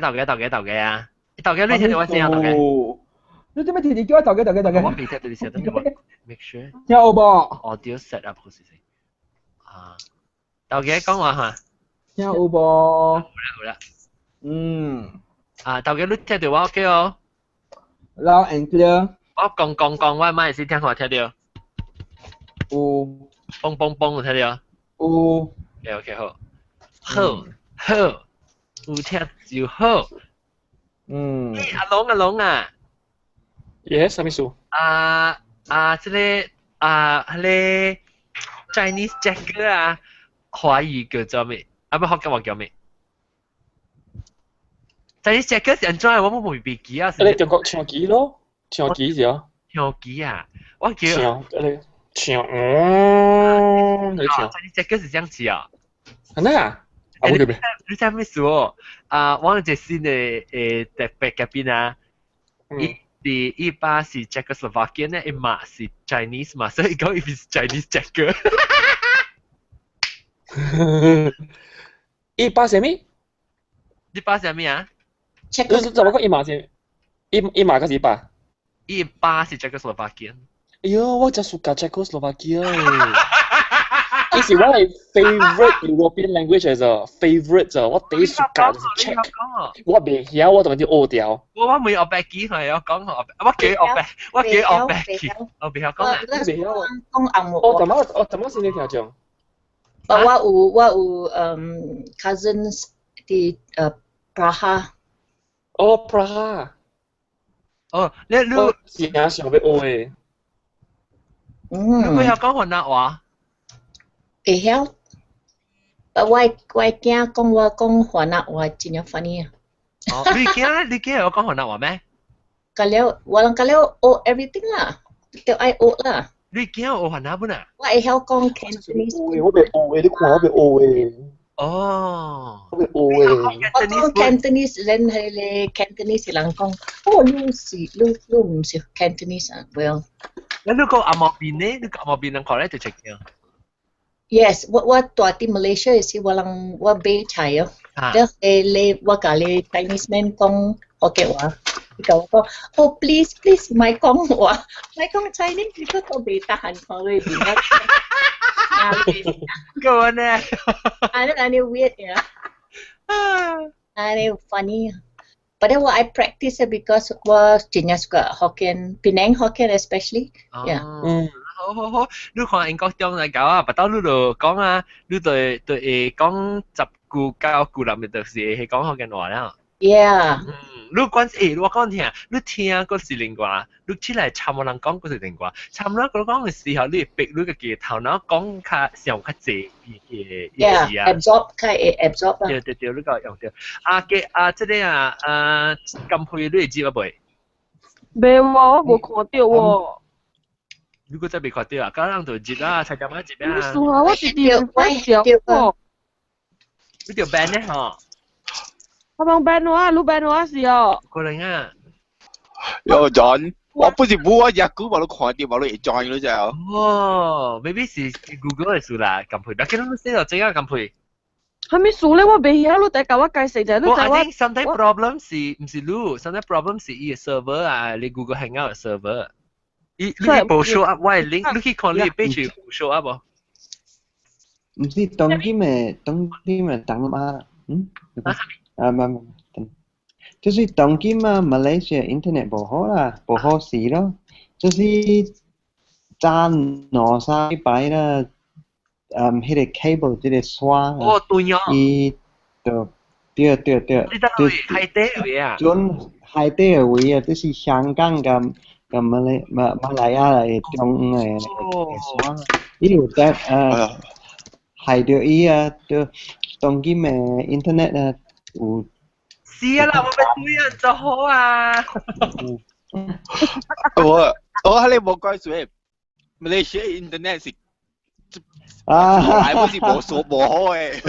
頭家頭家頭家啊！頭家你聽到我聲啊？頭家。你做咩天天叫我頭家頭家頭家？我未聽到你聲，等我 make sure。聽有無？ Audio set up 好時先。啊，頭家講話嚇。聽有無？好啦好啦。啊，頭家你聽到我 OK 哦。 Loud and clear。我講講講，我咪是聽我聽到。有。嘣嘣嘣，有聽到。有。 OK OK 好。好，好，有聽就好。阿龍阿龍啊。 Yes，啥物事？啊啊，這個啊，彼个 Chinese Jacker 啊，華語叫做咩？啊，不，福建話叫咩？Chinese Jacker 是按怎？我冇未記啊。你中國唱機咯，唱機是啊。唱機啊，我叫。唱，你唱，嗯，你唱。 Chinese Jacker 是這樣子啊。真的啊？啊，我對你知咩事哦？啊，我有一個新的特別嘉賓啊，伊佇伊爸是 Czechoslovakian 咧，伊媽是 Chinese 嘛，所以講伊是 Chinese Jacker。伊爸啥物？你爸啥物啊？你怎麼講伊媽是？伊媽還是伊爸？伊爸是 Czechoslovakian。哎喲，我真暑假 Czechoslovakia。伊是我的 favorite European language 嚟咋，favorite 咋，我第一暑假就是 Czech。我袂曉，我當然學掉。我未學白記，係我講學，我記學白，我記學白記，我袂曉講啊。袂曉。講紅我怎麼我怎麼先你聽講？我有cousins 佇Praha。哦，Praha。哦，你是啊，想欲學的。嗯。你會曉講雲南話？會曉。我囝講我講雲南話真正 funny 啊！哦，你囝會講雲南話咩？甲了，我人甲了學 everything 啦，著愛學啦。你囝學雲南本啊？我會曉講 Cantonese。我袂學的，你看我袂學的。哦。我袂學的。我講 Cantonese，人彼个 Cantonese 人講，哦，你是你毋是 Cantonese 啊？Well。你講紅毛邊呢？你講紅毛邊人看咧就出鏡。 Yes，我住佇 Malaysia 的時，我人我買菜哦，了你我共你 Chinese man 講福建話，伊共我講，哦，please please，莫講話，莫講 Chinese，我都袂 tahan 看你面。個呢？啊，你按呢 weird 呀？按呢 funny。But then 我 I practice because 我真正 suka Hokkien, Penang Hokkien especially. Yeah. 嗯。好好好，你看英國中來講啊，別到你就講啊，你對會講10句9句內面就是會講福建話了。 Yeah。嗯，你講欸，我講聽，你聽嗰是另外，你起來參無人講嗰是另外，參人講講嘅時候，你會逼你家己頭腦講較想較濟嘅意思啊。 Yeah，absorb 較會 absorb 啊。對對對，你個用對。啊，嘅啊，這个啊，啊，金佩你會知啊未？未喎，我無看著喎。如果真未看著啊，九人就入啊，參加乜入啊？數下我直接我掉喎。你條 ban 呢？嗬？我幫 ban 我，你 ban 我是哦。可能啊。有 John，我不是冇我日股冇你看到冇你會 join 咯就。哦，maybe 是 Google 的事啦，金佩，但係你寫到這個金佩。係咪數咧？我未曉，你第共我解釋者，你知我。我 I think sometimes problem 是毋是你，sometimes problem 是伊个 server 啊，你 Google Hangout server。伊你無 show up 我的 link，你去看你的 page 無 show up 無？毋是當今的當今的東馬，嗯？啊，唔唔，就是當今啊，馬來西亞 internet 無好啦，無好勢咯，就是早兩三禮拜啦，嗯，彼個 cable 這個線，哦，斷咗，伊就對對對，你得去海底位啊？準海底的位啊，就是香港佮佮馬來亞的中央的線，伊有得害著伊啊，就當今的 internet 啊有。是啊啦，我咪對人就好啊。我喺你冇關稅，馬來西亞 internet 是啊，來不是無數無好嘅。你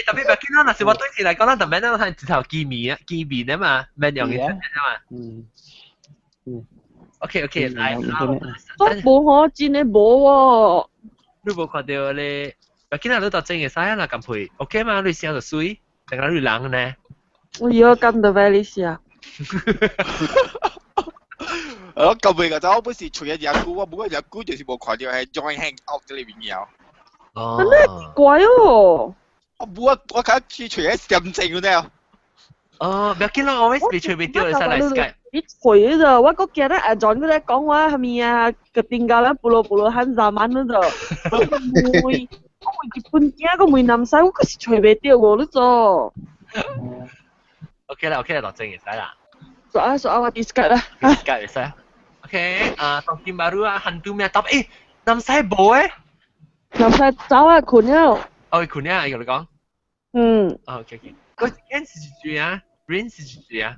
特別別見到，若是我對起來講，咱就免咱睇一頭見面啊，見面啊嘛，免用 internet 啊嘛。OK OK，來。都無好，真的無喎。你無看著咧？別見到你到真會使啊啦，咁配 OK 嘛？你聲就媠。成個你人呢？我要跟到俾你試啊！我舊尾個就我本是除咗隻股，我冇個隻股就是冇看到係 join hang out 這裡面有。哦。真係怪哦！我冇啊，我睇去除咗點正嗰啲。哦，唔要緊咯，我未隨便掉你上嚟 Skype。你隨咋？我個記得阿 John 嗰啲講話係咪啊？個定價咧，布魯布魯很雜慢嗰度。我會我會日本囝，我會南西，我可是隨便掉我你做。 OK 啦，OK 啦，落正會使啦。索啊索啊，我 discard 啦。 discard 會使。OK，啊，當今baru啊，hantu 咩答？誒，南西無誒。南西走啊，困了。哦，困了，伊同你講。嗯。哦，OK OK。嗰間是幾歲啊？Rain 是幾歲啊？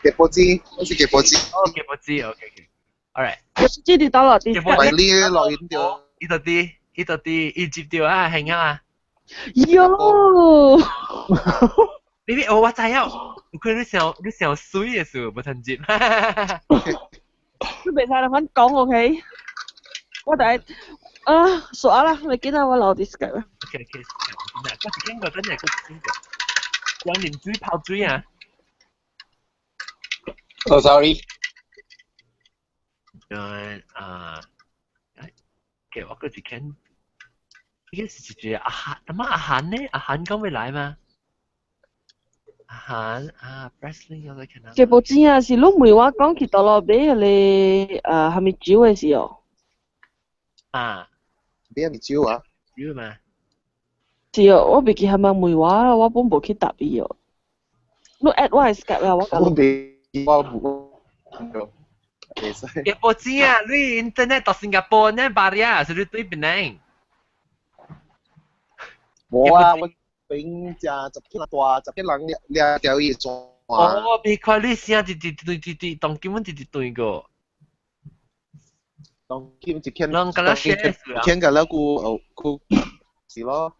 幾波子，我是幾波子。哦，幾波子，OK OK。All right。幾波子你打落啲。幾波子。你落遠掉。伊到啲，伊到啲，伊接掉啊，係啊。喲！你你我知啊，有可能你想水的時候無通接。你袂使來反講 OK？我第啊，煞啦，咪見到我留啲 Skype 啦。 OK OK，嗱，我是經過真係個經過，兩年水泡水啊。 Oh sorry。啊，給我個一間，呢個是一個阿韓，阿媽阿韓呢？阿韓講會來嗎？阿韓啊，Presley 我在看這部真啊是你問我講去倒落買彼個係咪酒的時候？啊，買啥物酒啊？酒嘛？是哦，我袂記係咪問我，我本無去答伊哦。你 add 我的 Skype 啊，我我袂，我無。袂使。這部真啊，你 internet 到新加坡呢，巴里啊，是你對檳城？無啊，我邊食十幾大，十幾人掠條伊線。哦，別看你聲直直對直直，當根本直直對個。當今一天，人甲咱 share 一天甲咱久哦久是咯。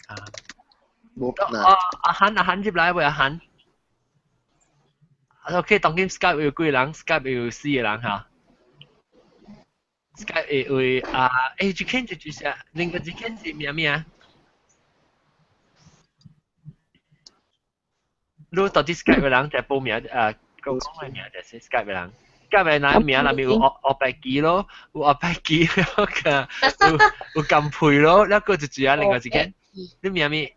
啊，無啊阿韓阿韓入來未？阿韓。OK，當今 Skype 有幾個人？Skype 有四個人哈。Skype 會啊，誒，一間就就是另外一間是咩咩啊？你到底 Skype 嘅人就報名啊，講嘅名就是 Skype 嘅人。Skype 嘅人名內面有黑白機咯，有黑白機，有有金配咯，那個就是啊，另外一間，你名咩？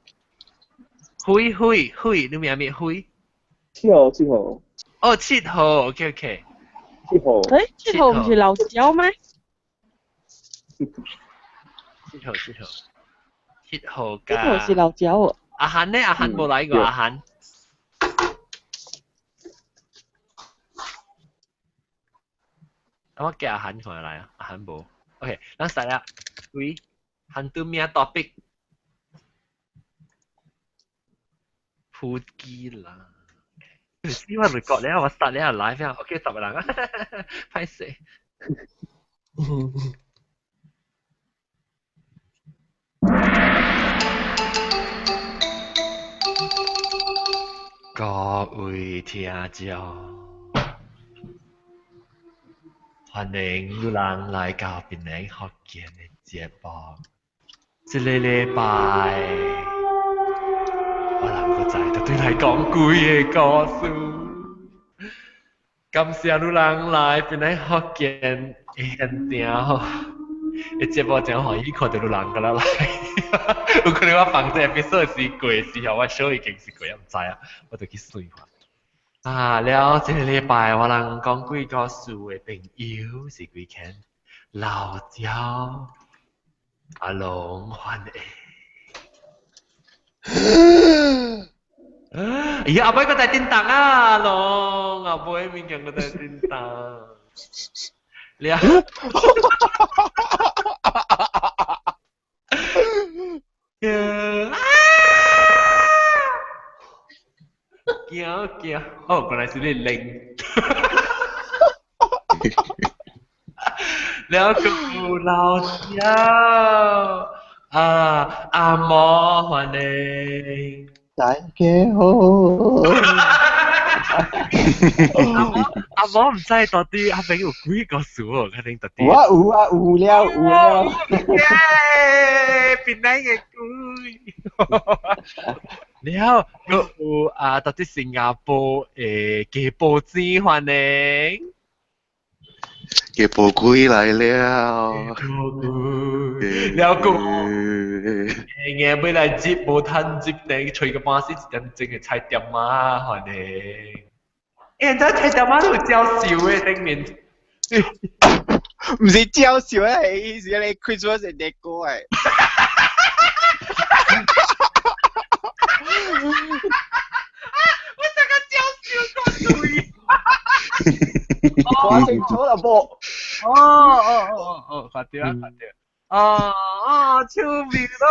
灰灰灰，你名咩灰？7號7號。哦，7號，OK OK。7號。誒，7號唔是老椒咩？7號7號，7號7號是老椒哦。阿韓呢？阿韓冇來過，阿韓。我叫阿韓過來啊，阿韓無。OK，咱使啦，喂，韓對咩 topic？普吉啦。死我 record 咧，我 start 咧 live 啊，OK 十個人啊，歹勢。各位聽眾，歡迎有人來到檳城福建的節目。這個禮拜，我人閣再就對來講幾个故事。感謝有人來檳城福建的現場吼，這節目真歡喜看到有人閣來。有可能我放這 episode 是過時候，我小已經是過，我毋知啊，我就去算看。啊，了，這個禮拜我人講幾個事的朋友是幾間老椒阿龍歡迎。哎呀，阿妹個在叮當啊，阿龍，阿妹物件個在叮當。了。驚驚，哦，原來是你零。了個老椒，啊，阿毛歡迎。大家好。阿毛毋知到底阿邊有幾個數哦，肯定到底。我有啊，有了有了。耶，變來嘅鬼。了，閣有啊，到底新加坡的雞煲子歡迎。嘅寶龜來了，了個硬要來接，無趁接定，吹個半死一點鐘的菜店仔，歡迎。欸，你知菜店仔都有招手的頂面。毋是招手啊，係是你 Christmas 的歌誒。我想講招手個對。看清楚啦，無。哦哦哦哦，看到啊，看到。哦哦，超妙咯！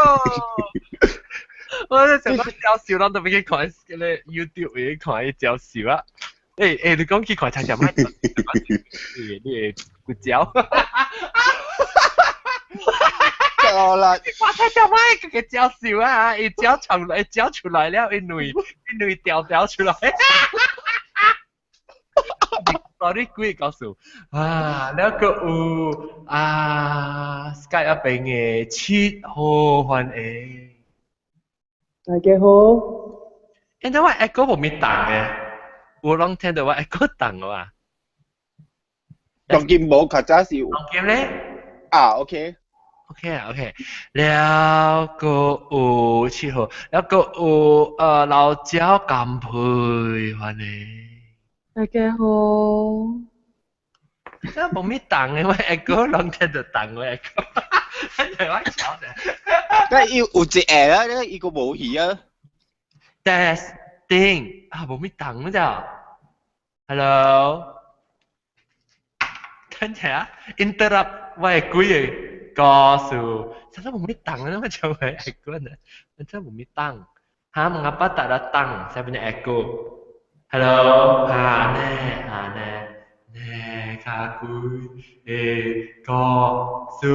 我想講招手，咱都欲去看嗰个 YouTube 去看伊招手啊。欸欸，你講去看菜店仔，你會骨招。夠啦！看菜店仔，佢個招手啊，伊招出來，招出來了，伊兩伊兩條條出來。Sorry，幾個故事啊？了閣有啊，Skype 那邊的7號歡迎。大家好。現在我 echo 無咪動的，有攏聽到我 echo 動的哇？當今無，較早是有。當今咧？啊，OK。 OK 啊，OK。了閣有7號，了閣有老椒干配歡迎。大家好。這無咪動的，我 echo 攏聽到動我 echo。我曉得。但伊有一個啦，伊個無去啊。 Testing 啊，無咪動了。Hello。等下，interrupt 我的幾个故事。真的無咪動啊，我將我 echo 呢，真無咪動。Ha, mengapa tak datang? Saya punya echo. Hello, ha, ne, ha, ne, ne, 較幾个故事。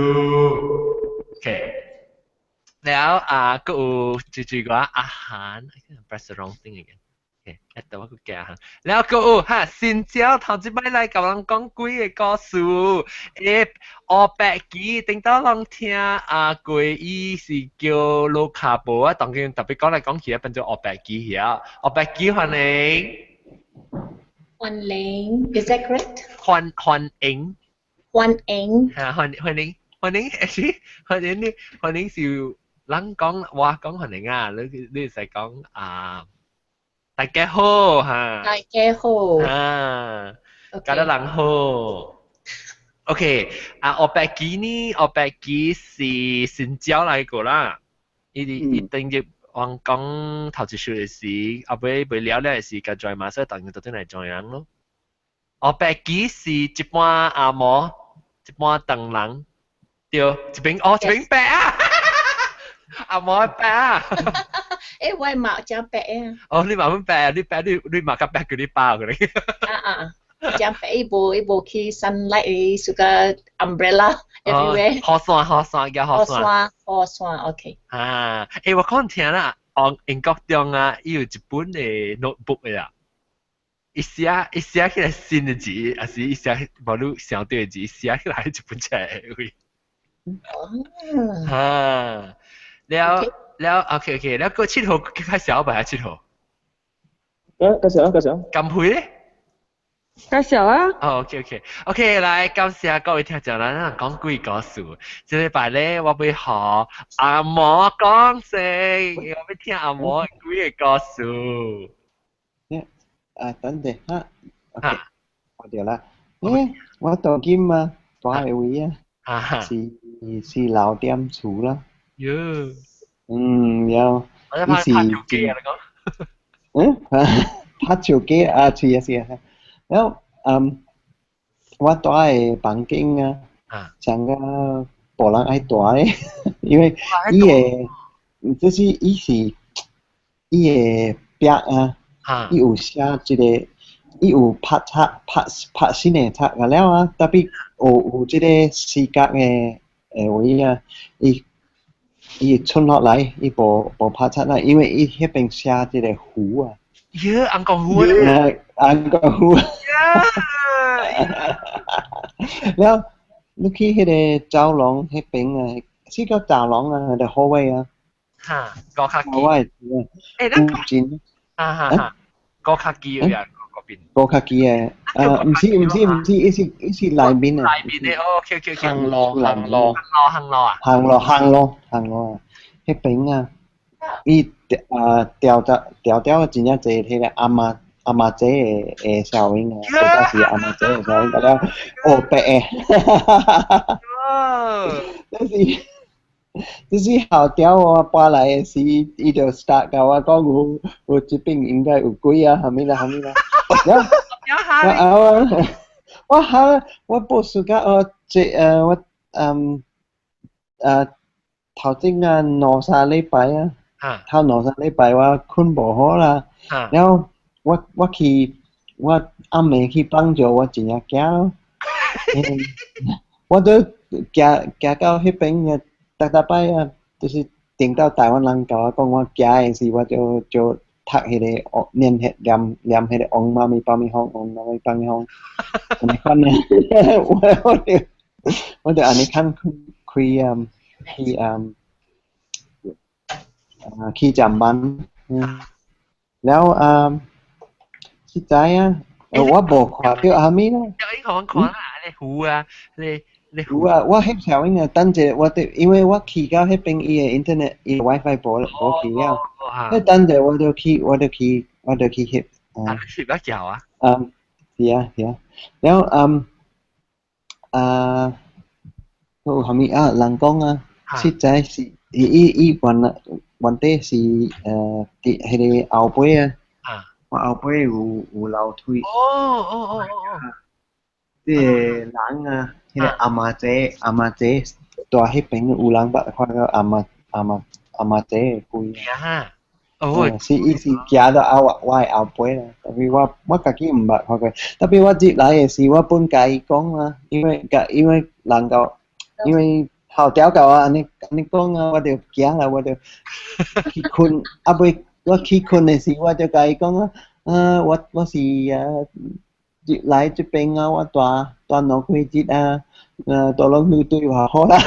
OK。了啊，閣有一句歌阿韓，I press the wrong thing again。OK，一等我閣記阿韓。了閣有哈，新椒頭一擺來共人講幾个故事。欸，烏白旗頂到攏聽啊，過伊是叫盧卡布啊，當今特別講來講去啊，變做烏白旗遐。烏白旗歡迎。歡迎，Is that correct？歡歡迎。歡迎。嚇，歡歡迎歡迎，actually 歡迎你歡迎是人講我講歡迎啊，你你使講啊，大家好嚇。大家好。啊，教得人好。OK，啊，烏白旗呢？烏白旗是新椒來過啦，伊伊等於我講頭一首的時，後尾未了了的時，共 join 嘛，所以當然就轉來 join 人咯。烏白旗是一般阿毛，一般唐人，對，一邊哦一邊白啊，阿毛白啊。欸，我嘛誠白啊。哦，你嘛白，你白你你嘛較白過你爸個咧。啊啊，誠白伊無伊無去 sunlight，伊 suka umbrella everywhere。雨傘雨傘叫雨傘。雨傘雨傘，OK。啊，欸，我講聽啦，哦，英國中啊，伊有一本的 notebook 的啊。伊寫伊寫起來新的字，還是伊寫無你想對的字，寫起來一本冊的位。哦。啊，了了，OK OK，了閣7號介紹袂啊？7號。啊，介紹啊，介紹。甘佩咧？介紹啊。哦，OK OK OK，來感謝各位聽眾，咱講幾個故事。這禮拜咧，我欲予阿毛講先，我欲聽阿毛幾个故事。啊，等陣哈，OK，我著啦。欸，我當今啊，住的位啊，是是老店厝啦。喲。嗯，了。伊是。拍手機啊，你講。嗯，拍手機啊，是啊是啊。了，嗯，我住的房間啊，像個無人愛住咧，因為伊的，就是伊是伊的壁啊。伊有寫這个，伊有拍冊拍拍新的冊個了啊，特別有有這个死角的位啊，伊伊會出落來，伊無無拍冊啦，因為伊彼邊寫這个符啊，耶，紅光湖。紅光湖。了，你去彼个走廊彼邊啊，是叫走廊啊，還是 hallway 啊？哈，高卡機。我會欸，咱真。哈哈哈，高卡機啊，嗰邊。高卡機的，啊，毋是毋是毋是，伊是伊是內面啊。內面的，哦，OK OK OK。行路行路行路行路啊。行路行路行路啊，彼邊啊，伊啊調調調調真正濟彼个阿嬤阿嬤姐的的小嬰啊，嗰陣時阿嬤姐的小嬰，了哦白的，但是就是後條我搬來的時，伊就 start 共我講有有這邊應該有鬼啊，啥物啦啥物啦，了我我哈我無暑假我這我嗯頭前啊兩三禮拜啊，頭兩三禮拜我睏無好啦，了我我去我暗暝去幫助我真正驚咯，我都行行到彼邊啊，逐逐擺啊，就是等到台灣人共我講我行的時，我就就讀彼个念彼念念彼個唵嘛呢叭咪吽，唵嘛呢叭咪吽，按呢款呢，我我就我就按呢款開啊去啊啊去站班，嗯，了啊，實在啊，我無看著啥物啦。你看看啦，你湖啊，你你有啊，我翕相片啊，等者我佇，因為我去到彼邊伊的 internet 伊的 WiFi 無無去了，彼等者我就去我就去我就去翕啊。翕啊叫啊？嗯，是啊是啊，了嗯啊，有啥物啊？人講啊，實在是伊伊伊原來原底是佇彼个後背啊，我後背有有流腿。哦哦哦哦哦。這个人啊，彼个阿嬤姐阿嬤姐蹛彼邊有人捌看到阿嬤阿嬤阿嬤姐的鬼。啊！哦，是伊是行到後我的後背啦，特別我我家己毋捌看過，特別我入來的時，我本共伊講啊，因為共因為人共因為後條共我按呢按呢講啊，我就驚啦，我就去睏，啊尾我去睏的時，我就共伊講啊，啊我我是啊入來這邊啊，我蹛蹛兩幾日啊，蹛攏你對我好啦，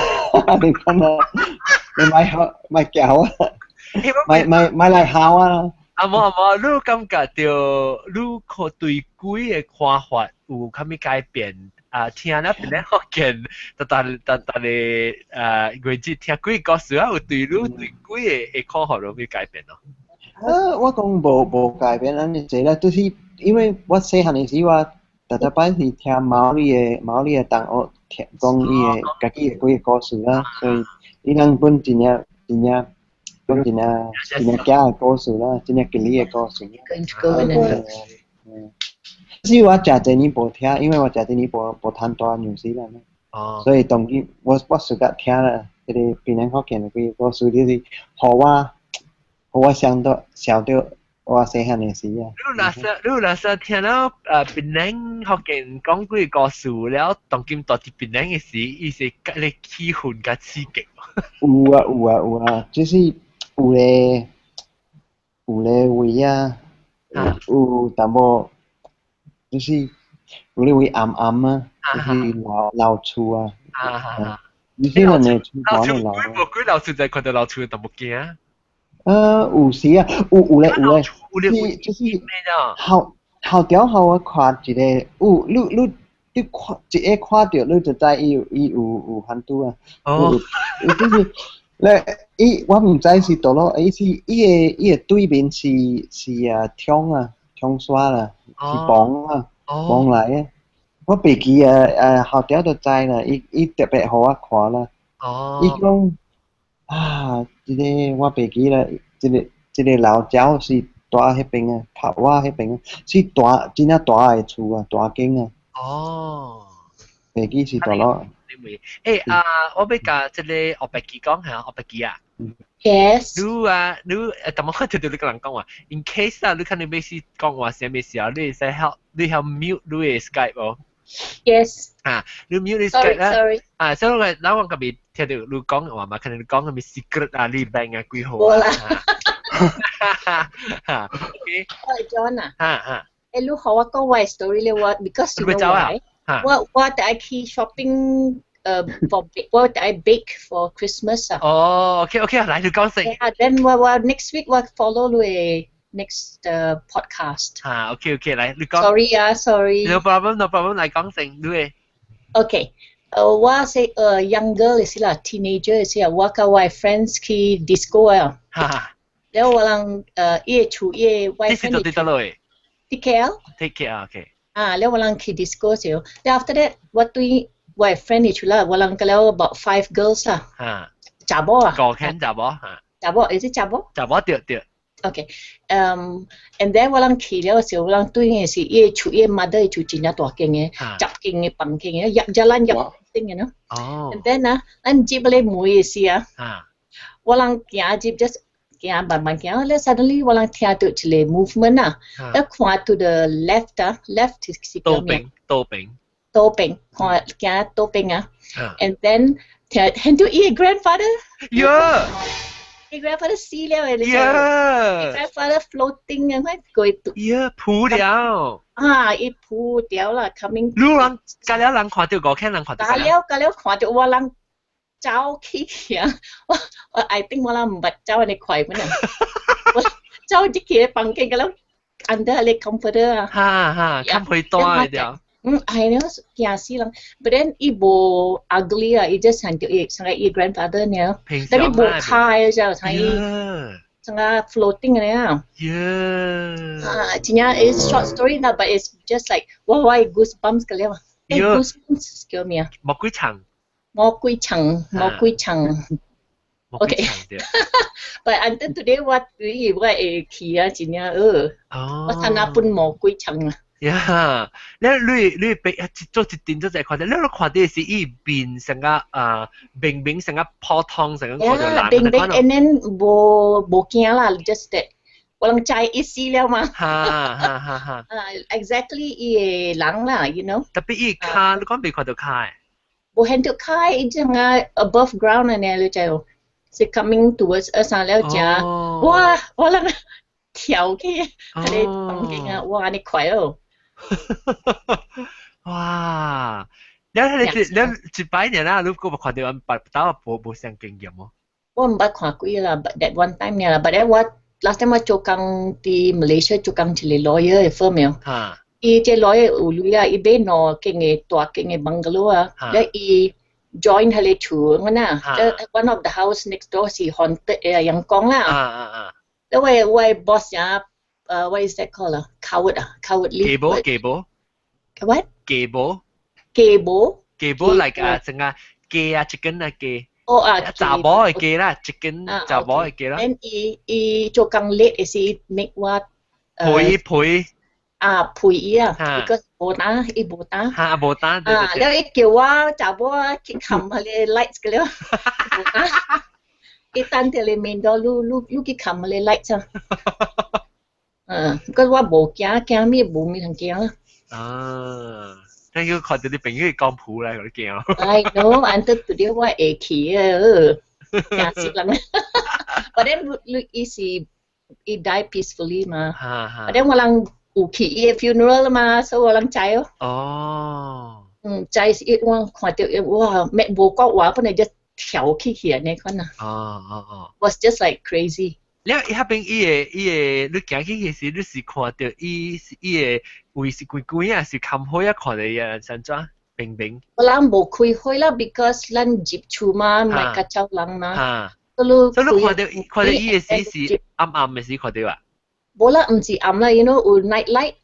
你看啊，你莫好莫叫我。莫莫莫來唬啊！啊無啊無，你感覺著你可對鬼的看法有啥物改變？啊，聽了檳城福建，逐逐逐逐个啊，月子聽鬼故事啊，有對你對鬼的的看法有啥物改變咯？啊，我講無無改變按呢濟啦，就是因為我細漢的時，我逐逐擺是聽毛利的毛利的同學聽講伊的家己的鬼的故事啦，所以伊人本真正真正。講真正真正假的故事啦，真正吉利的故事。嗯，是我誠濟年無聽，因為我誠濟年無無通蹛紐西蘭。所以當今我我暑假聽了，彼個檳城福建的幾个故事，就是予我予我想到想著我細漢的時啊。你若說你若說聽了檳城福建講幾个故事了，當今蹛佇檳城的時，伊是佮你氣氛較刺激。有啊有啊有啊，就是有咧有咧位啊，有淡薄，就是有咧位暗暗啊，就是老老厝啊。你是咱的厝老厝老。無鬼老厝就看著老厝淡薄驚。有時啊，有有咧有咧，是就是後後條後我看一個，有你你你看一下看著你就知伊有伊有有番拄啊。哦。就是咧，伊我毋知是佗落，伊是伊的伊的對面是是啊窗啊窗紗啦，是棚啊棚來的。我袂記啊啊後條就知啦，伊伊特別予我看啦。伊講啊，這个我袂記啦，這个這个老鳥是蹛彼邊啊，拍我彼邊啊，是大真正大的厝啊，大間啊。哦。袂記是佗落。欸啊，我欲共這个黑白機講下，黑白機啊。 Yes。你啊，你淡薄聽著你共人講話，in case 啊，你可能欲是講話啥物時候，你會使曉你曉 mute 你的 Skype 無？ Yes。啊，你 mute 你 Skype 啦。 Sorry。啊，所以我咱我共伊聽著你講話嘛，可能你講啥物 secret 啊，你 bank 啊幾號啊。無啦。嚇，OK。喂，John 啊，嚇嚇。誒，你好我講我 story 咧，我 because you know why？我帶去 shopping for 我帶 bake for Christmas 啊。哦，OK OK，來你講先。 Yeah, then 我 next week 我 follow 你 next podcast。嚇，OK OK，來你講。 Sorry 啊，sorry。 No problem, no problem，來講先，你。 OK。我是young girl 是啦，teenager 是啊，我佮我 friends 去 disco 啊。哈。了我人伊厝伊我 friend。這是佗佗落去？佇 KL。佇 KL，OK。啊，了我人去 disco 時候，了 after that 我對我 friend 的厝啦，我人佮了 about five girls 啦。查某啊。五間查某嚇。查某，是查某？查某對對。 Okay. And then 我人去了時候，我人對的是伊厝伊 mother 厝真正大間的，10間的房間的，入jalan 入頂的喏。哦。 And then 啊，咱入咧門的時啊，我人行入 just 行慢慢行，咧 suddenly 我人聽到一個 movement 啊，一看 to the left 啊，left 是倒邊倒邊。倒邊，看行倒邊啊。And then 聽到伊個 grandfather。喲。伊 grandfather 死了的，你知？ grandfather floating 啊，我過呀，浮了。啊，伊浮掉啦，coming。你人，隔了人看到五間人看到。隔了隔了看到我人走去啊！我 I think 我人毋捌走按呢快本啊！我走入去房間，個了 under 個 comforter 啊。哈哈，冚被單掉。嗯，係咯，驚死人。But then 伊無 ugly 啊，伊 just 像著伊像伊 grandfather 爾，但伊無跤的時候，像伊像個 floating 的啊。 啊，真正 it's short story 啦，but it's just like 我 goosebumps 個了。goosebumps 叫咩啊？魔鬼層。魔鬼層，魔鬼層。OK。But until today 我對伊我會記啊，真正我睇那本魔鬼層啊。呀，你你別做一定做一看到，你看到是伊面成個啊，明明成個普通成個看到人。明明，and then 無無驚啦，just that 我人知伊死了嘛。哈哈哈哈。啊，exactly 伊個人啦，you know。 Tapi 伊跤，你講未看到跤的？無看到跤，伊種啊 above ground 按呢，你知無？是 coming towards us 啊，了正，哇，我人跳起，喺個房間啊，哇，按呢快哦！哇！你你你一擺年啦，你閣看到別兜無無相經驗無？我毋捌看過啦，but that one time 爾啦，but then 我 last time 我做工佇 Malaysia 做工一個 lawyer 的 firm 哦，伊這 lawyer 有鐳啊，伊買兩間的大間的 bungalow 啊，了伊 join 彼個厝我呐，one of the house next door 是 haunted 的人講啦，了我我 boss 啊，what is that called 啊？coward 啊，cowardly。雞母雞母。 What？雞母。雞母。雞母 like 啊，成個雞啊，chicken 啊雞。哦啊，查某的雞啦，chicken 查某的雞啦。 Then 伊伊做工 late 的時 make 我陪陪。啊，陪伊啊，because 無膽，伊無膽。嚇，無膽。啊，了伊叫我查某去冚彼個 lights 個了，無膽。伊等佇咧 main door，你你你去冚彼個 lights 啊。嗯，because 我無驚，驚咩無咩通驚啦。啊，你要看到你朋友講譜咧，我都驚。 I know, until today 我會記啊，驚死人。But then 你伊是伊 die peacefully 嘛。But then 我人有去伊 funeral 嘛，所以我人知哦。嗯，知是伊我看到伊哇，咩無講話，本來就跳起去按呢款啊。Was just like crazy。你伊彼邊伊個伊個，你行去時，你是看到伊是伊個位是規規啊，是冚火啊，看到伊個安怎平平？我人無開火啦，because 咱入厝嘛，莫較走人嘛。所以你看到看到伊個時是暗暗的時看到啊？無啦，毋是暗啦，you know 有 night light，like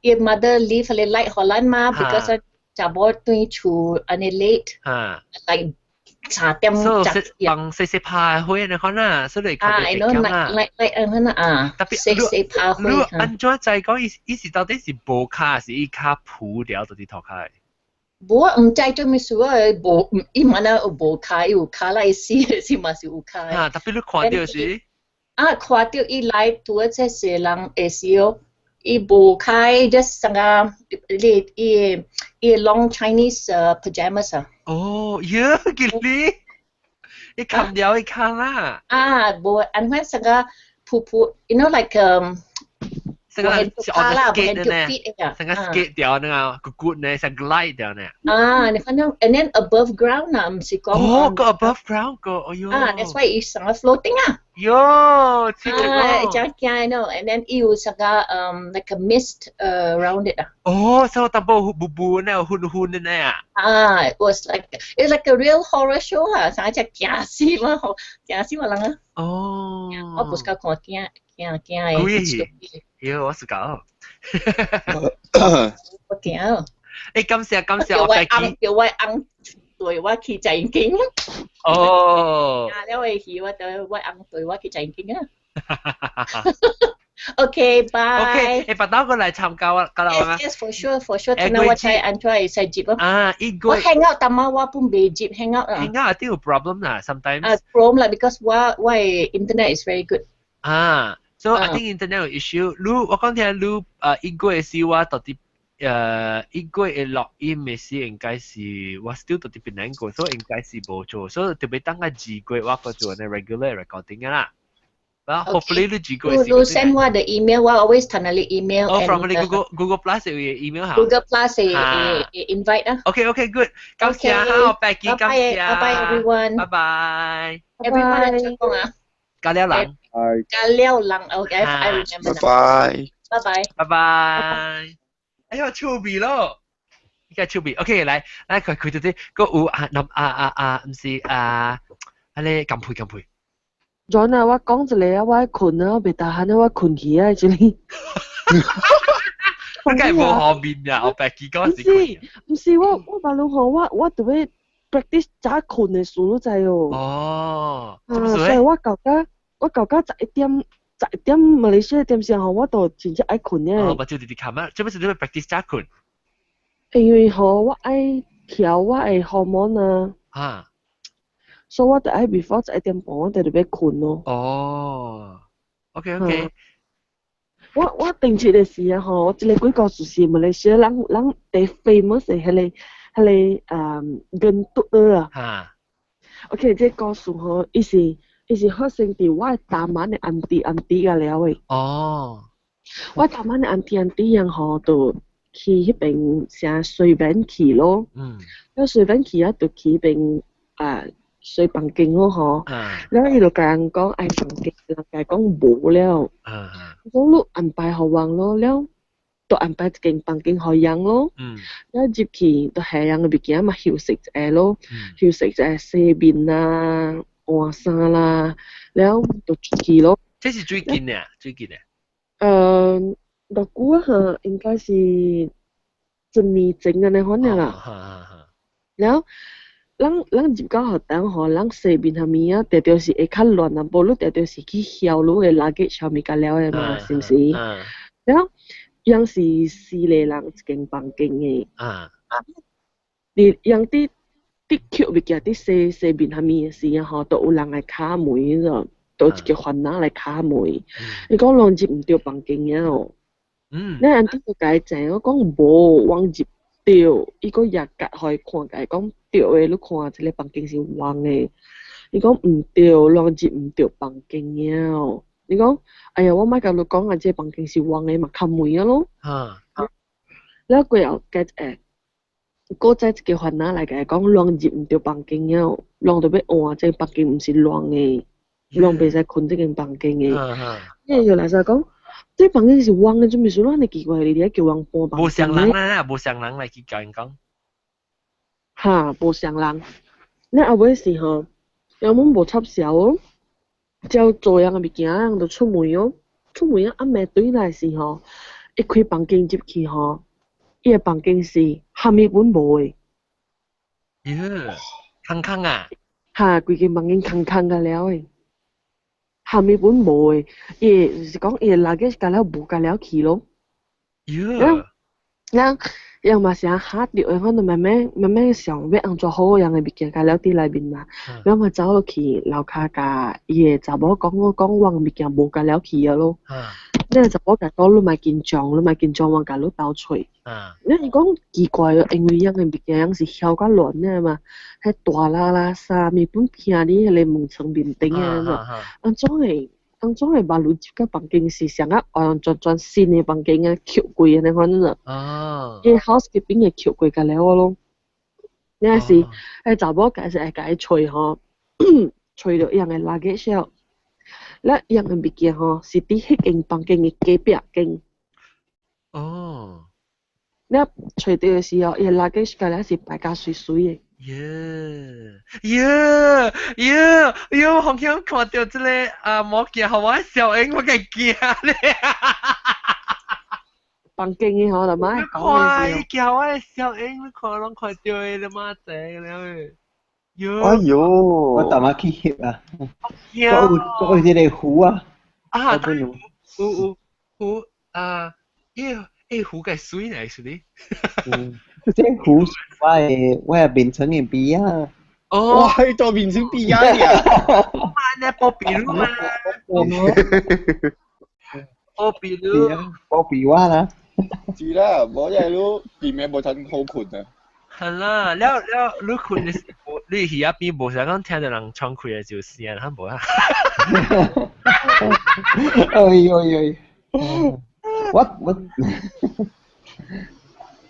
伊 mother leave 彼個 light 予咱嘛，because 查某轉厝按呢 late，like 3點所以幫細細拍火按呢款啊，所以你看到會驚啦。 night light 按款啊， Tapi 細細拍火。你按怎知講伊伊是到底是無跤，是伊跤浮了到佇塗跤？無啊，毋知做咩事啊，無，伊嘛若有無跤，伊有跤啦，伊死的時嘛是有跤。啊，tapi 你看到是？啊，看到伊來拄仔這些人的時候，伊無開，just 啥個，你伊伊 long Chinese pajamas 啊。哦，呀，吉你，伊冚掉伊坑啦。啊，無按款成個噗噗，like 成個是 on the skate 呢，成個 skate 掉呢啊，骨骨呢，成 glide 掉呢。啊，你看到，and then above ground 啊，毋是講。哦，個 above ground 個，哎喲。啊，that's why 伊成個 floating 啊。喲，刺激啊，真驚喏，and then 伊有成個 like a mist around it 啊。哦，所以淡薄霧霧呢，昏昏的呢啊。啊，it's like a real horror show 啊，成隻驚死我，驚死我人啊。哦。我不是講看驚驚驚的。妖，我是搞。我驚。誒，感謝感謝，我翁叫我翁對我去濟經。哦。啊，了會去我對我翁對我去濟經啊。Okay, bye. Okay，誒，白刀過來參加我，過來 Yes, yes, for sure, for sure. 聽我才安怎會使接咯。啊，一個我 hang out，但係我本未接 hang out 啊。 Hang out 一定有 problem 啦，sometimes。啊，problem 啦，because 我 internet is very good。啊，so I think internet 有 issue。你我講聽你啊，一個月是我到底一個月錄音嘅時應該是我 still 到底邊兩個，所以應該是無做，所以特別等個2個月我個做呢 regular recording 啦。啊，hopefully 你幾個月你 send 我的 email，我 always 睇你 email。哦，from 你 Google Plus 有 email 嚇。 Google Plus 嘅 invite 啊。 OK OK good，感謝哈，Becky，感謝。拜拜 everyone。拜拜。 Everyone 講啊。加了人。加了人，OK，I remember。拜拜。拜拜。拜拜。哎呦，趣味咯！依家趣味，OK，來來，佢佢就啲個有啊，林啊啊啊，毋是啊，啊你乾杯乾杯。 John 啊，我講一個啊，我愛睏啊，我袂得閒啊，我睏去啊，這裡。我梗係無後面啊，我白記講是。毋是，毋是我馬路吼，我特別 practice 早睏的事，你知哦。哦。啊，所以我到11點11點馬來西亞點時吼，我都真正愛睏的。哦，目睭直直冚啊，做咩事你要 practice 早睏？因為吼，我愛調我的荷爾蒙啊。啊。所以我就愛 before 11點半，我就欲睏咯。哦，OK OK。我頂一個時啊吼，這個鬼故事是馬來西亞人人最 famous 的彼個根篤啊。哈。 OK，這個故事吼，伊是發生佇我的大馬的 auntie auntie 個了的。哦。我大馬的 auntie auntie 樣吼，就去彼邊啥隨便去咯。了隨便去啊，就去彼邊啊。洗房間咯吼，了伊就共人講愛房間，人共講無了。講你安排予人咯，了就安排一間房間予人咯。了入去就下人的物件嘛休息一下咯，休息一下洗面啊、換衫啦，了就出去咯。這是最近的，最近的。偌久啊哈，應該是一年前按呢款爾啦。了。咱咱入到學堂吼，咱洗面啥物啊，定著是會較亂啊，無你定著是去曉你的 luggage 啥物甲了的嘛，是毋是？了，𪜶是四個人一間房間的。你𪜶佇佇抾物件，佇洗洗面啥物的時啊吼，都有人來敲門咯，都一個番仔來敲門。伊講攏入毋著房間了。你 auntie 就共伊講，我講無，阮入著，伊閣也共予伊看，共伊講。對的，你看這個房間是空的。伊講毋對，攏入毋著房間了。伊講，哎呀，我莫共你講啊，這個房間是空的嘛，敲門啊咯。了過後，加一閣再一個番仔來共伊講，攏入毋著房間了，攏著欲換，這個房間毋是亂的，攏袂使睏這間房間的。伊就來說講，這房間是空的，做咩事攏按呢奇怪？你佇遐叫人搬房間？無相人啦，無相人來去共𪜶講。哈，無相人。你後尾是吼，原本無插潲哦，照做樣的物件，人就出門哦。出門啊，暗暝轉來時吼，一開房間入去吼，伊的房間是蝦米本無的。咦，空空啊！哈，規間房間空空個了的，蝦米本無的，伊就是講伊的 luggage 共了無共了去咯。咦！咱人嘛是嚇著的，可能慢慢慢慢想欲按怎好樣的物件共了佇內面嘛，了嘛走落去樓跤共伊的查某講，我講我物件無共了去啊咯。你就我甲講，你莫緊張，你莫緊張，我共你鬥揣。你伊講奇怪哦，因為樣的物件樣是曉較亂的嘛，彼大啦啦衫物本徛佇彼个門床面頂啊，按怎會按怎會把你這個房間是上啊完完全全新的房間啊，扣櫃按呢款啊。伊 housekeeping 會扣櫃甲了咯。你若是彼查某家是會共伊揣吼，揣著伊樣的 luggage 了，咱樣的物件吼是佇彼間房間的隔壁間。你揣著的時候，伊的 luggage 甲了是擺甲媠媠的。耶耶耶耶！我好看著這個啊魔鏡，予我小英，我會驚咧。房間的吼，就媽講的時候。叫我小英，你看攏看著的，你媽仔了。哎喲！我淡仔去翕啊，閣有閣有這個湖啊。啊，有有湖啊，伊伊湖個水呢，是哩。嗯，這湖是我的眠床的邊啊。哦，哇，彼座眠床邊啊！我呢，波比魯嘛。波比魯。波比我啦。是啦，無因為你裡面無趁好睏啊。係啦，了了，你睏的時，你去遐邊無啥講聽著人窗開的就聲，哈無啊？哎呦呦！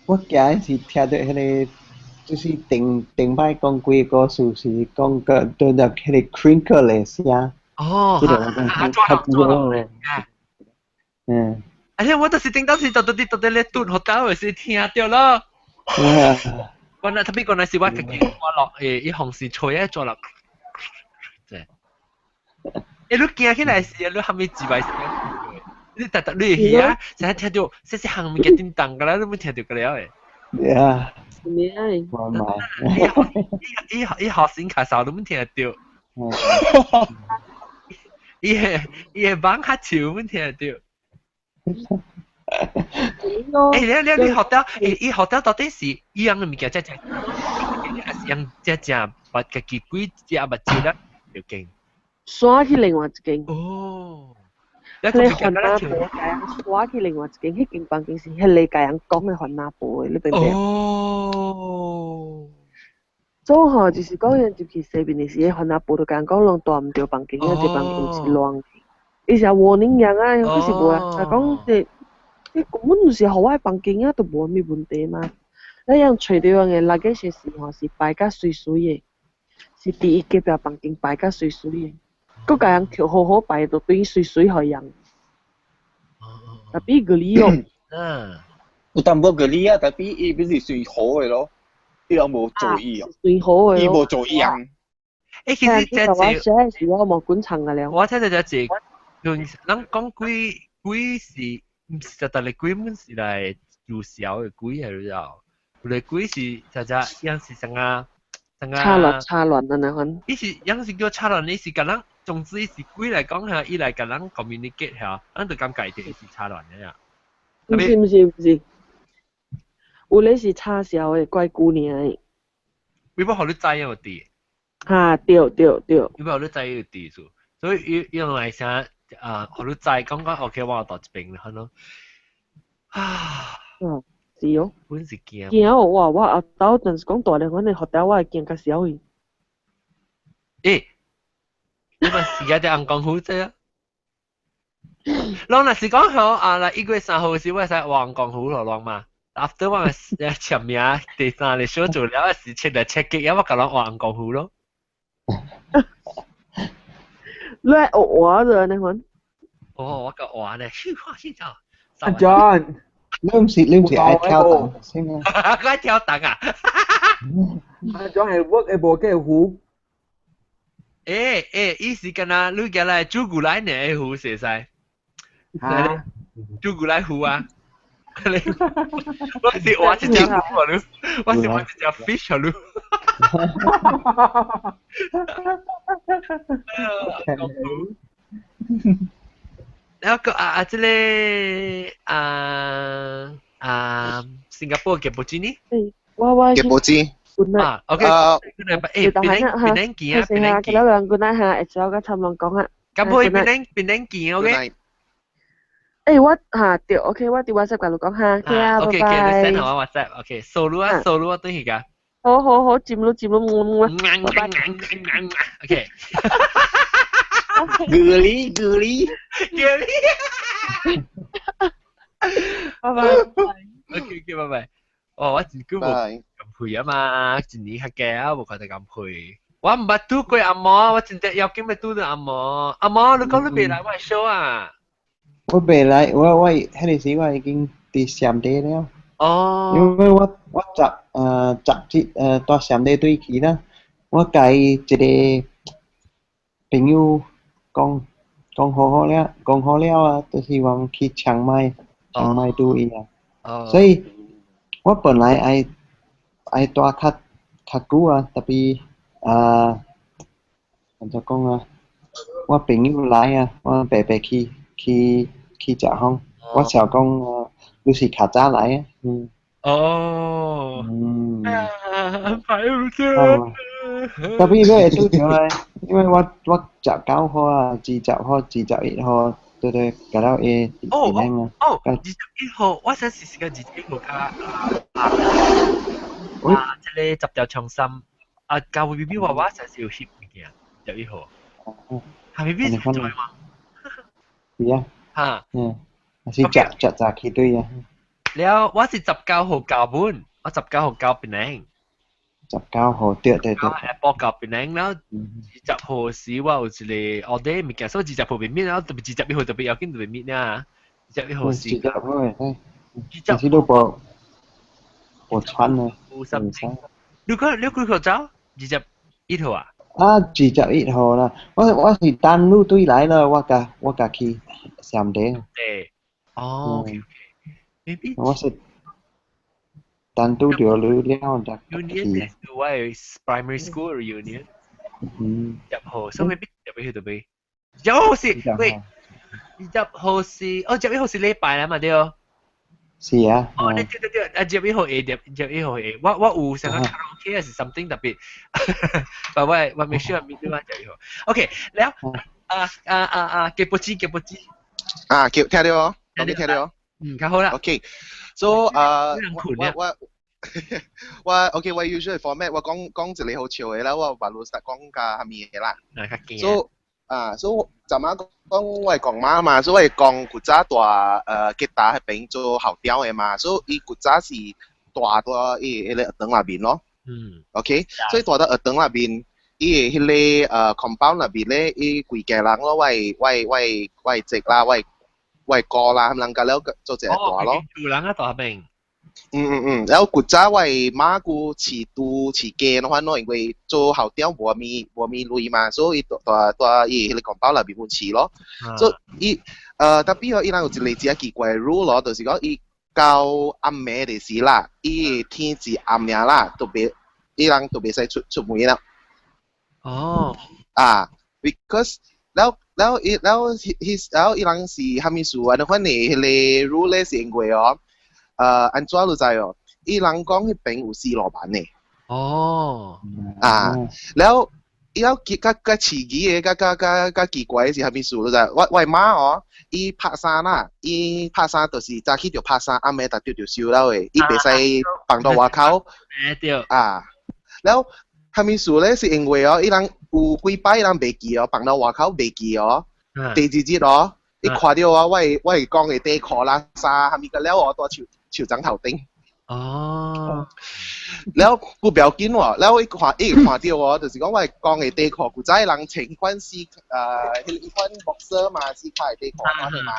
我驚是聽著彼个，就是頂頂擺講幾个故事是講個對著彼个 crinkle 的聲。哦，這個我講較久。嗯。哎呀，我就是頂當時就到底到底咧蹲學校的時聽著咯。我那特別講那是我家己我落誒，伊紅是吹啊做落，這。欸，你驚起來時，你蝦米自白聲？你逐逐你去啊，成日聽著細細項物件叮當個啦，你無聽著個了的。呀。咩啊？我嘛。伊伊學生咳嗽都無聽著。伊個伊個網較長，無聽著。欸，你你你學到，欸，伊學到到底是伊樣的物件，遮遮，還是用遮遮，把家己幾隻目睭咧就驚。刷去另外一間。哦。你番仔婆共人刷去另外一間，彼間房間是彼个共人講的番仔婆的，你明白？哦。做吼就是講，𪜶入去西面的時，彼番仔婆就共人講，攏蹛毋著房間，彼個房間是亂去。伊是 warning 人啊，可是無啊，就講這這根本就是予我的房間啊，都無啥物問題嘛。你樣揣著人的 luggage 時吼是擺甲媠媠的，是佇伊隔壁房間擺甲媠媠的，閣共人抾好好擺，就變媠媠予人。tapi geli 哦。有淡薄 geli 啊，tapi 伊不是算好的咯，伊攏無做伊哦，算好的。伊無做伊樣。欸，其實這我寫的時我無滾床個了。我聽到這這，用咱講鬼鬼是，毋是特特個鬼，本是來注銷的鬼係你知道？有个鬼是常常樣是啥啊？啥啊？插亂插亂按呢款。伊是樣是叫插亂，伊是共人，總之伊是鬼來講嚇，伊來共人 communicate 嚇，咱就感覺伊是插亂的呀。毋是毋是毋是，有咧是插銷的怪姑娘的。伊欲予你知有佇。哈，對對對。伊欲予你知有佇數，所以伊用來啥啊？予你知講講 OK，我到這邊了，咯。啊。嗯，是哦。本是驚。驚哦！哇，我後頭就是講大咧，阮的學校我會驚較少去。欸，你嘛時間佇紅光湖這啊？攏若是講好啊，來1月3號時，我會使黃光湖落攏嘛。After 我簽名，第三日小做了是七日七日，我共人黃光湖咯。你愛學話就按呢款。哦，我個話咧，虛話虛講。阿 John，你毋是愛跳檔先啊？我愛跳檔啊！阿 John 係 work 的無計湖。欸欸，伊是敢若你寄來煮牛奶呢？湖會使。哈？煮牛奶湖啊！我是我一隻魚啊！你，我是我一隻 fish 啊！你。然後個啊啊，這個啊啊，新加坡嘅布吉呢？我嘅布吉。啊，OK。欸，檳榔檳榔見啊，檳榔見。兩人 good night 嚇，會使我甲參人講啊。咁會檳榔檳榔見，OK。欸，我嚇對，OK，我佇 WhatsApp 共你講哈，OK 啊， OK 拜 OK，你拜。 send 我 WhatsApp，OK，收錄啊，收錄啊，對而家。好好好，佔咯佔咯，拜拜。 OK。 Geli geli。 Geli。拜拜。 OK OK，拜拜。哦，我真久無咁配啊嘛，一年較加啊，無看得咁配。我毋捌拄過阿毛，我真正要緊欲拄著阿毛。阿毛，你講你袂來我 show 啊？我袂來，我彼个時我已經佇暹地了。因為我十節蹛暹地對去啦，我共伊一個朋友講講好好了，講好了啊，就是講去清邁，清邁拄伊啊。所以我本來愛愛蹛較較久啊，tapi 啊，按怎講啊？我朋友來啊，我白白去去去食風。我想講，你是較早來啊，嗯。哦。嗯。排唔哦。Tapi 你會拄著咧，因為我19號啊，20號、21號，對對，共了伊暹啊。哦，21號，我想試試個21號較啊啊，這個十條長衫啊，教會 B B 娃娃想是有翕物件，十一號。係咪 B 是在嗎？是啊。嚇。嗯，是十十早去對啊。了，我是19號交本，我十九號交檳城。19號，對對對。下晡到檳城了，20號時我有一個 order 物件，所以20號袂 meet 了，特別21號特別要緊就袂 meet 啦。二十一號時。二十號會，其實都無無穿啊。有 something。你講你幾號走？21號啊？啊，二十一號啦，我是等你對來了，我共去暹地。對。哦，OK OK。Maybe。我是等拄著你了才 Reunion 是我的 primary school reunion。入號，所以 maybe 入去就未。有是，喂，20號是，哦，21號是禮拜啦嘛對。是啊。哦，對對對，啊，21號會，21號會，我有想講卡拉 OK 還是 something 特別，但我我 make sure 咪對我21號。OK，了，啊啊啊啊，給不知給不知。啊，叫聽到哦，聽到哦。嗯，較好啦。 OK，so 啊，我我我 OK，我 usual format 我講講一個好笑的啦，我話老實講較蝦米的啦。So 啊，所以昨晚講我係講媽嘛，所以我講古早蹛吉打彼邊做校長的嘛，所以伊古早是蹛佇伊彼個學堂內面咯。OK，所以蹛佇學堂內面，伊的彼個compound 內面咧，伊規家人咯，我的侄啦，我的哥啦，𪜶人共了做一個蹛咯。厝人啊，蹛彼邊。嗯嗯嗯，然後古早我的媽閣飼豬飼雞那款咯，因為做校長無啥物鐳嘛，所以蹛蹛伊彼個 compound 內面飼咯。所以伊tapi 哦，伊人有一個真奇怪的 rule 咯，就是講伊到暗暝的時啦，伊天是暗爾啦，都袂伊人都袂使出出門啦。啊，because 了了伊了彼了伊人是蝦米事啊？你反正彼個 rule 咧是因為哦。按怎你知哦？伊人講彼邊有死老闆呢。啊，了伊了較較刺激的，較較較較奇怪的是蝦米事？你知？我的媽哦，伊拍衫啦，伊拍衫就是早起就拍衫，暗暝就著收了的，伊袂使放到外口。對。啊，了蝦米事咧？是因為哦，伊人有幾擺伊人袂記哦，放到外口袂記哦。第二日哦，伊看著我，我的講的底褲啦、衫，蝦米個了哦，蹛樹樹叢頭頂。了，閣不要緊喎，了伊看伊看著哦，就是講我講的底褲，古早人穿彼款絲彼款 boxer 嘛，絲卡的底褲嘛，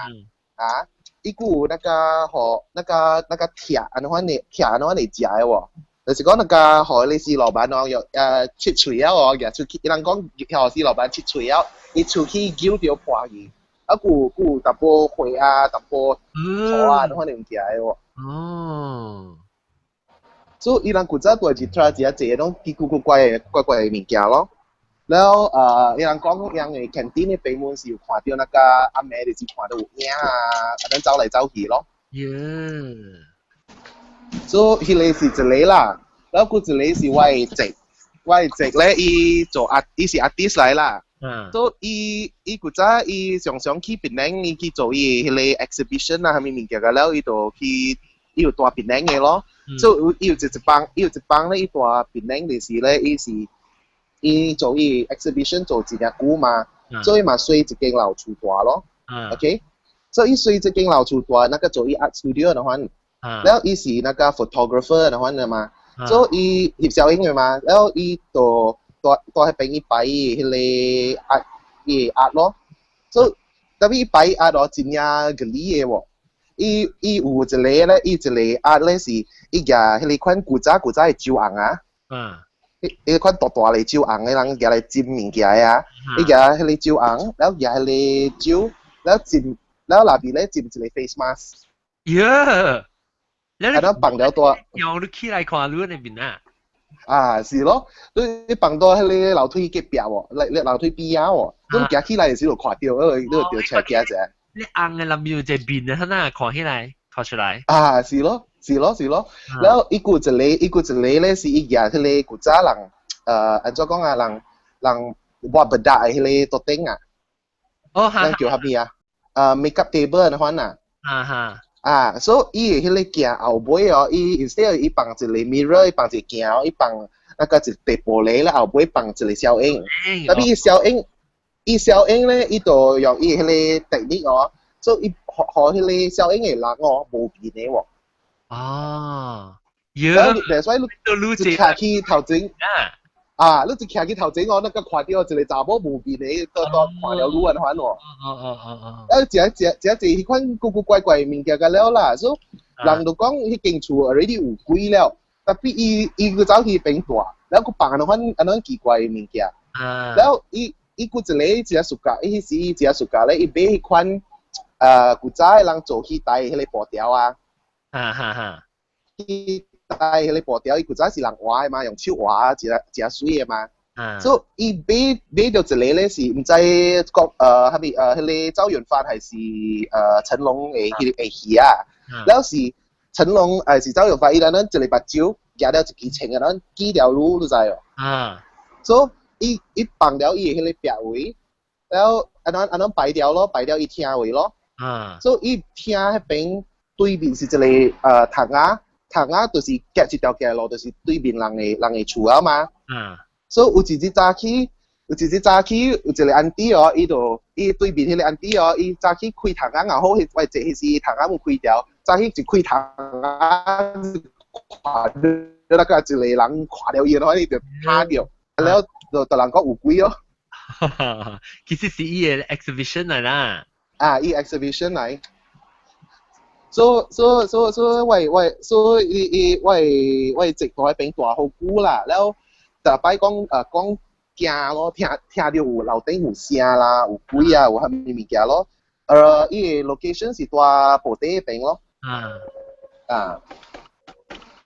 啊，伊閣有那個予那個鐵按呢款的鐵按呢款來食的喎，就是講那個予彼死老闆哦，用切喙仔哦，舉出去，伊人講予死老闆切喙仔，伊出去揪著破去，啊，閣有淡薄血啊，淡薄土啊，按呢款的物件的喎。所以伊人古早蹛一撮一濟攏奇古古怪的怪怪的物件咯。了伊人講伊人的 canteen 的邊門是有看著那個暗暝就是看著有影啊，按呢走來走去咯。所以彼個是一個啦，了閣一個是我的侄，我的侄咧，伊做 art，伊是 artist 來啦。所以伊伊古早伊常常去檳城，伊去做伊彼个 exhibition 啊，啥物物件個了，伊就去伊有蹛檳城的咯。所以伊有一幫，伊有一幫咧，伊蹛檳城就是咧，伊是伊做伊 exhibition 做真正久嘛，所以嘛隨一間老厝蹛咯。OK，所以伊隨一間老厝蹛，那個做伊 art studio 的話，了伊是那個 photographer 的話的嘛，所以伊翕相影的嘛，了伊就蹛蹛彼邊伊擺伊彼个 art 伊的 art 咯，所以 tapi 伊擺 art 咯真正個理的喎。伊伊有一個咧，伊一個 art 咧是伊舉彼個款古早古早的酒甕啊，彼彼款大大个酒甕的人舉來斟物件的啊，伊舉彼個酒甕，了舉彼個酒，了斟，了內面咧斟一個 face mask。耶！啊，咱放了蹛。用你起來看你那邊啊？啊，是咯，你放到彼個樓梯隔壁喎，來樓梯邊仔喎，你行起來的時就看著，你就著出來行者。你紅的內面有一個面啊，哪看起來，看出來。啊，是咯，是咯，是咯。了，伊閣一個，伊閣一個咧是伊舉彼個古早人，按怎講啊，人人抹 bedak 的彼個桌頂啊。哦，哈。咱叫啥物啊？Makeup table 那款啊。啊哈。啊，所以伊的彼個鏡後尾哦，伊 instead 伊放一個 mirror，伊放一個鏡，伊放那個一塊玻璃咧，後尾放一個小影。Tapi 伊小影，伊小影咧，伊就用伊彼個 technique 哦，所以伊予彼個小影的人哦無面的喎。哦。所以你你徛去頭前，啊，你一徛去頭前哦，那個看著一個查某無面的，都都看了愈安款喎。哦哦哦哦。啊，誠誠誠濟彼款古古怪怪的物件個了啦，所以人就講彼間厝 already 有鬼了，tapi 伊伊閣走去彼邊蹛，了閣放按款按款奇怪的物件。了伊伊閣一個真 suka，伊彼時伊真 suka 咧，伊買彼款古早的人做戲台彼個布條啊。哈哈哈。戲台彼個布條，伊古早是人畫的嘛，用手畫，真真媠的嘛。所以伊買買著一個咧是毋知國啥物彼個周潤發還是成龍的彼個戲啊，了是成龍還是周潤發伊咱一個目睭舉了一支槍啊，咱幾條路你知無？啊。所以伊伊放了伊的彼個壁位，了按怎按怎擺掉咯，擺掉伊廳位咯。所以伊廳彼邊對面是一個窗仔，窗仔就是隔一條街路，就是對面人的人的厝啊嘛。所以有一日早起，有一日早起，有一個 auntie 哦，伊就伊對面彼個 auntie 哦，伊早起開窗仔，後好，彼我坐彼時窗仔無開著，早起一開窗仔，看著那個一個人看著伊，然後伊就嚇著，了就就人講有鬼哦。其實是伊的 exhibition 來啦。啊，伊 exhibition 來。所所所所我我所以伊我我直到彼邊蹛好久啦，了。逐擺講講驚咯，聽聽著有樓頂有聲啦，有鬼啊，有啥物物件咯。伊个 location 是蹛布袋彼邊咯。啊。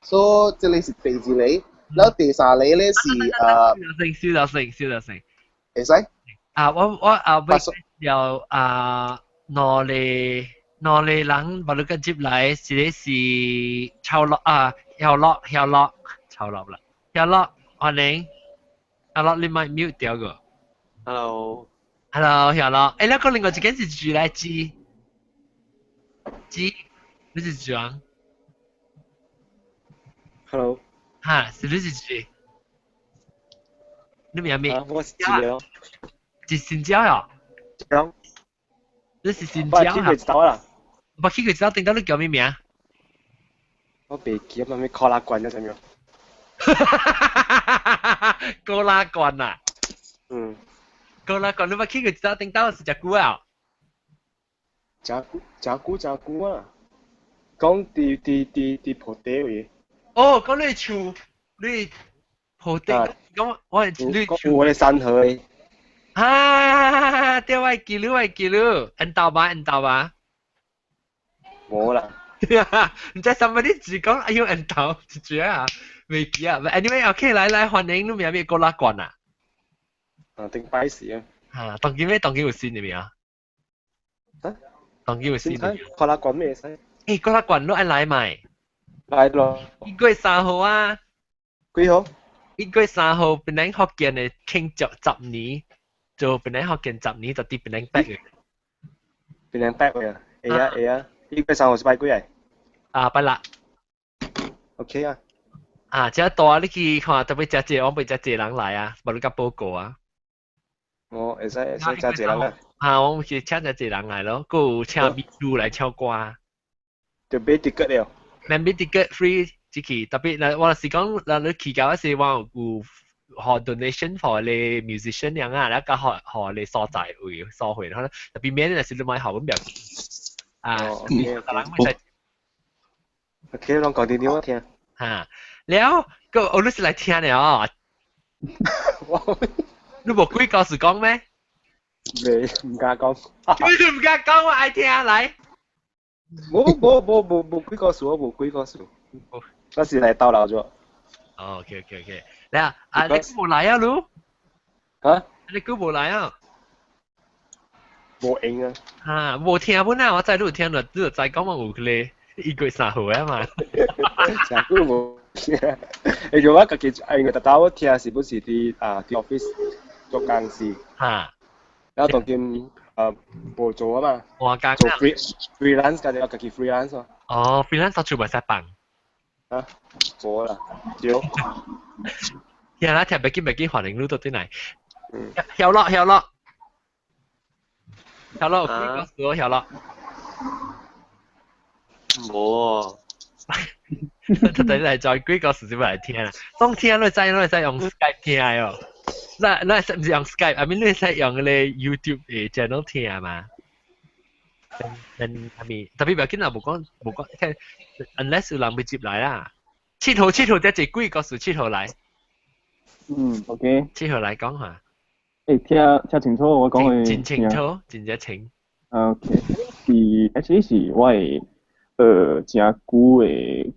所以這個是第二個，然後第三個咧是燒成燒到成燒到成。會使？啊，我我後尾了啊，兩個兩個人把你個接來，一個是超樂啊，曉樂曉樂超樂啦，曉樂。歡迎，阿樂你咪 mute 掉個。 Hello。 Hello，曉樂。誒，那個另外一間是住來知，知，你是住啊？Hello。哈，是你是住？你名咩？我是治療。是新椒呀？講。你是新椒啊？我去過一道啦。我去過一道，頂到你叫咩名？我袂記，我咩考拉罐咗啥物？高拉罐啊！嗯。高拉罐，你捌去過一道頂到是食久啊？食久，食久，食久啊！講佇佇佇佇鋪底位。哦，講你厝，你鋪底，講我你厝。有我哋山河的。啊！對，我記錄，我記錄，恩豆嘛，恩豆嘛。無啦。毋知 somebody 只講哎呦恩豆，就這啊。未記啊，anyway，OK，來來，歡迎你名咩高拉罐啊？啊，頂擺時啊。啊，當今咩？當今有新的未啊？啊？當今有新的。高拉罐咩使？誒，高拉罐你愛來買？來咯。 1月3號啊。幾號？ 1月3號，本來福建的慶祝十年。做檳城福建10年就佇檳城 back 嘅。檳城 back 嘅，會啊會啊，呢個3號是拜幾啊？啊，拜六。 OK 啊。啊，這大你去看，特別真濟，我袂真濟人來啊，無你甲報告啊。哦，會使會使真濟人啊。啊，我是請真濟人來咯，閣有請秘書來唱歌。就買 ticket 了。免買 ticket free 這去，特別嗱，我是講，嗱你去到嗰時，我有學 donation for 你 musician 樣啊，แล้วก็學學你所在會所會，可能特別免係是你買學咁表。啊， OK 人 OK，攏講電話聽。嚇，了個我你是來聽了，你無鬼故事講咩？未，唔敢講。你唔敢講，我愛聽來。冇冇冇冇冇鬼故事，我冇鬼故事。我是來逗鬧咗。哦，OK OK OK，嚟啊，啊你冇來啊，你？嚇？你估冇來啊？冇應啊！嚇，無聽本啊！我知你有聽了，你就知講我有咧1月3號啊嘛。成久無聽，因為我家己，因為特頭我聽是不是佇啊佇 office 做工時。嚇。然後當今無做啊嘛。我家做 freelance 家己我家己 freelance 咯。哦，freelance 做袂使放。啊，無啦，對。呀，啦，聽袂記袂記，歡迎你到轉來。嗯。曉咯曉咯。曉咯，幾個時曉咯。無啊。特地嚟再幾個時先嚟聽啦。當聽你知你知用 Skype 聽哦。那那是唔是用 Skype？I mean 你使用個 YouTube 嘅 channel 聽嘛？嗯，係咪？特別唔要緊啦，無講無講，unless 有人會接來啦。7號7號，這一幾個時7號來。嗯，OK。7號來講下。誒，聽聽清楚我講嘅。真清楚，真正清。 OK，是 actually 是我的誠久的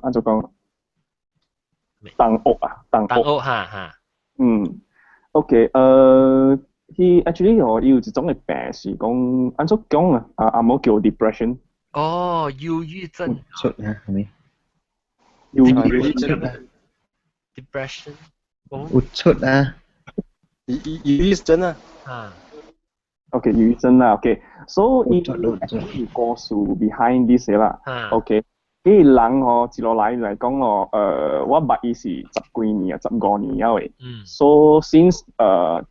按怎講？同學啊，同學。同學哈哈。嗯，OK，佢 actually 哦，伊有一種的病是講按怎講啊？啊啊，無叫 depression。哦，憂鬱症。出啊，係咪？憂鬱症。 depression。有出啊。憂鬱症啊。啊。 OK，憂鬱症啦，OK，所以伊有故事 behind this 啦，OK，彼個人吼一路來來講咯，我捌伊是十幾年啊，15年了的，so since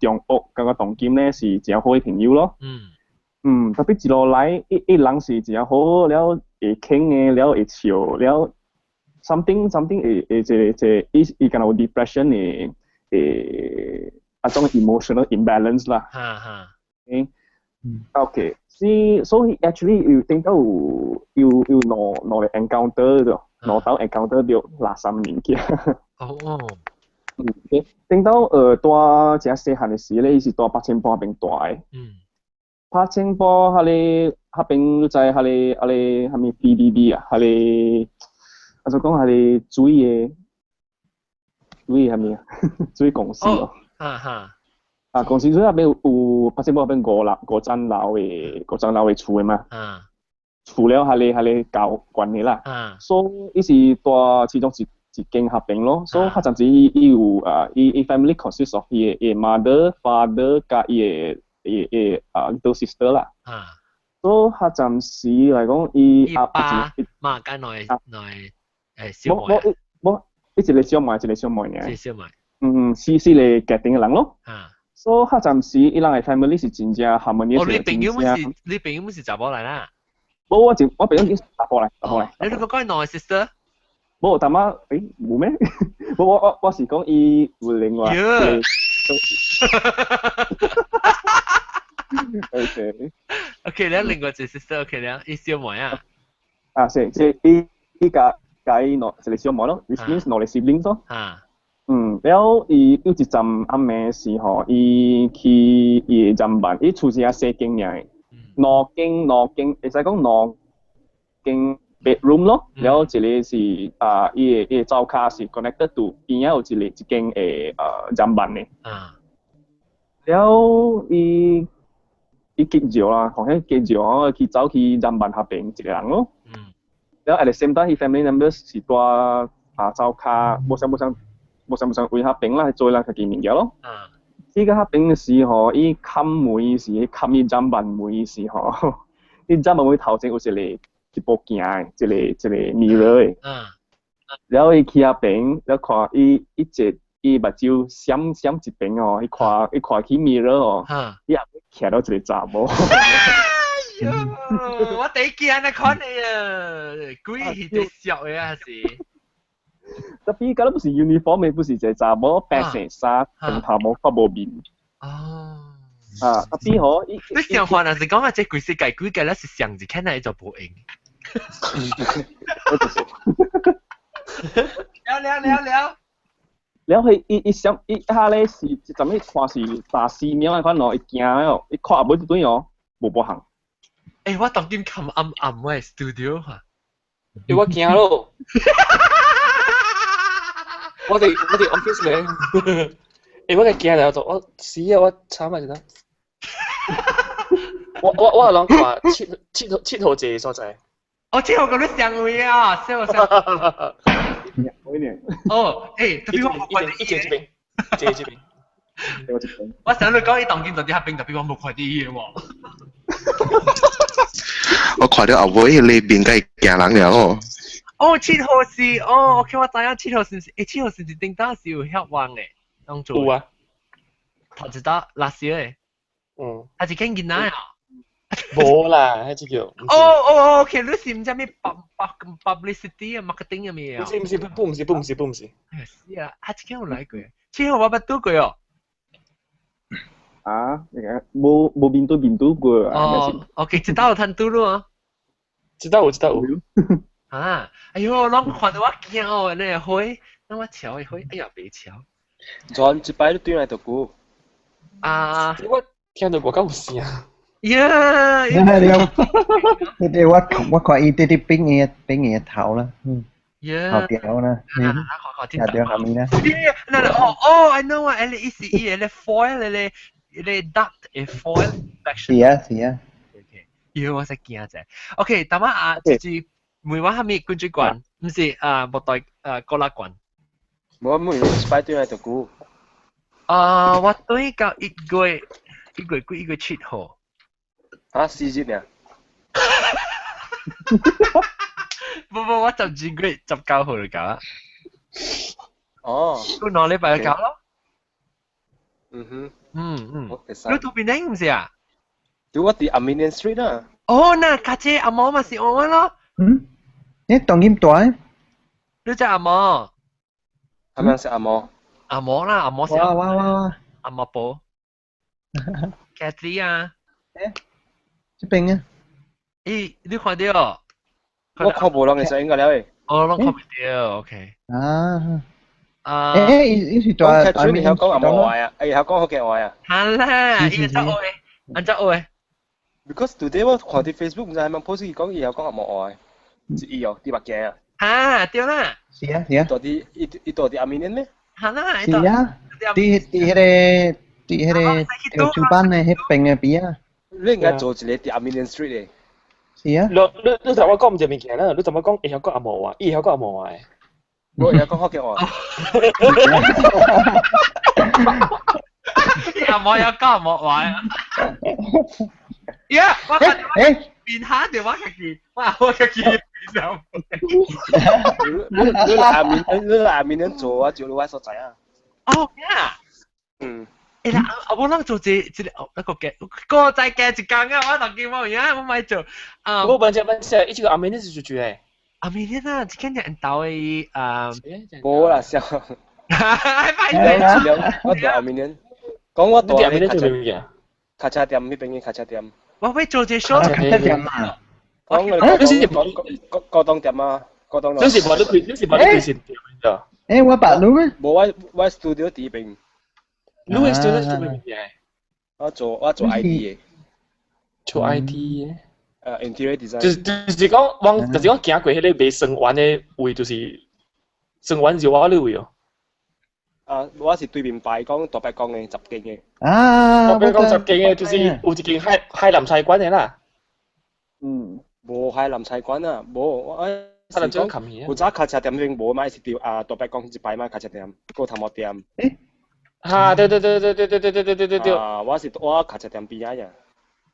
中學感覺當今咧是誠好的朋友咯，嗯，特別一路來，伊伊人是誠好了，會傾的，了會笑，了 something something 會會一個一個伊伊敢若有 depression 的會啊種 emotional imbalance 啦。哈哈。嗯，OK，是，所以 actually 有頂到有有有兩兩個 encounter 到，兩道 encounter 到垃圾物件。哦。嗯，頂到住誠細漢的時咧，伊是住八仙坡彼邊大的。八仙坡彼个彼邊你知彼個彼个啥物 PBB 啊，彼个啊就講彼个水的水啥物啊？水公司哦。哈哈。啊，公司水那邊有八仙坡彼邊五樓五層樓的五層樓的厝的嘛。厝了彼个彼個交關的啦。所以伊是住其中一一間合併咯，所以較暫時伊伊有啊，伊伊 family consist of 伊的伊 mother、father 佮伊的伊伊啊 little sister 啦。所以較暫時來講，伊阿爸媽佮兩兩小妹。無無伊一個小妹，一個小妹爾。一個小妹。嗯，四四個家庭的人咯。所以較暫時伊人的 family 是真正 harmonious。哦，你朋友們是，你朋友們是查某來啦？無，我我朋友已經查甫來，查甫來。你你講兩個 sister？無，淡仔，誒，無咩？無，我我我是講伊有另外。OK。 OK，你另外一個 sister，OK 了，伊小妹啊。啊，是，即伊伊佮佮伊兩一個小妹咯，which means 兩個 siblings 咯。嗯，了伊有一陣暗暝時吼，伊去伊的站辦，伊厝是較細間爾，兩間兩間，會使講兩間 bedroom 咯，了一個是啊，伊的伊的灶跤是 connected to 邊仔有一個一間的站辦的。了伊伊結尿啦，好像結尿去走去站辦彼邊一個人咯。了 at the same time，伊 family members 是住啊灶跤，無啥無啥無啥無啥位彼邊啦，做人家己物件咯。依家平時吼，伊冚門時，冚伊砧板門時吼，伊砧板門頭前有一部鏡的，一個 mirror 的。然後伊去遐邊，了看伊伊一伊目睭閃閃一邊哦，伊看起 mirror 哦，伊後尾徛到一個查某。哎喲，我第一見你看你啊，鬼是啲笑的啊是。特別敢若不是 uniform 的，不是一個查某白色衫，長頭毛，較無面。哦。啊，特別吼，伊你想看若是講啊，這規世界鬼個咧是上一看來就無用。了了了了。了佢伊伊想伊下咧是，怎麼看是30秒的款咯，伊驚哦，伊看後尾一對哦，無無行。欸，我當今冚暗暗我 studio 哈。欸，我驚咯。我哋 office 咧，欸，我個驚了就我死啊！我慘啊！真係。我攏看7號這個所在。哦，7號佮你相位啊，笑笑。哦，欸，特別我無看伊坐這邊，坐這邊。我想你講伊當今就佇遐邊，特別我無看著伊的喎。我看到後尾你面梗係驚人了哦。哦，7號是哦，OK，我知影7號是毋是？欸，7號是毋是頂當時有遐彎的？當做有啊。頭一道垃圾的。嗯。還是見囡仔啊？無啦，彼隻叫。哦哦，OK，你是毋知咩 publicity 啊，marketing 啊咩啊？毋是毋是，不毋是不毋是不毋是。是啊，啊，這間有來過，7號我捌拄過哦。啊，無面對面拄過啊。哦，OK，這道有通拄咯啊。這道有，這道有。啊，哎喲，攏看到我驚哦，那個花，那我瞧的花，哎呀，袂瞧。昨一擺你轉來就久。啊，我聽到我敢有聲。呀！你你我看伊直直變伊變伊頭啦，嗯，頭條啦，嗯，頭條下面啦。嗱嗱哦哦，I know 啊，你意思伊個 foil 咧咧 duct 嘅 foil 是啊是啊。妖，我識驚者。OK，等下啊，就是問我蝦米滾水罐，毋是啊，木袋啊，高拉罐。無問一擺轉來就久。啊，我對到1月1月幾1月7號。啊，4日爾。無無，我12月19號就到啦。哦。過兩禮拜就到咯。嗯哼。嗯嗯。你到邊頂毋是啊？對，我佇 Armenian Street 啊。哦，那家姐阿毛嘛是我咯。嗯。你當今大？你隻阿毛。係咪是阿毛？阿毛啦，阿毛是。哇哇哇！阿毛婆。Kathy 啊。欸？這邊啊？咦，你看到？我看無人嘅聲音了誒。哦，攏看袂著，OK。啊。啊。欸，伊是大。講你曉講阿毛話啊？伊曉講福建話啊？好啦，伊怎學的？按怎學的？Because today 我看佇 Facebook，毋知係咪 post 伊講伊曉講阿毛話，是伊哦，佇北京啊。啊，對啦。是啊是啊。住佇伊伊住佇阿米尼咩？好啦，是啊，佇彼個主班的彼邊的邊啊。你應該做一個佇 Armenian Street 的。是啊。你頭我講毋這物件啦，你怎麼講會曉講阿毛話？伊會曉講阿毛話。我會曉講福建話。阿毛有講阿毛話啊！呀，我看變下就我家己，我家己變咗。你阿面你做我做我所在啊。哦呀。嗯。欸啦，阿無人做這這個那個嘅，個再加一工啊！我當今我有影，我莫做。啊。我問下問下，伊這個阿面你是做住誒？阿面你啊，這間人兜的啊。無啦，笑。歹勢。我做阿面你，講我做阿面你做咩物件？卡車店彼邊的卡車店。我欲做這小。卡車店啊。講我你講高東店啊，高東。你是無你開，你是無你開是店咋？欸，我捌你咩？無，我 studio 佇邊。你的 studio 做咩物件？我做 IT 的。做 IT 的。interior design。就是講，往就是講行過彼個賣生丸的位，就是生丸是我咧位哦。啊，我是對面擺講大伯公的10間的。啊，大伯公10間的，就是有一間海南菜館的啦。嗯。無海南菜館啊，無我。是講古早卡車店彼邊無嘛，是佇啊大伯公一擺嘛卡車店，過頭毛店。欸？嚇，對對對對對對對對對對對。啊，我是我卡車店邊啊呀。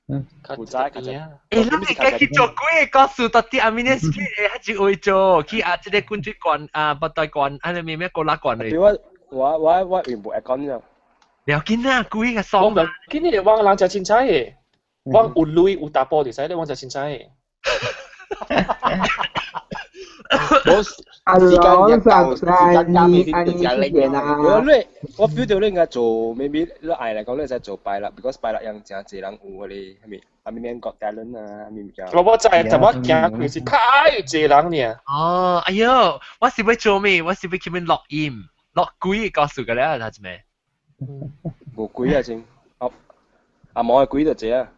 嗯，古早卡車。欸，咱會該去做幾个故事，到底 Armenian Street 會較濟位做，去啊，這个滾水罐啊，北大罐，啊，你咩咩高拉罐嚟？我原本會講啫。了緊啊，幾个爽。我唔緊你我人食凊彩的，我有鐳有淡薄就使，你我食凊彩的。我時間一夠，時間加未必就零啊！我你我 feel 到你應該做，maybe 你愛嚟講你使做拜六，because 拜六人真濟人有嗰啲係咪？係咪免國 talent 啊？係咪物件？我知，就我行過是較濟人爾。哦，哎喲，我是欲做咩？我是欲去邊錄音，錄鬼告訴個咧，係咩？無鬼啊真，阿阿毛嘅鬼就這啊。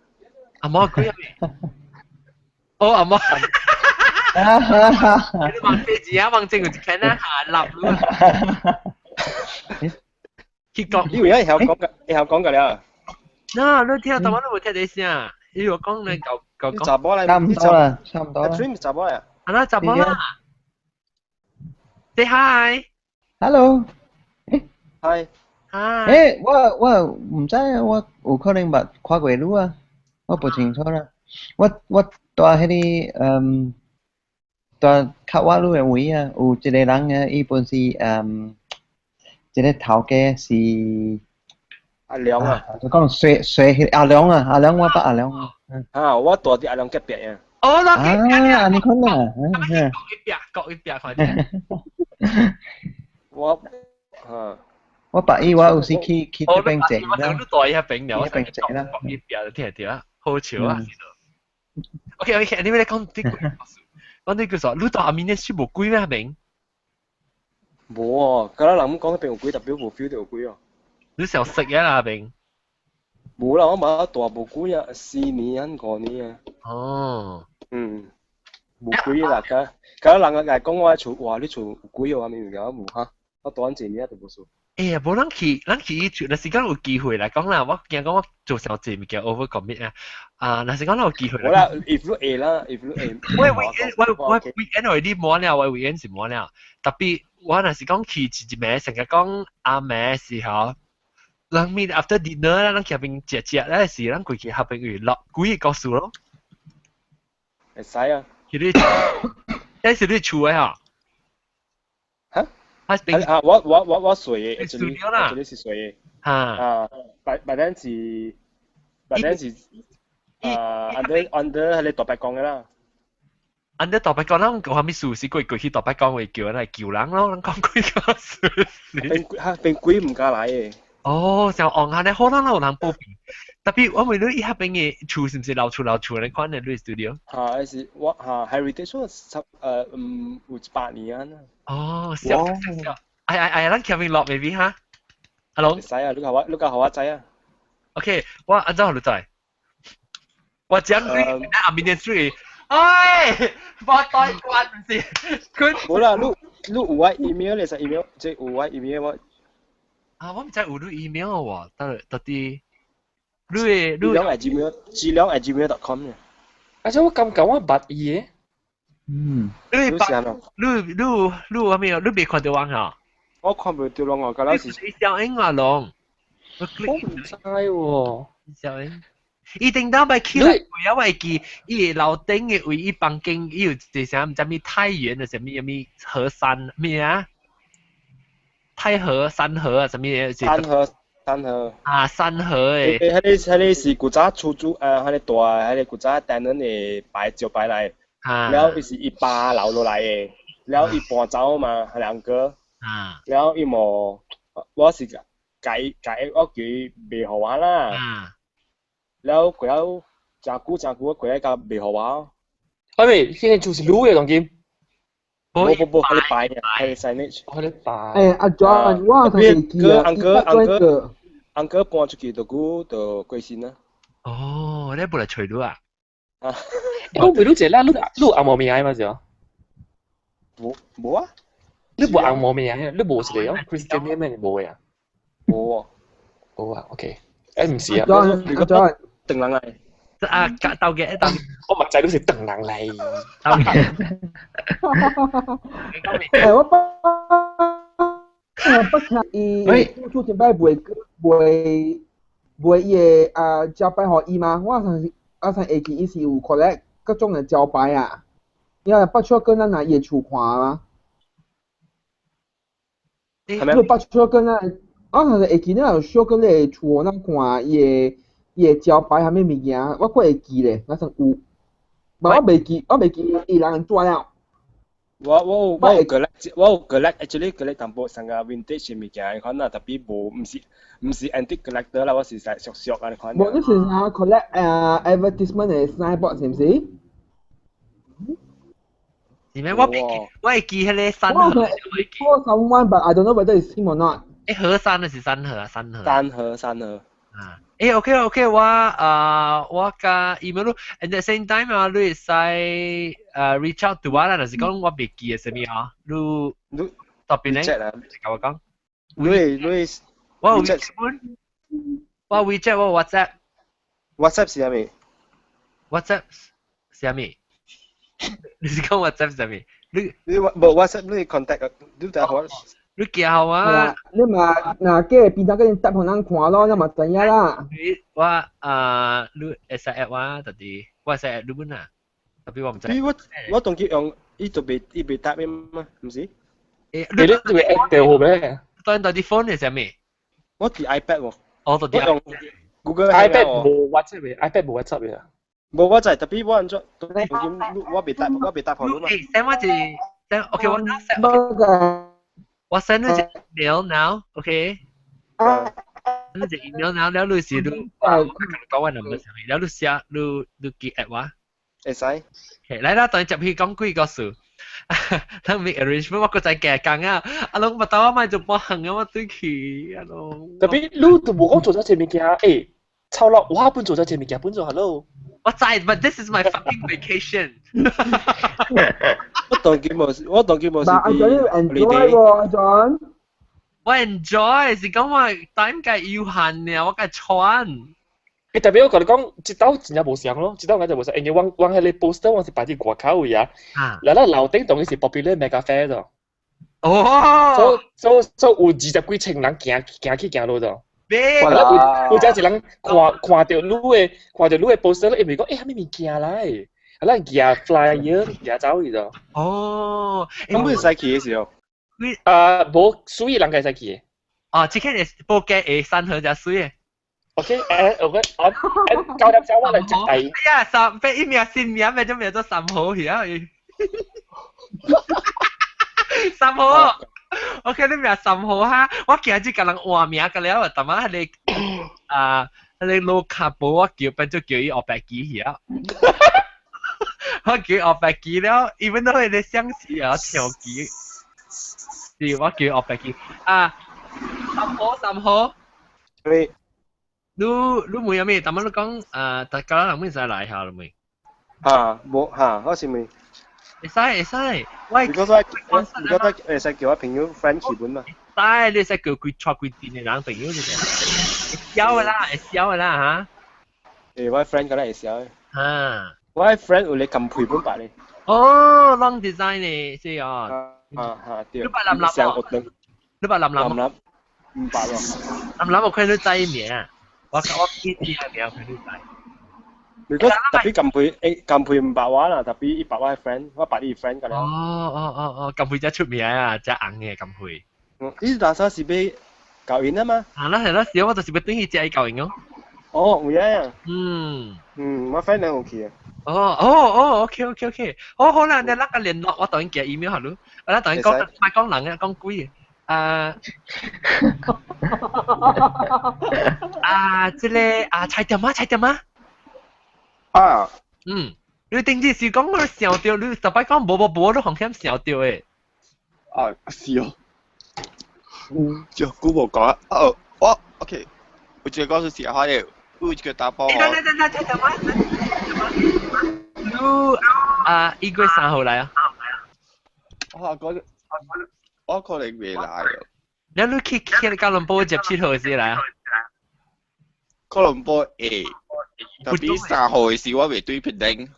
阿毛鬼啊？哦，阿毛。你望飛字啊，望正有一間啊下立咯。去講，你為啥會曉講個？會曉講個了？嗱，你聽，頭先你無聽到聲，伊有講你舊舊講。查某來，差唔多啦，差唔多啦。 Dream 查某來。啊啦，查某啦。Say hi。 Hello。 Hi。 Hi。欸，我毋知我有可能捌看過你啊，我無清楚啦。我蹛彼个嗯。蹛較我你的位啊，有一個人啊，伊本是嗯，一個頭家是阿良啊，就講水水阿良啊，阿良我捌阿良啊。啊，我蹛佇阿良隔壁啊。哦，啊，按呢款啊，各一壁，各一壁看者。我啊，我捌伊，我有時去這邊坐啦。我都蹛伊遐邊了，我邊坐啦。各一壁就聽著啊，好笑啊。OK OK，你欲講啲鬼故事？講啲故事，你蹛 Armenian Street 無鬼咩明？無哦，敢若人講彼邊有鬼，特別無 feel 到有鬼哦。你想食嘢啦，明？無啦，我嘛蹛無鬼啊，4年5年啊。哦。嗯，無鬼啦，敢敢若人來講我厝，哇，你厝有鬼哦，啥物物件無哈？我蹛一年都無事。欸，無咱去，咱去伊厝，若是講有機會來講啦，我驚講我做傷濟物件 over commit 啊。啊，若是講咱有機會。無啦，if 你會啦，if 你會。我 weekend 我 weekend 我你滿了，我 weekend 是滿了。特別我若是講去一一暝，成日講暗暝時候，人面 after dinner 啦，咱去邊食食咧時，咱過去合邊去錄幾個故事咯。會使啊。去你，這是你厝的哈？哈？啊！我睡的，這裡這裡是睡的。啊，白白咱是白咱是啊，under 彼個大白江的啦。 under 大伯江，咱有啥物事是過過去大伯江會叫人來救人咯，咱講幾個事。變哈變鬼毋敢來的。哦，像戇下咧，可能有人報備。特別我問你，伊遐邊的厝是毋是老厝老厝？你看的你 studio？哈，還是我哈 heritage 十有100年啊。哦，笑笑。哎哎哎，咱 Kevin 落 maybe 哈？阿龍。使啊，你較予我知啊。 OK，我按怎予你知？我講你 Armenian Street，哎，我代關毋是佢。無啦，你有我 email 你使 email，即有我 email 我。啊，我毋知有你 email 喎，到底你的你。資料 資料 @gmail.com 嘅。而且我感覺我捌伊的。嗯。你捌你你有啥物？你未看著我哈？我看袂著攏哦，敢若是。小英啊，龍。我毋知喎。小英。伊頂當擺起來，我會記，伊樓頂的位，伊房間，伊有一個啥毋知物太原的啥物啥物河山咩啊？太和三河啊，啥物？三河三河。啊，三河的。彼個是古早出租，彼個大，彼個古早單人的牌招牌來，了伊是伊爸留落來的，了伊搬走嘛，兩個，了伊無，我是共伊共伊，我叫伊賣予我啦。了過後誠久誠久，過來共賣予我。啊未，現在就是滷的當今。無無無，彼個牌啊，彼個 signage。彼個牌。欸，阿 John，我頭先記啊， uncle 搬出去就久就過身啦。哦，你無來揣你啊？啊。我問你一下，你有紅毛名嗎？是？無無啊。你無紅毛名，你無一個哦，Christian name 無的啊？無啊。無啊，OK。欸，毋是啊。阿 John，阿 John。唐人來。啊，鬥嘅鬥。我目仔都是唐人來。鬥嘅。欸，我不過伊出前擺賣賣賣伊个啊招牌予伊嘛，我上我上會記伊是有 collect 各種的招牌啊，因為北出跟咱來伊的厝看嘛。係咪？你北出跟咱，我上會記你有小跟你的厝咱看伊的伊的招牌啥物物件，我閣會記咧，我算有。但我袂記，我袂記伊人怎了。我有 collect，我有 collect，actually collect 淡薄上個 vintage 物件款啦，tapi 無毋是 antique collector 啦，我是實熟熟啊款。無，你是啥 collect advertisement 的 signboard 是毋是？是咩？我袂記，我會記彼個三河。我 someone but I don't know whether it's him or not。和山還是三河啊？三河。三河，三河。啊，OK OK，我啊我佮 email 你，at the same time 啊，你會使reach out to 我啦，就是講我袂記的啥物啊，你你特別咧，共我講，你你我有 WeChat，我 WeChat 我 WhatsApp。 WhatsApp 是啥物？WhatsApp 是啥物？你是講 WhatsApp 是啥物？你你無 WhatsApp 你 contact 你就好。你寄予我。你嘛若過平常個人答予人看咯，你嘛知影啦。你我啊，你會使 add 我，就是我會使 add 你本啊，tapi 我毋知。我當佢用，伊就袂伊袂答應嘛，毋是？你你會 add 掉好咩？當到啲 phone 係啥物？我佇 iPad 喎。我就用 Google iPad 無 WhatsApp 嘅，iPad 無 WhatsApp 嘅。無我就 tapi 我按怎，我袂答，我袂答予你嘛。 send 我一 send OK 我 send 我 send 你一 email now，OK？你一 email now，了你是你我講我 number 上面，了你寫你你記 add 我。會使。來啦，等接去講幾個數。咱 make arrangement，我閣再加工啊！阿攏巴肚我莫做半行啊，我對去阿攏。 tapi 你都無講做咗這物件，臭落我本做咗這物件，本做 hello。我知，but this is my fucking vacation。我當佢無，我當佢無是。但阿 John 你 enjoy 喎，阿 John。我 enjoy 是講我 time 計有限呢，我該穿。 Tapi 我共你講，這兜真正無相咯，這兜我就無相，因為阮阮彼个 poster 阮是擺佇外口位啊，然後樓頂當然是 popular mega fair 咗。所以有20幾千人行行去行落咗。有有只一人看看著你的看著你的 poster，伊咪講，啥物物件來？啊，咱寄 flyer 寄走去咗。咁會使去的時候？啊，無，水人會使去的。哦，這個是報價會三盒才水的。 OK，我我9點鐘我來接第。哎呀，三俾一名新名咪就名做三號去啊！三號，OK，你名三號哈，我今日共人換名個了，淡仔彼个啊，彼个老卡布我叫變做叫伊黑白機去啊。我叫黑白機了，even though 彼个相是啊跳機，是我叫黑白機啊，三號三號。對。你你問有咩？淡仔你講啊，大家人會使來下啦未？嚇，無嚇，我是問。會使會使，我如果說如果會使叫我朋友 friend 去本嘛？使，你使叫幾帶幾陣的人朋友就會曉的啦，會曉的啦嚇。我 friend 敢若會曉的。嚇。我 friend 有咧咁配本白咧。哦，long design 呢，是哦。啊啊對。你捌林林？你捌林林？林林，毋捌喎。林林我看你知名。我我記記下名，看你知。如果 tapi 咁配，咁配毋捌我啦，tapi 伊捌我 friend，我捌伊 friend 個了。哦哦哦哦，咁配才出名啊，才紅的咁配。伊大嫂是欲教𪜶啊嘛？啊，那係那時我就是欲轉去食伊教𪜶哦。哦，有影啊。我 friend 有去啊。哦哦哦，OK OK OK，好好啦，你咱個聯絡，我當然寄 email 予你。我當然講，莫講人啊，講鬼啊。啊，這個啊，菜店啊，菜店啊。啊。你頂次是講我想著，你逐擺講無無無，你風險想著的。啊，是哦。就久無講啊，哦，我 OK，有一個故事是話的，有一個查埔。等等等，菜店啊。你啊，1月3號來啊？我嗰我可能未來哦。你你去去吉隆坡27號時來啊？吉隆坡會，tapi 3號的時我袂對檳城。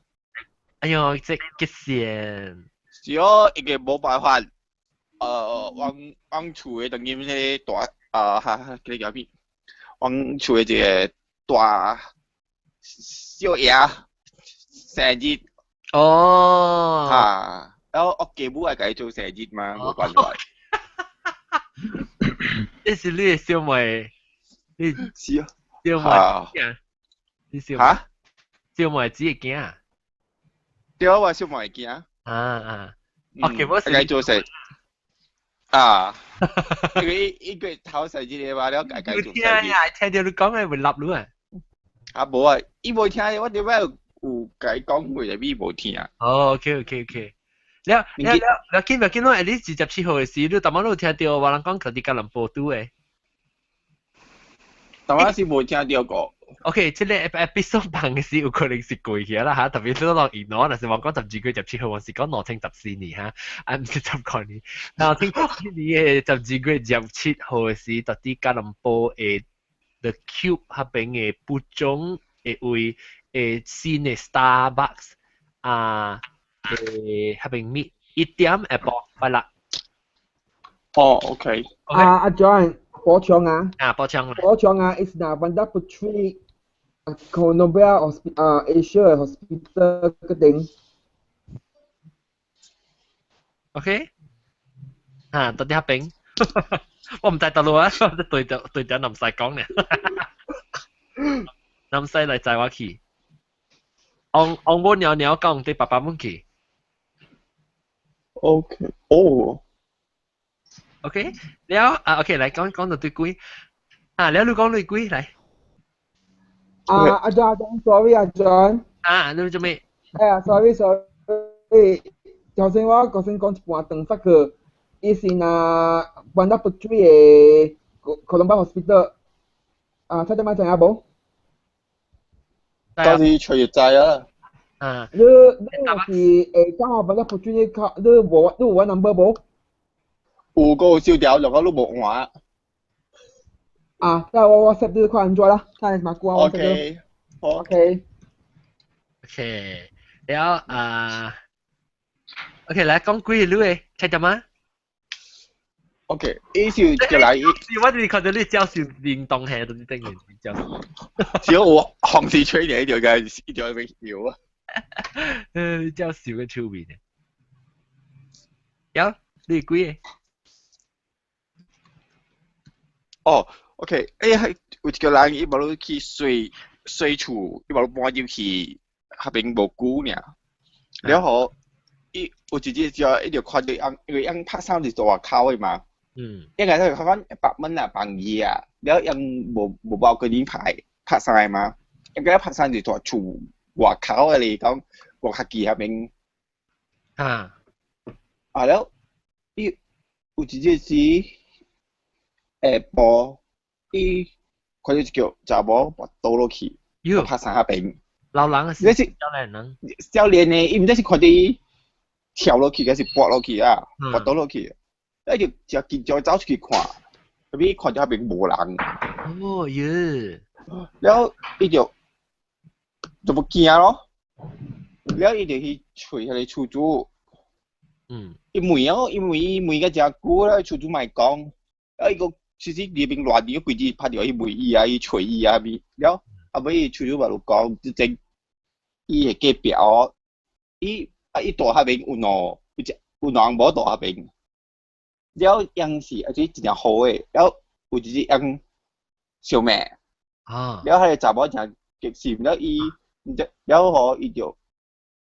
哎喲，這激線。是哦，一個無辦法。阮阮厝的當今彼個大啊哈，叫叫咩？阮厝的一個大少爺生日。哦。哈，然後我繼母愛共伊做生日嘛，無辦法。這是你的小妹，你是啊，小妹，你小妹，小妹子的囝。對啊，我小妹的囝。啊啊，OK，我是。做生啊，因為伊個頭生日的嘛，了解解做生日。聽啊，聽到你講的會立你啊。啊，無啊，伊無聽，我頂擺有共伊講過，但伊無聽。哦，OK。了了了了，緊了緊，攏你27號的時，你逐擺攏有聽到我人講佇吉隆坡拄的。逐擺是無聽著過。 OK，這個 episode 放的時有可能是過去啦嚇，特別你攏用腦，若是我講12月17號，我是講2014年嚇，啊毋是19年，2014年的12月27號的時，佇吉隆坡的 The Cube 彼邊的蒲種的位的新的 Starbucks 啊，誒，彼邊 meet 1點下晡，拜六。哦，OK。啊，阿 John，補充啊。啊，補充。補充啊，is 那 Bandar Puteri Columbia Hospital 啊，Asia Hospital 嗰頂。 OK。啊，到底彼邊？我毋知佗落啊，對著對著南西講呢。南西來載我去。翁翁母鳥鳥講對爸爸們去。 OK，哦。 OK，了啊，OK，來講講到對幾啊，了你講對幾來。啊，阿 John，阿 John，sorry 阿 John。啊，你做咩？哎呀，sorry sorry，頭先我頭先講一半長發去，伊是若 Bandar Puteri 的 Columbia Hospital，啊，睇得嘛知影無？到時隨就知啊。啊。你你若是會講我 Bandar Puteri 靠，你無你有我 number 無？有個燒掉，兩個都無換。啊，那我 WhatsApp 你看按怎啦，睇下嘛久我 OK， OK。 OK，了啊，OK 來講幾個你聽到嗎？OK，伊是就來，我就是看到你教授靈動下，就是等於教授。只要我紅是吹你一條嘅，一條被搖啊。教授嘅出面嘅。有，你幾個？哦，OK，欸，係有一個人伊無論去洗洗厝，伊無論搬入去，彼邊無久爾，了後伊有一日就伊就看著翁，因為翁拍衫是做外口的嘛，應該是看100蚊啊，放伊啊，了翁無無包過你拍拍衫的嘛，應該拍衫是蹛厝外口的咧，講外較近彼邊，啊，啊了，伊有一日時。下晡，伊看著一個查某跋倒落去，拍衫彼邊。老人是少年人。少年的，伊毋知是看著伊跳落去，抑是跋落去啊？跋倒落去，伊就誠緊張走出去看，後尾看著彼邊無人。哦喲！了伊就就無驚咯，了伊就去揣彼個厝主。伊問哦，伊問伊問甲誠久了，厝主嘛會講，啊伊講。其實裡面亂啲，規日拍著去問伊啊，去揣伊啊，咪了後尾厝主嘛有講，之前伊會隔壁哦，伊啊伊住彼邊有兩有一有兩翁某住彼邊，了翁是啊這真正好的，了有一日翁相罵，啊，了彼個查某誠激心，了伊毋知了吼伊就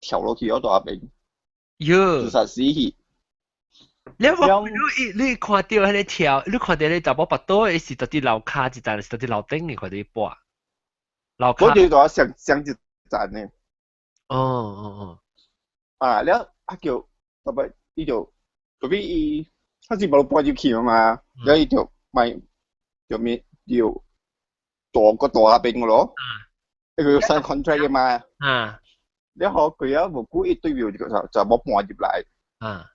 跳落去哦住彼邊，喲，自殺死去。你我你你看著彼個跳，你看著彼個查某跋倒，伊是佇佇樓跤一層，是佇佇樓頂的看著伊跋。樓跤。我就佇上上一層的。哦哦哦。啊，了啊叫，後尾伊就，後尾伊，他是無搬入去嘛，了伊就買，就咪就住個住彼邊咯。伊個有 sign contract 的嘛。啊。了後過啊無久，伊對面有一個查查某搬入來。啊。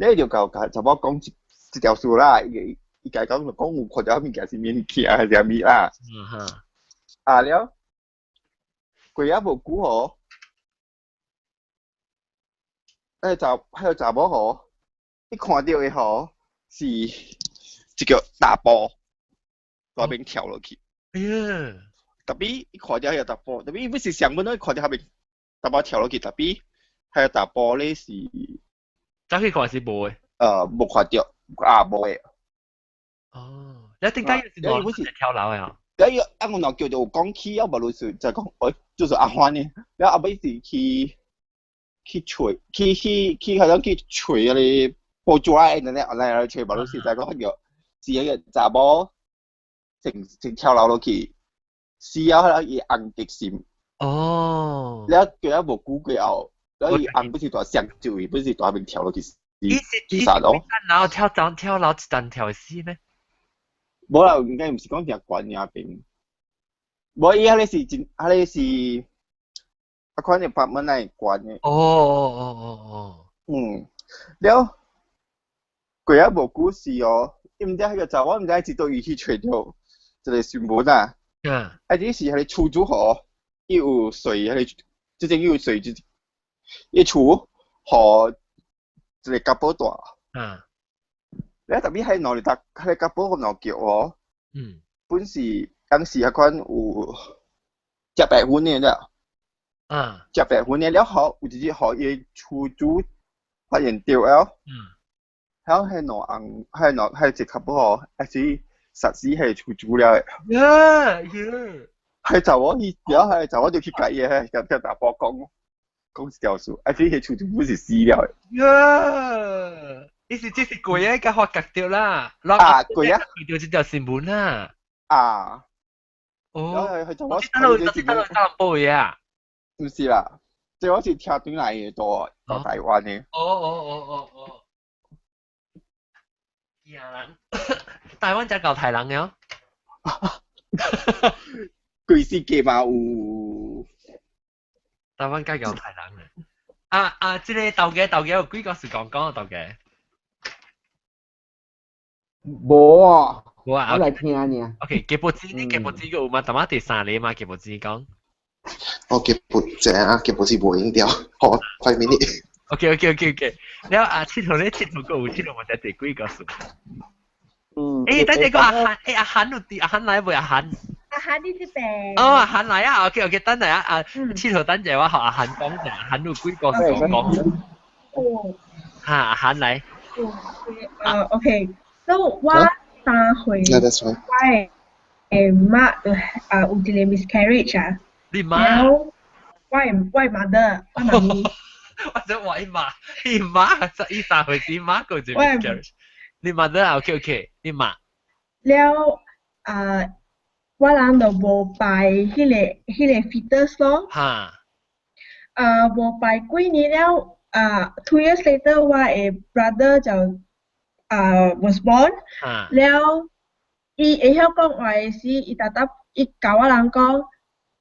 你就共查某講這這條數啦，伊伊共講就講有看著物件是物件還是啥物啦。嗯哼。啊了，過啊無久吼，彼個查彼個查某吼，伊看著的吼是一個查埔大邊跳落去。哎呀！ Tapi 伊看著彼個查埔，tapi 伊不是上本伊看著彼邊查埔跳落去，tapi 彼個查埔咧是走去看是無的。無看著啊，無的。哦，你頂解是伊不是跳樓的啊？了伊啊，我若叫做有講起啊，無論是就講，哎，就是阿歡呢，了後尾是去揣，去去去，好像去揣彼个報紙啊，那那來來揣，無論是就講叫是彼個查某成成跳樓落去，死了伊紅激心。哦。了過了無久過後，了伊紅不是大雙就位，不是大邊跳落去死，自殺咯。然後跳樓跳樓一單跳死咩？無啦，應該毋是講誠懸爾邊。無伊彼个是真，彼个是啊款的apartment 來懸的。哦哦哦哦哦。了過了無久時哦，伊毋知彼個查某毋知知倒伊去揣著一個新聞啊。啊，這是彼个厝主吼，伊有稅彼个，這陣伊有稅就伊厝予一個 couple 住。了 tapi 彼兩日逐彼個 couple 兩叫哦。本是當時彼款有食白粉的了。食白粉的了後，有一日予伊厝主發現著了。然後彼兩翁，彼兩彼一個 couple 吼，還是殺死彼個厝主了的。呀呀！彼查某去，了彼查某就去共伊个共共查埔講講一條事，啊，這彼厝主本是死了的。呀！意思這是過啊，共發覺著啦。啊，過啊！看著這條新聞啦。啊。哦。佢就我睇到睇到三報嘢啊？毋是啦，這我是聽轉來的，到到台灣的。哦哦哦哦哦。驚人，台灣才夠刣人了。規世界嘛有。台灣較夠刣人啊！啊啊！這个頭家頭家有幾個是講講頭家？無啊，無啊，我來聽爾。 OK，基本子你基本子個有嘛？淡仔第三個嘛？基本子講。哦，基本正啊，基本是無用掉，好，5 minute。 OK。了啊，佚佗咧佚佗個有佚佗嘛？才第幾個數？等陣個阿韓，阿韓有佇，阿韓來未？阿韓。阿韓你這邊。哦，阿韓來啊！OK，等下啊，啊，佚佗等陣我予阿韓講者，阿韓有幾個數講。哦。哈，阿韓來。 OK，so 我3歲， Yeah, that's right. 我的媽啊有一個 miscarriage 啊。你媽？然後我的 mother，我媽咪。我想話伊媽，伊媽，伊3歲時媽個就 miscarriage。你 mother 啊？OK，你媽。了啊，我人就無拜彼個 fetus 咯。啊，無拜幾年了，啊，2 years later 我的 brother 就啊 was born。了，伊會曉講話的時，伊逐逐伊共我人講，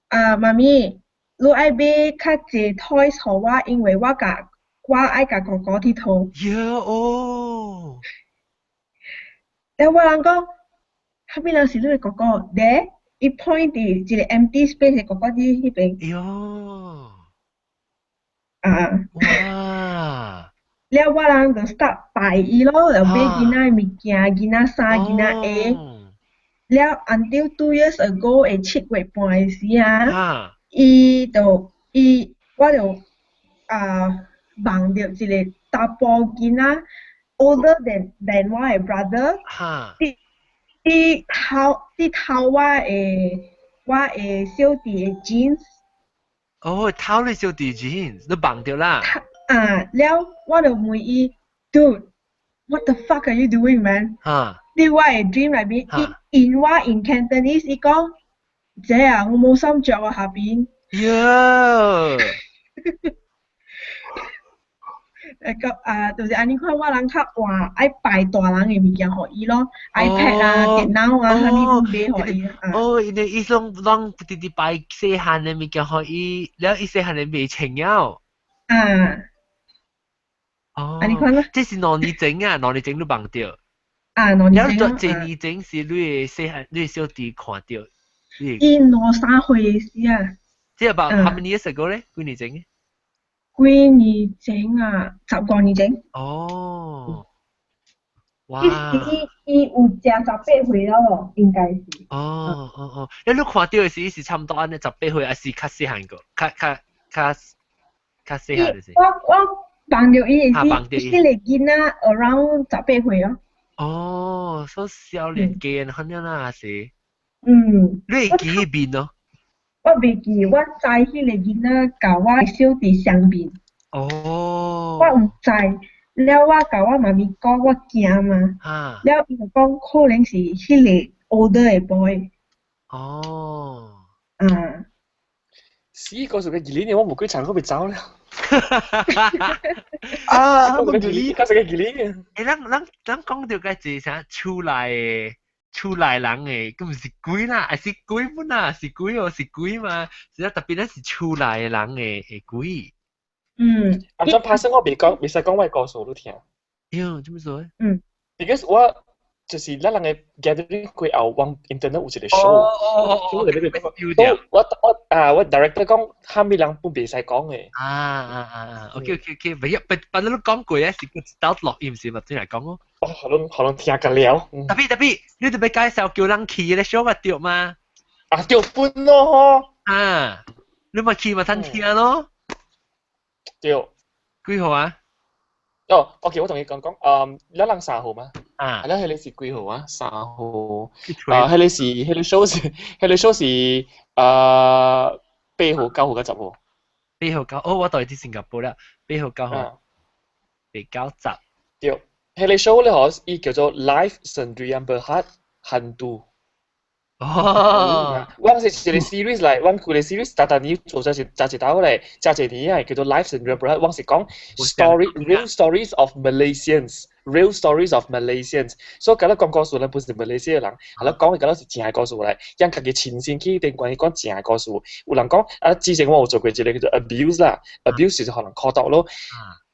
啊，媽咪，你愛買較濟 toys 予我，因為我共我愛共哥哥𨑨迌。喲哦！了我人講，啥物人是你的哥哥？咧，伊 point 佇一個 empty space 的哥哥佇彼邊。喲！啊！哇！了我人就 start 拜伊咯，就買囡仔物件、囡仔衫、囡仔鞋。了 until 2 years ago 的7月半的時啊，伊就伊我就啊夢著一個查埔囡仔 older than 我的 brother，佇偷佇偷我的小弟的 jeans。哦，偷你小弟 jeans，你夢著啦。啊，了我就問伊，Dude，what the fuck are you doing, man？佇我的 dream 內面，伊應我 in Cantonese，伊講，姐啊，我無衫著啊下邊。喲！個啊，就是按呢款，我人較換愛拜大人的物件予伊咯，iPad 啊、電腦啊，啥物買予伊啊。哦，因為伊攏攏直直拜細漢的物件予伊，了伊細漢的袂穿了。啊。哦。按呢款咯。這是2年前啊，兩年前你夢著。啊，兩年前。了，這年前是你的細漢，你的小弟看著。伊兩三歲的時啊。這係 how many years ago 咧？幾年前？幾年前啊，15年前。哦。哇！伊有食18歲了咯，應該是。哦哦哦，你看到的時是差不多按呢18歲，還是較細漢個？較較較較細漢就是。我碰著伊的時，彼個囡仔 around 十八歲咯。哦，所以少年家可能啦是。嗯。你會記彼面咯？我袂記，我知彼個囡仔共我小弟相面。哦。我毋知，了我共我媽咪講，我驚嘛。了伊就講可能是彼個 older 的 boy。哦。啊。死個數嘅二年，我無幾層都被走了。啊！我個二年，嗰個二年。欸，咱講著個是啥厝內人的，佮毋是鬼啦，還是鬼本啦，是鬼哦，是鬼嘛，是啊，特別咱是厝內的人的鬼。嗯。啊，這拍生我未講，未使講我的故事你聽。喲，做咩事？嗯。 Because 我就是咱人的 gathering 過後，往 internet 有一個 show。哦哦哦。我我啊，我 director 講，蝦米人本袂使講的。啊啊啊啊！OK OK OK，袂要，別別你講過咧，是個到錄音是咪轉來講哦？哦，可能可能聽個了。特別特別，你特別介紹叫人去咧 show 咪對嗎？啊，對本咯。啊，你咪去咪趁聽咯。對。幾號啊？哦，OK，我同你講講，嗯，咱人3號嘛？啊，咱彼個是幾號啊？三號。啊，彼個是彼個 show 是彼個 show 是啊8號、9號佮10號。 8號9，哦，我到佇新加坡啦。8號9號，8 9 10。對，彼個 show 咧嗬，伊叫做 Live Sendirian Berhad Hantu。哦，我是一個 series 來，我規個 series 逐逐年做咗一做一道咧，做一年啊，叫做 Live Sendirian Berhad。我是講 story real stories of Malaysians。Real stories of Malaysians，所以佮你講故事咧，不是馬來西亞人，係啦講嘅敢若是正的故事來，讓家己親身去頂關講正的故事。有人講啊，之前我有做過一個叫做 abuse 啦，abuse 就是予人苦毒咯。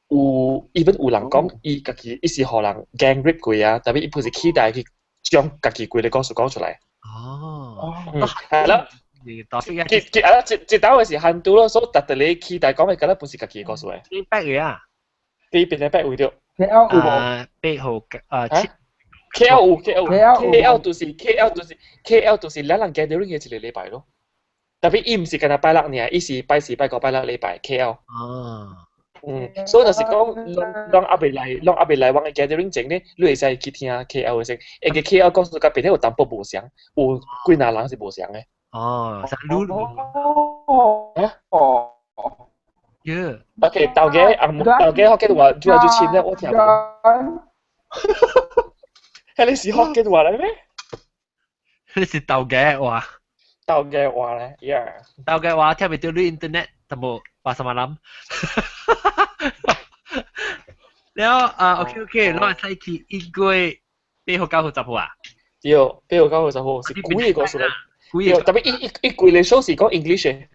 有 even 有人講，伊家己伊是予人 gang rape 過啊，特別伊不是期待去將家己規個故事講出來。哦，嗯，係啦。其其啊，這這道的是 hantu 咯，所以特特你期待講嘅敢若不是家己的故事嚟。你八月啊？佇邊個八位著？ KL 有無？8號啊， KL 有 KL KL 就是 KL 就是 KL 就是咱人 gathering 的一個禮拜咯。特別伊毋是干焦拜六爾，伊是拜四、拜五、拜六禮拜 KL。哦。嗯，所以就是講，攏還未來，攏還未來，阮的 gathering 前咧，你會使去聽 KL 的先。因為 KL 故事佮別個有淡薄無相，有幾若人是無相的。哦，啥滷哦。哦。耶。 OK，頭家紅頭家福建話煮來煮親咧，我聽無。彼個是福建話來咩？彼是頭家話。頭家話咧，Yeah。頭家話聽袂著你 internet，淡薄八十萬諗。了啊，OK OK，我會使去1月8號、9號、10號啊？對，8號、9號、10號是幾個故事來？幾個？特別伊伊伊規個 show 是講 English 的。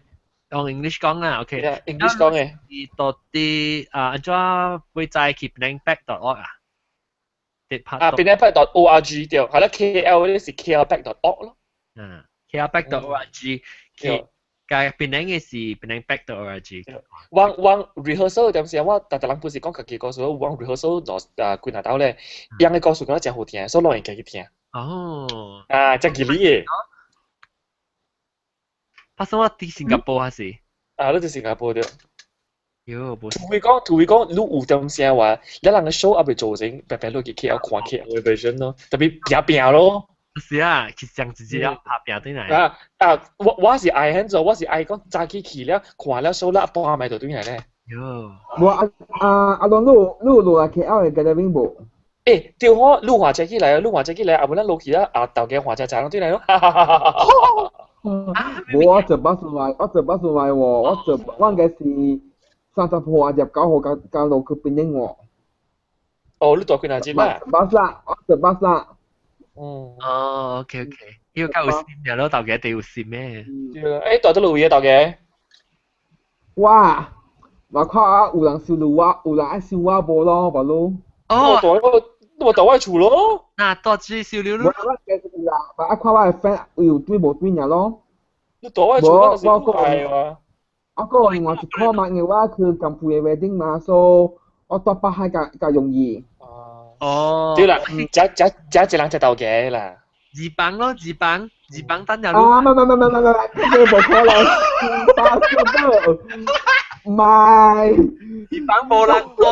用 English 講啦，OK。 English 講的。到底啊，按怎會知去 penangpac.org 啊？啊，penangpac.org 對，係啦，KL 嗰啲是 klpac.org 咯。嗯，klpac.org，對。個檳城的是 penangpac.org。我我 rehearsal 點時，我逐逐人不是講家己故事，我 rehearsal 落啊幾若道咧，樣的故事敢若誠好聽，所以攏會家己聽。哦。啊，真吉利的。發生我佇新加坡還是？啊，你佇新加坡對。喲，無。除非講，除非講，你有點聲話，咱人的 show 還未做成，白白落去 KL 看 KL 的 version 咯，特別拚拚咯。是啊，去上直接要拍拚轉來。啊啊！我我是愛很做，我是愛講早起去了，看了 show 啦，半暝就轉來咧。喲。無啊啊阿倫，你有你有落來 KL 的 gathering 無？欸，對吼，你換車起來，你換車起來，啊無咱落去啊，啊頭家換車車攏轉來咯。哈哈哈哈哈！無，我坐巴士來，我坐巴士來喎，我坐我應該是30號啊，29號加加落去檳城喎。哦，你蹛幾若日啦？巴士啦，我坐巴士啦。嗯。哦，OK OK，呢個較有心嘅咯，頭家一定有心咩？對啊，欸，蹛佗落位啊，頭家？哇！我看啊，有人收留我，有人愛收我無咯，無咯。哦，蹛我，我蹛我厝咯。那蹛去收留咯。我我其實有啦，我看我的 friend 有對無對爾咯。你蹛我厝，我是不愛啊。我個另外一個嘛，因為我去金富的 wedding 嘛，所以我蹛北海較較容易。啊。哦。對啦，食食食一人食豆嘅啦。二房咯，二房，二房等入。啊！唔唔唔唔唔唔，這個無可能，唔係。二房無人住嘛。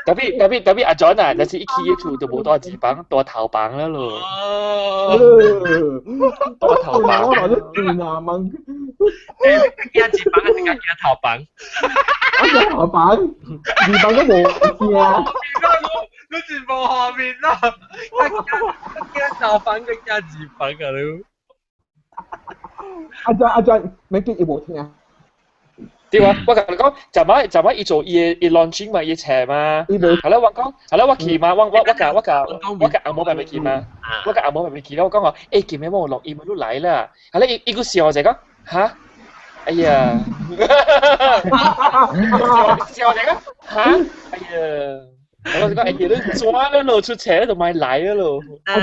特別特別特別阿 John 啊，就是一起一厝就無帶二房，帶頭房啦咯。哦。帶頭房。我話都轉啊問。驚二房還是驚頭房？我驚頭房，二房都無驚。你全部畫面啦，驚頭房，佢驚二房啊你。阿 John 阿 John，咪叫伊無聽。對啊，我共你講，昨晚昨晚伊做伊伊 launching 嘛，伊冊嘛。係啦，我講，係啦，我去嘛，我我我共我共我共阿母伯伯去嘛，我共阿母伯伯去啦，我講話，欸，今日我錄音都來啦，係啦，伊伊閣笑就講，嚇，哎呀，笑就講，嚇，哎呀，我就講，哎呀，你怎了咯？出冊就莫來了咯。啊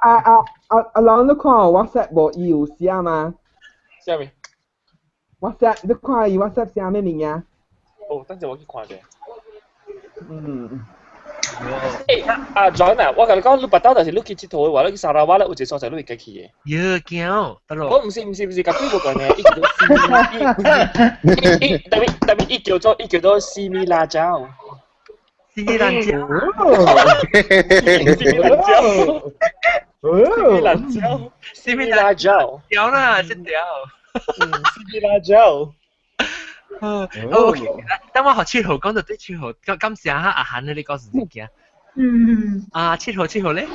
啊啊啊！阿人你看 WhatsApp 無？伊有寫嗎？啥物？ WhatsApp 你看伊 WhatsApp 寫咩物件？哦，等陣我去看者。嗯。欸，阿 John 啊，我共你講，你捌到，但是你去𨑨迌的話，你去砂拉越咧，有一個所在你會記去的。耶，驚，得咯。我毋是毋是毋是，共鬼無關的，伊叫做西米，伊伊特別特別伊叫做伊叫做西米辣椒。西米辣椒。西米辣椒。西米辣椒。西米辣椒。屌啦，真屌。嗯，西米辣椒。哦，OK，等我學7號講到對7號，感感謝下阿韓你講是點嘅？嗯。啊，7號7號咧？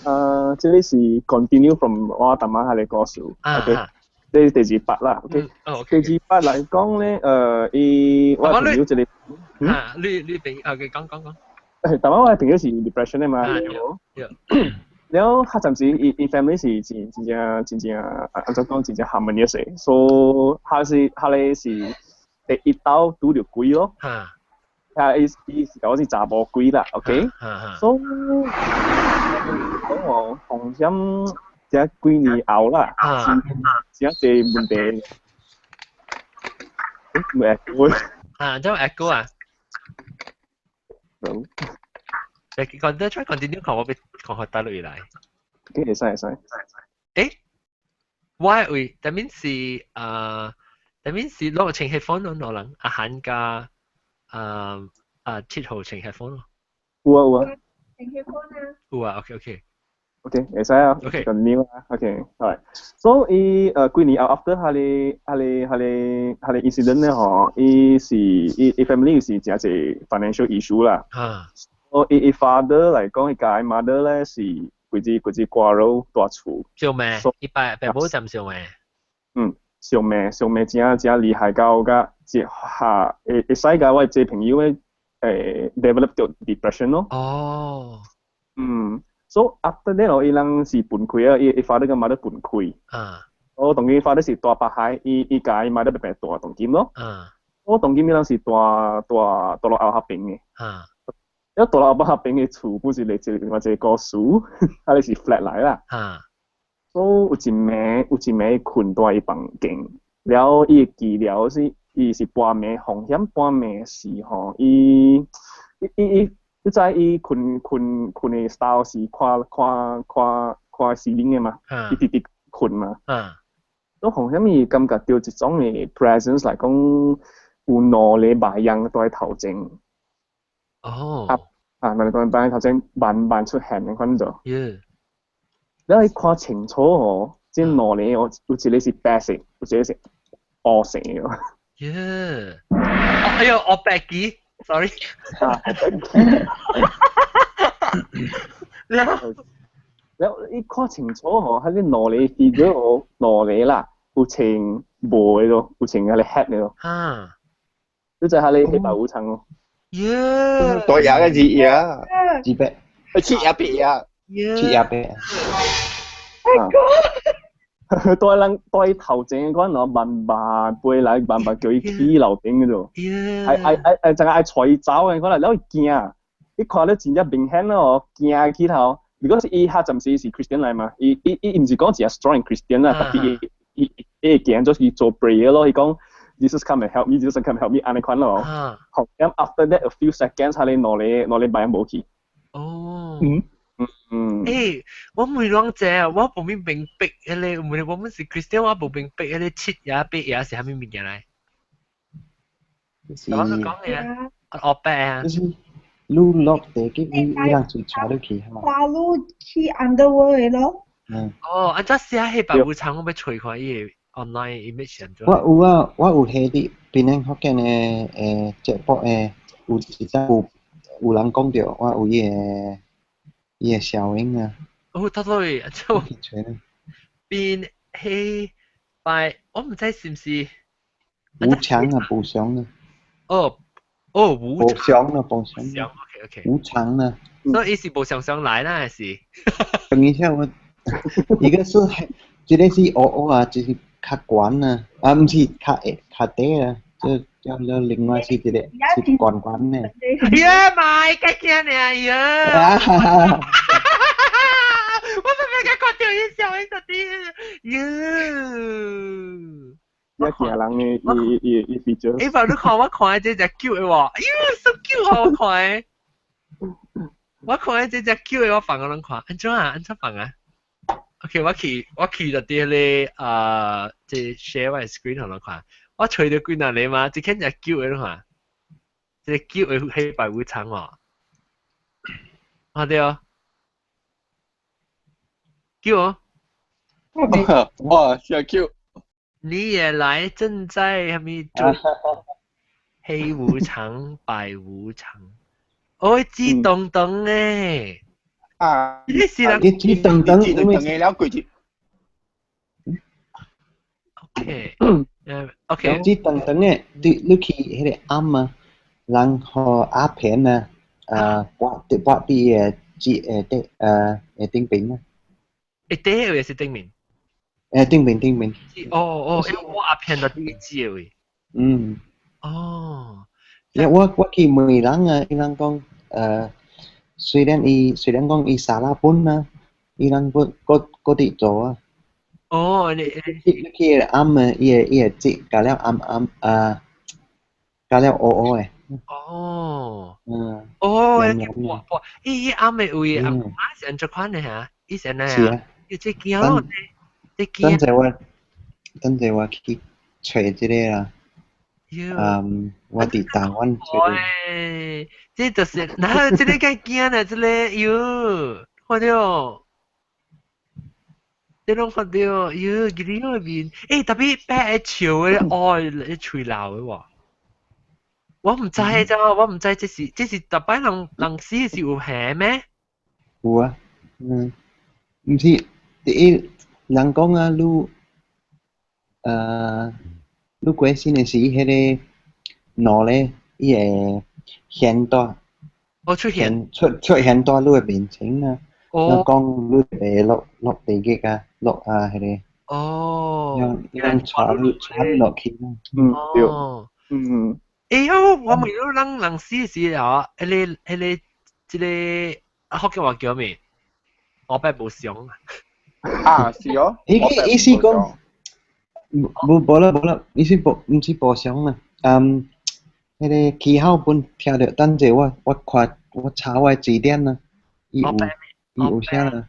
啊，這裡是 continue from 我頭晚下個故事。OK，這是第二筆啦。OK，第二筆來講咧，伊我朋友一個，啊，你你朋友，OK，講講講。頭晚我朋友是 depression 的嘛。然後佢暫時伊伊 family 是真真正真正按怎講真正 harmonious 的，所以佢是佢咧是第一刀拄著鬼咯。啊，伊伊是講是查某鬼啦，OK。所以講我風險這幾年後啦，真濟問題。欸，冇 echo。啊，這 echo 啊。好。你講得 try continue 看我欲看看倒落來。會使會使。欸，我位，that means 是啊，that means 是攞穿 headphone 咯，兩人阿韓加啊啊7號穿 headphone 咯。有啊有啊。穿 headphone 啊。有啊，OK OK。 OK，會使啊。 OK。 continue 啊，OK，係。所以幾年後 after 下個下個下個下個 incident 咧，吼，伊是伊伊 family 是誠濟 financial issue 啦。啊。我伊伊 father 來講，伊共伊 mother 咧是規支規支 quarrel 蹛厝。相罵，伊爸爸母怎相罵？嗯，相罵相罵真真厲害到甲這下會會使甲我這朋友咧誒 develop 到 depression 咯。哦。嗯，so after that 咯，伊人是分開啊，伊伊 father 佮 mother 分開。啊。我當今 father 是蹛北海，伊伊共伊 mother 白白蹛當今咯。啊。我當今伊人是蹛蹛蹛落後爿邊的。啊。一蹛落後爿邊的厝，本是嚟一個另外一個故事，啊，你是 flat 來啦。啊。所以有一暝有一暝睏蹛伊房間，了伊會記了是伊是半暝風險半暝時吼，伊伊伊伊你知伊睏睏睏的 style 是看看看看 ceiling 的嘛，伊直直睏嘛。都風險伊感覺到一種的 presence 來講，有兩個白樣蹛頭前。哦。啊啊，兩個白頭前慢慢出現的款就。你可以看清楚哦，這兩個哦，有一個是白色，有一個是烏色的。耶！哎呦，我白機，sorry。啊，然後，然後你看清楚哦，彼個兩個 figure 哦，兩個啦，有穿帽的咯，有穿彼個 hat 的咯。啊！你知彼個黑白無常咯。耶！大爺嘅字呀，字白，七爺八爺，七爺八。蹛人蹛頭前款哦，慢慢飛來，慢慢叫伊起樓頂嗰度。愛愛愛愛，怎個愛帶伊走的可能了伊驚，伊看了真正明顯咯，驚起頭。如果是伊彼陣時是 Christian 來嘛，伊伊伊毋是講真 strong Christian 啦，但是伊伊伊會驚就是做 prayer 咯，伊講 Jesus come and help me, Jesus come and help me 按呢款咯。好，咁 after that a few seconds，佢哋攞嚟攞嚟擺無去。哦。嗯嗯。欸，我問人者，我無明白彼个，毋是我們是 Christian，我無明白彼个七爺八爺是啥物物件來？是我講嘅，烏白啊。就是你落地去，伊伊人就帶你去，係嘛？花路去 underworld 的咯。嗯。哦，按怎寫彼白無常，我欲揣看伊个 online image 按怎？我有啊，我有彼佇檳城福建的節目的，有一隻有有人講著，我有伊个伊个效應啊。哦，到底按怎？變彼白，我毋知是毋是。無常啊，無常啊。哦哦，無無常啊，無常。 OK OK。無常啊。所以伊是無常常來啦，還是？等一下，我一個是，這個是烏烏啊，就是較懸啊，啊，毋是較下較低啊，這叫了另外是一個是懸懸的。呀媽，較驚呢呀！我明明看到伊笑伊就啲，喲。一驚人的伊伊伊 feature。欸，你看我看這隻 cute 的喎，喲，so cute 啊！我看，我看這隻 cute 的，我放個人看，按怎啊？按怎放啊？OK，我去我去就佇彼个啊，這 share 我 screen 予人看，我揣著幾若個嘛，這看隻 cute 的你看，這個 cute 的黑白無常哦，看著，cute 哦，哇，真 cute！你也來正在啥物做黑無常白無常，哦，紫當當誒。啊！你是人你紫當當，紫當當的了幾日。 OK，OK。紫當當的，你你去彼个暗啊，人予鴉片啊，啊，跋佇跋佇个紙底頂邊啊。欸，底位是頂面。頂面頂面。哦哦，欸，我鴉片就佇紙位。嗯。哦。我我去問人啊，伊人講，雖然伊雖然講伊沙拉本啊，伊人閣閣閣佇做啊。哦，你你去暗啊，伊會伊會織，加了暗暗啊，加了烏烏的。哦。嗯。哦，哇哇！伊伊暗的位暗啊是按怎款的嚇？伊是按呢啊？伊這驚咯，這驚。等陣我，等陣我去揣這個啦。嗯，我佇台灣揣。喂，這就是，那這个較驚啦，這个喲，看著。這攏看著，喲，記得個面，欸，特別白笑的，哦，你喙流的喎。我毋知咋，我毋知這是這是逐擺人人死是有還咩？有啊，嗯，毋是，第一人講啊，你，你過身的時，彼个腦咧，伊會現在，哦出現，出出現在你的面前啊。哦。講你會落落地獄啊，落啊，彼个。哦。用帶你帶落去。嗯，對。嗯。欸，我我問你，人人死時啊，彼个彼个這个福建話叫咩？烏白無常。啊，是哦。伊意思講，無無啦無啦，意思無毋是無常啦。嗯，彼个氣候本聽著，等者我我看我查我的字典啦，伊有伊有寫啦。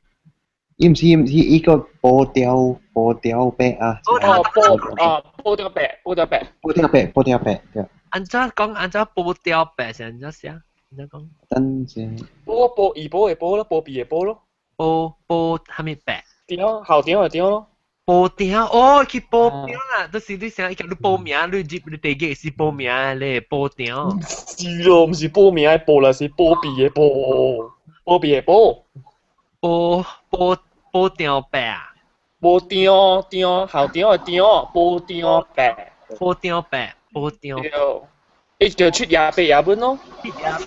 伊毋是毋是伊個步調步調白啊。哦，步啊步調白，步調白。步調白，步調白，對。按怎講？按怎步調白是按怎寫？按怎講？等者。步步二步的步咯，步鼻的步咯。步步啥物白？對，後頂就對咯。報名哦，去報名啦，就是你想伊叫你報名，你入你地個是報名咧，報名。是咯，毋是報名的報啦，是報備的報，報備的報。報報報條白啊！報條條後條的條，報條白。報條白，報條。伊就出廿八廿本咯。廿八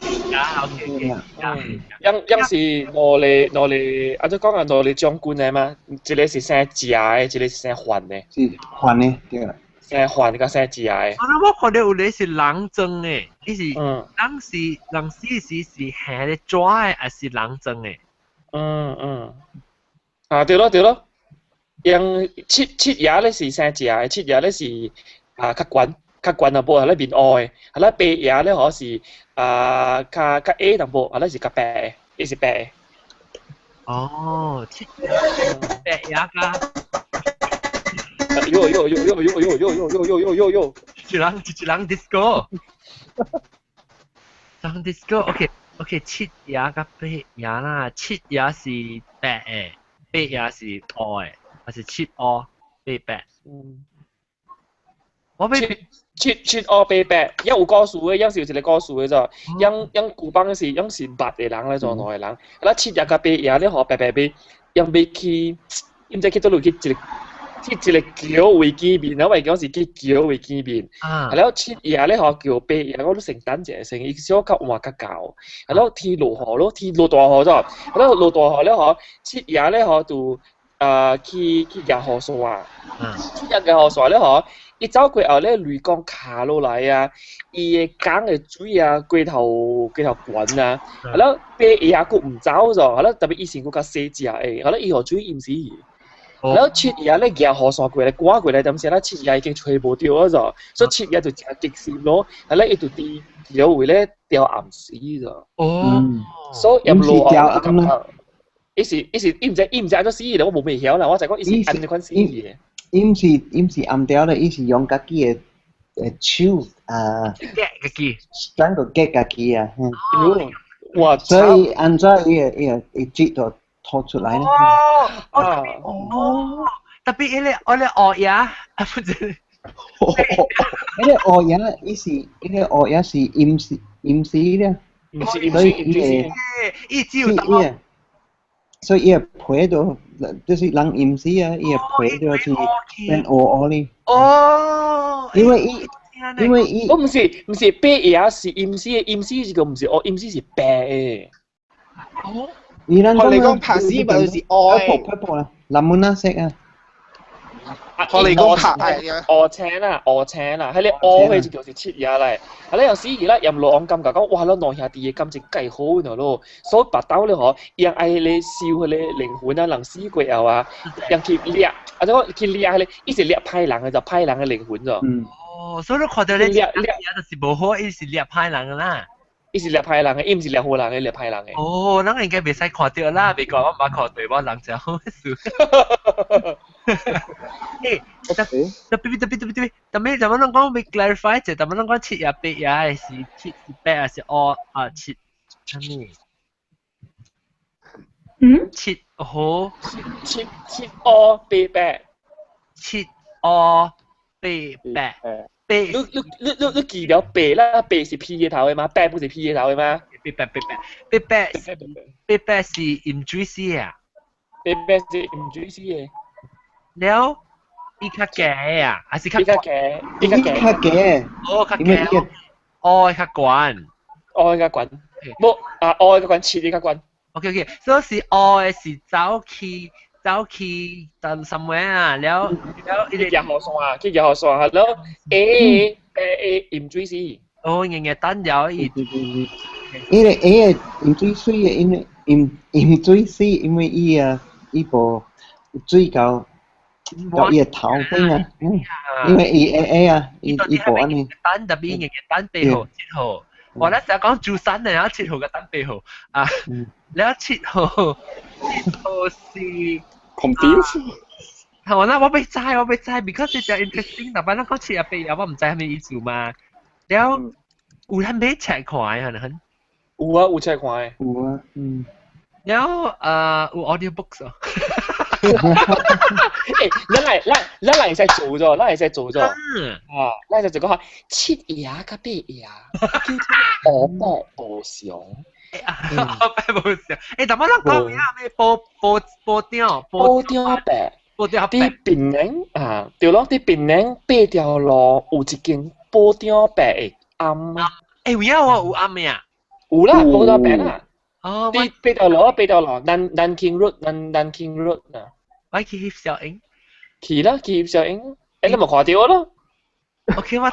，OK OK。嗯，樣樣是兩個兩個，按怎講啊？兩個將軍的嘛，一個是生食的，一個是生還的。是還的，對。生還佮生食的。啊，我看著有个是人裝的，伊是人是人死時是下咧紙的，還是人裝的？嗯嗯。啊，對咯對咯，用七七爺咧是生食的，七爺咧是啊較懸。較懸淡薄，係咧面烏的，係咧白爺咧可是啊較較矮淡薄，係咧是較白的，伊是白的。哦，七白爺加。喲喲喲喲喲喲喲喲喲喲喲喲！一人一人 disco，人 disco，OK OK，七爺佮八爺啦，七爺是白的，八爺是烏的，還是七烏八白？嗯。我七七七烏八白，一有故事的，一是有一個故事的咋？養養古板是養是捌的人來做兩個人，啊七爺佮八爺咧，予白白白，養欲去，毋知去佗落去一個。去一個橋位見面，我講是去橋位見面。啊，了七爺咧吼叫八爺，我都先等者先，伊小較換較厚。啊，了天落雨咯，天落大雨咗，了落大雨了吼，七爺咧吼就啊去去夾雨傘。去夾雨傘咧吼，伊走過後咧雷公卡落來啊，伊的江的水啊，過頭過頭懸啊，啊了八爺閣毋走咗，啊了特別伊身軀較細隻的，啊了伊予水淹死去。然後七爺咧夾雨傘過來，趕過來，點時咧七爺已經揣無著啊咗，所以七爺就誠激心咯，啊咧伊就佇橋位咧吊暗死咗。哦，所以入落暗啦。伊是伊是伊毋知伊毋知按怎死的，我無袂曉啦，我就講伊是按這款死的。伊毋是伊毋是暗吊咧，伊是用家己的手啊，夾家己，strangle 夾家己啊。哇！所以按怎伊會伊會伊舌就拖出來咧。哦哦，特別彼個我咧烏爺，啊不是，彼個烏爺伊是彼個烏爺是陰死陰死咧，毋是陰死陰死，伊只有當。所以伊個皮都就是人陰死啊，伊個皮都是變烏烏哩。哦，因為伊因為伊，我毋是毋是白爺是陰死的，陰死是個毋是烏，陰死是白的。哦。你咱講講拍死咪就是烏的。 purple 啦，藍木那色啊。我哋講拍烏青啦，烏青啦，彼個烏彼就就是七爺來。啊，你有時伊啦，閻羅王感覺講，哇，咱兩兄弟的感情介好喏咯，所以腹肚咧吼，伊人愛彼個收彼個靈魂啊，人死過後啊，人去掠，啊，怎講去掠彼個，伊是掠歹人的，就歹人的靈魂咗。哦，所以你看到咧掠掠就是無好，伊是掠歹人的啦。伊是掠歹人的，伊毋是掠好人的，掠歹人的。哦，咱應該袂使看著啦，袂講我毋捌看對，我人誠好事。欸，特特別特別特別特別，特別咱們攏講欲 clarify 者，咱們攏講七爺八爺是七是八還是烏啊七？啥物？嗯？七好七七烏八八，七烏八八。你你你你你記了白啦，白是 P 嘅頭的嗎？白不是 P 嘅頭的嗎？白白白白白白白是飲水死啊！白白是飲水死的。了，伊較低啊，還是較較低？伊較低。較低。哦，較低。哦，較懸。哦，較懸。無啊，哦，較懸，七較懸。 OK OK，所以是哦的是走去。走去到 somewhere 啊，了了去夾雨傘啊，去夾雨傘啊，了 A A A 飲水死。哦，日日等了伊。伊個 A 飲水水的，因為飲飲水死，因為伊啊，伊無水到到伊個頭頂啊，因為伊 A A 啊，伊伊無按呢。等特別日日等8號、7號，我咧成日講珠山的，7號佮等8號啊，了7號7號是。 confuse。係我啦，我欲知，我欲知，because 這 interesting，但係咱講七啊八啊，我毋知啥物意思嘛。了有通買冊看的，係咪？有啊，有冊看的。有啊，嗯。了有 audio books 哦。欸，咱來咱咱來會使做咗，咱會使做咗。啊，咱會使做講七爺佮八爺，叫做烏白無常。烏白無常，欸，但我咱講咩啊？咩報報報長，報長白，報長白。佇檳城啊，對咯，佇檳城八條路有一間報長白的庵。欸，有影喎，有庵的啊？有啦，報長白啦。哦，佇八條路，八條路，南南京 road，南南京 road 啊。我去翕小影。去啦，去翕小影。欸，你無看著咯？OK，我啦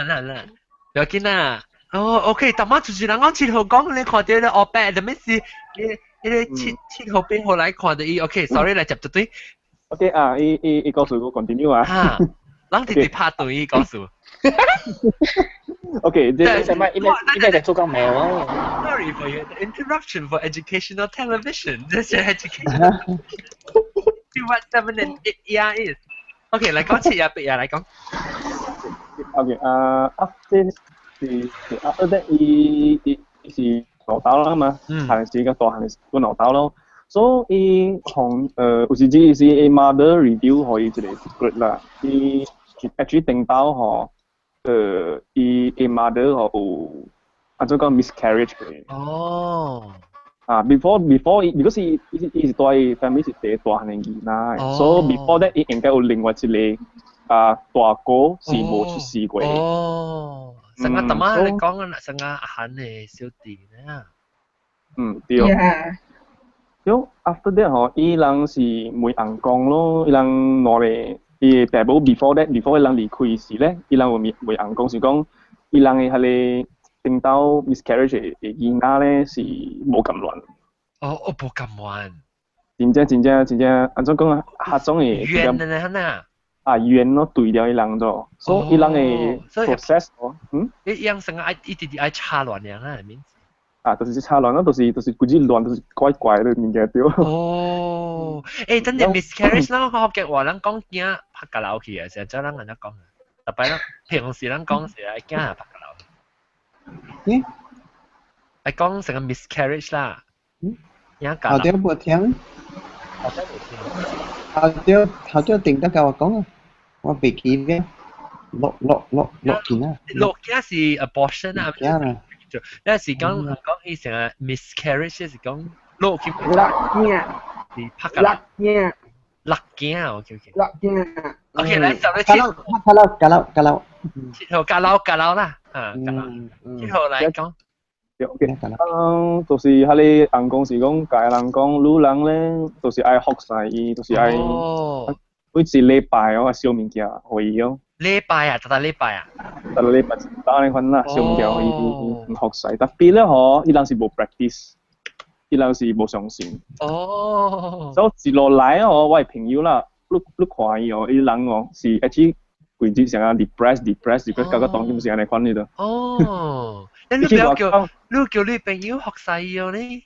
啦啦，不要緊啦。哦，OK，逐擺就是人講7號講，你看著咧烏白，啥物是？彼個7號8號來看著伊，OK，sorry 來接一對。 OK 啊，伊伊伊告訴我 continue 啊。人直直拍對講數。 OK，這係咪因為就做緊咩啊？Sorry for your interruption for educational television. This is educational. See what 7 and 8 year is. OK，來講7啊8啊，來講。 OK，啊，after 是 after that 伊伊是老豆啦嘛，係是個大漢是個老豆咯。所以伊從有時只是伊 mother reveal 予伊一個 secret 啦，伊 actually 定到吼，伊伊 mother 吼有啊做講 miscarriage 嘅。哦。啊，before 伊，如果是伊伊是帶 family 是第大漢的囡仔，所以 before that 伊應該有另外一個啊大哥是無出世過。哦，成個大媽你講啊，成個阿漢的小弟呢？嗯，對。對，after that 吼，伊人是問翁公咯，伊人攞嚟，伊爸母 before that，before 伊人離開時咧，伊人有問問翁公是講，伊人的彼個頂到 miscarriage 的囡仔咧是無甘願。哦，哦，無甘願。真正真正真正，按怎講啊？合種的。冤的呢，啊？啊，冤咯，對了伊人咗，所以伊人的 process 哦，嗯。伊樣成個愛一直直愛插亂樣啊，面。啊，就是插亂咯，就是規矩亂，就是怪怪的物件對。哦，真係 miscarriage 啦，學嘅話，咱講囝拍架樓去啊，成日咱按怎講啊？特別咱平時咱講是愛囝拍架樓。嗯？愛講成個 miscarriage 啦。嗯？囝頭條無聽。頭條無聽。頭條頭條定得教我講啊，我袂記咧。落落落落見啊。落囝是 abortion 啊。囝啊。那是講講伊成個 miscarriage 是講落去。落囝。是拍架。落囝。落囝，OK OK。落囝。 OK，來十個七。加樓加樓加樓。七號加樓加樓啦，啊加樓。7號來講。對，OK。嗯，就是彼個翁公是講，共人講，女人咧，就是愛服侍伊，就是愛每一禮拜哦，燒物件予伊哦。禮拜啊，逐逐禮拜啊。逐禮拜一當呢款啦，燒物件予伊服侍。特別咧吼，伊人是無 practice，伊人是無相信。所以一路來哦，我的朋友啦，你你看伊哦，伊人哦是一直規日成日 depress depress depress，感覺當今是按呢款呢度。哦，你不要叫，你叫你朋友服侍伊哦呢？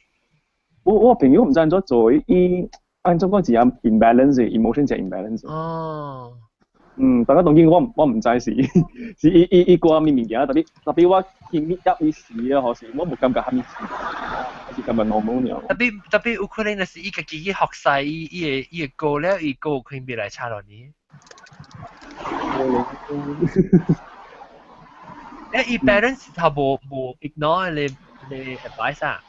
我朋友毋知按怎做，伊按怎講是啊 imbalance emotion 是 imbalance。嗯，大家當今我毋知是是伊伊伊過咩物件，特別特別我去 meet up 伊時啊，或是我無感覺啥物事，是感覺 normal 爾。特別特別有可能就是伊家己去服侍伊伊個伊個歌了，伊歌有可能袂來插落呢。伊 parents 頭無無 ignore 你你 advice 啊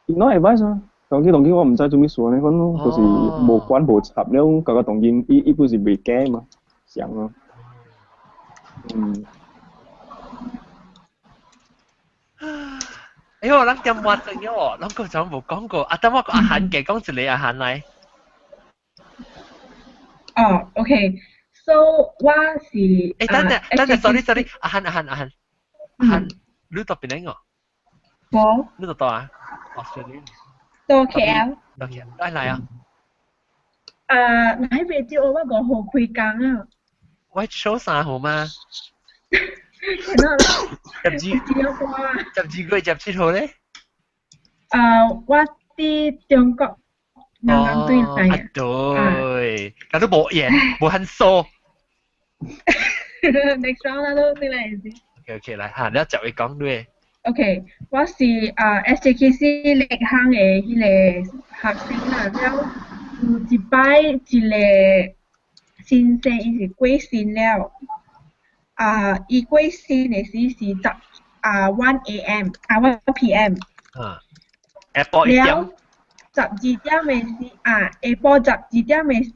？ignore advice 啊？當今當今我毋知做咩事呢，款就是無管無插了，感覺當今伊伊本是袂驚嘛，想咯。嗯。哎呦，咱點話正喲，咱個就無講過，啊，等我個阿韓嘅講一個阿韓來。哦，OK，so 我是欸，等陣，等陣，sorry sorry，阿韓阿韓阿韓，阿韓，你到邊個？無。你到倒啊？Australia。到 KL。到 KL，來來啊！啊，喺未知我5號開工啊。我數3號嗎？十二，12月17號咧？啊，我佇中國南南對來。啊對，咁都無言，無很疏。 Next round 啦，都對來先。 OK OK，來嚇，你要接伊講對。 OK，我是啊 SJKC 力行的彼個學生啦，了有一擺一個先生伊是過身了，啊，伊過身的時是十啊 1 a.m. 啊 1 p.m. 啊，下晡1點。 12點的時啊，下晡十二點的時，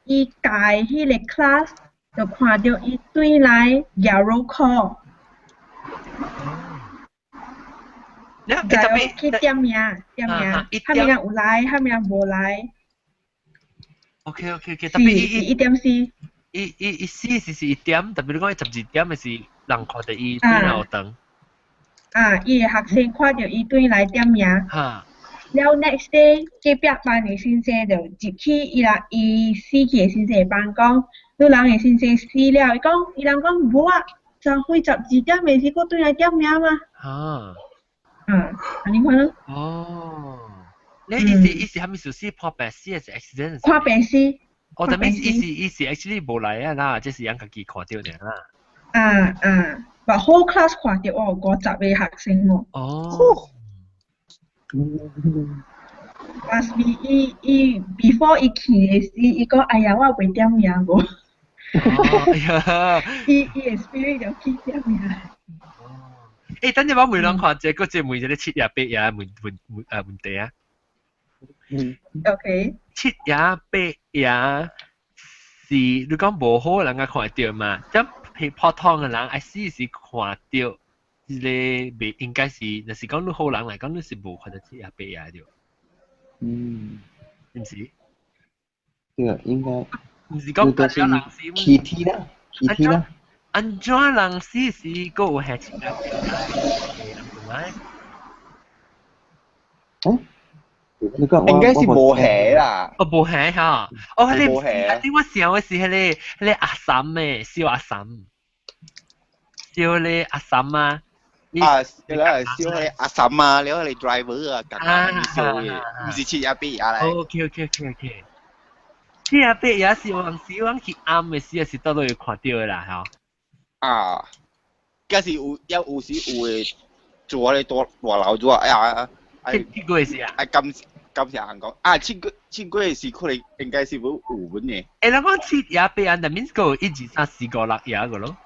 伊教彼個 class 就看著伊轉來舉 roll call。去點名，點名，啥物人有來，啥物人無來。 OK OK OK，特別伊1點4。伊伊伊死是1點，特別你講伊十二點的是人看著伊轉來學堂。啊，伊的學生看著伊轉來點名。了 next day 隔壁班的先生就入去伊啦，伊死去的先生的班講，你人會先生死了，伊講伊人講無啊，昨昏12點的時閣轉來點名嘛。啊。啊，按呢款咯。哦。你伊是啥物事死破病死還是 accident？看病死。哦，但係伊是 actually 無來啊啦，這是人家己看著爾啦。啊啊，but whole class 看著哦，50個學生哦。哦。 Must be 伊伊 before 伊去的時，伊講哎呀，我袂點名無。哦，哎呀。伊伊的 spirit 就去點名。欸，等陣我問人看，這個這問一個七爺八爺問問問問題啊。嗯。OK。七爺八爺是你講無好人家看會著嘛？咁譬普通的人愛死是看著，這個袂應該是，若是講你好人來講，你是無看著七爺八爺著。嗯。是毋是？對啊，應該。毋是講就是氣體啦，氣體啦。按怎人死時閣有遐七爺八爺？嗯？你講應該是無下啦。哦，無下哈。哦，彼個，無下。我想的是彼個阿嬸的，小阿嬸，小咧阿嬸啊。啊，你係小彼阿嬸啊，你係 driver 啊，咁啊，小嘅，毋是七爺八爺來。 OK。七爺八爺是有陣時阮去暗的時，是倒落會看著的啦，吼。啊，假是有，有有時有的做彼個大大樓做啊，哎呀，七月時啊。啊，感感謝人講，啊，七月時可能應該是無有本的。欸，人講七爺八爺，那面個一二三四五六爺個咯。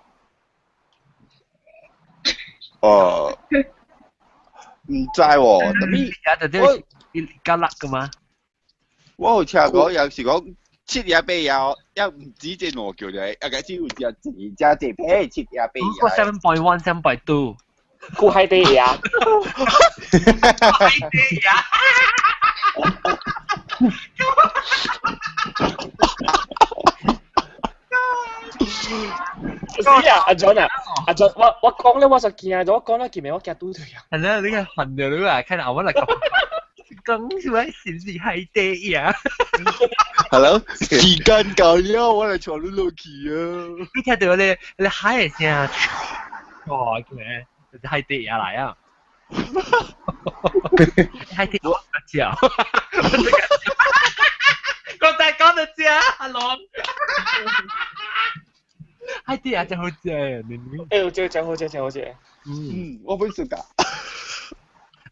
哦，毋知喎，特別我一加六個嘛。我有聽講，有時講七爺八爺，也毋止這兩叫咧，啊，個只有只一只一撇七爺八爺。我 7.1、7.2。顧海底爺。海底爺。是啊，阿 John 啊，阿 John，我講咧我就驚咗，我講咧見面我驚拄著啊。係啦，你個痕著你啊，看後我嚟講，講出來是毋是海底爺？Hello，時間到了，我來帶你落去啊！你聽著咧，你海的聲，哦，叫咩？就是海底爺來啊！海底我食，講大講就食，阿龍。海底爺真好食，你你。欸，這個真好食，真好食。嗯，我本食㗎。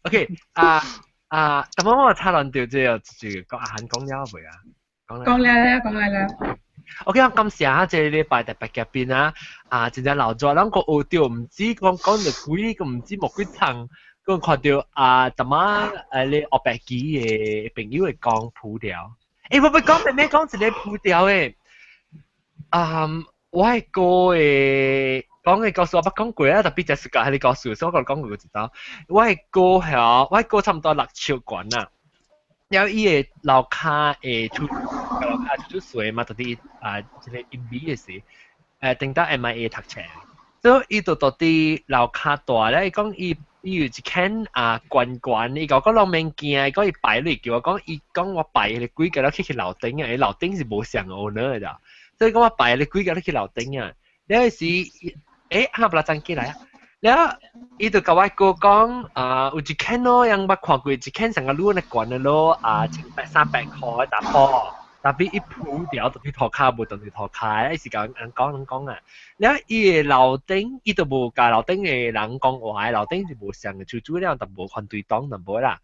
OK，啊啊，咁我插亂掉這個，就講阿韓講了未啊？講了啦，講了啦。 OK，我感謝啊，這個禮拜特別嘉賓啊，啊，真正老早，咱個學著毋止講講著幾個毋止無幾層，閣看著啊，淡仔你學白機的朋友會講普調。欸，我欲講咩咩講一个普調的，啊，我的哥的講的故事我捌講過啊，特別就是講彼个故事，所以我講過一道。我的哥遐，我的哥差毋多六尺懸啊。了伊的樓跤會出，樓跤出出水嘛，就是啊，這个1米的時，頂到 MIA 讀冊，所以伊就到佇樓跤大咧，伊講伊伊有一間啊懸懸，伊講講攏免驚，伊講伊擺落叫我講，伊講我擺彼个鬼共了去去樓頂啊，伊樓頂是無上 owner 的咋，所以講我擺彼个鬼共了去樓頂啊，了時，欸，哈不啦真起來啊！了，伊就共我哥講，啊，有一間咯，人捌看過一間上個路那懸的咯，啊，1300箍的查埔，特別伊鋪掉，特別塗跤無當佇塗跤，伊是共人講人講啊。了，伊的樓頂，伊就無共樓頂的人講話，樓頂是無上的，厝主了，但無反對黨，淡薄啦。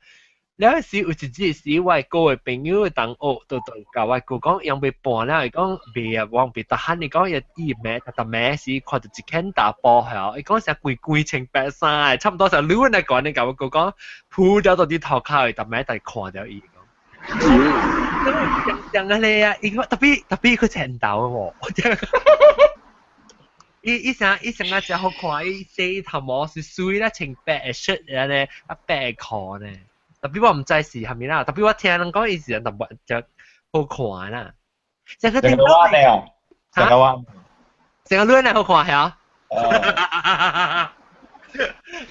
了時有一日時，我哥的朋友的同學就就共我哥講，用欲搬了，伊講袂啊，我袂得閒。伊講伊伊名逐暝時看著一間查埔吼，伊講成規規穿白衫的，差毋多是女人來講，你共我哥講，鋪了到佇塗跤，逐暝就看著伊講。像像按呢啊，伊講特別特別佢青豆喎，伊伊啥伊啥啊真好看，伊洗頭毛是水啦，穿白的恤按呢，啊白的褲呢。特別我毋知是啥物啦，特別我聽人講伊是淡薄就好看啦。成個彎的哦，成個彎，成個亂的好看嚇。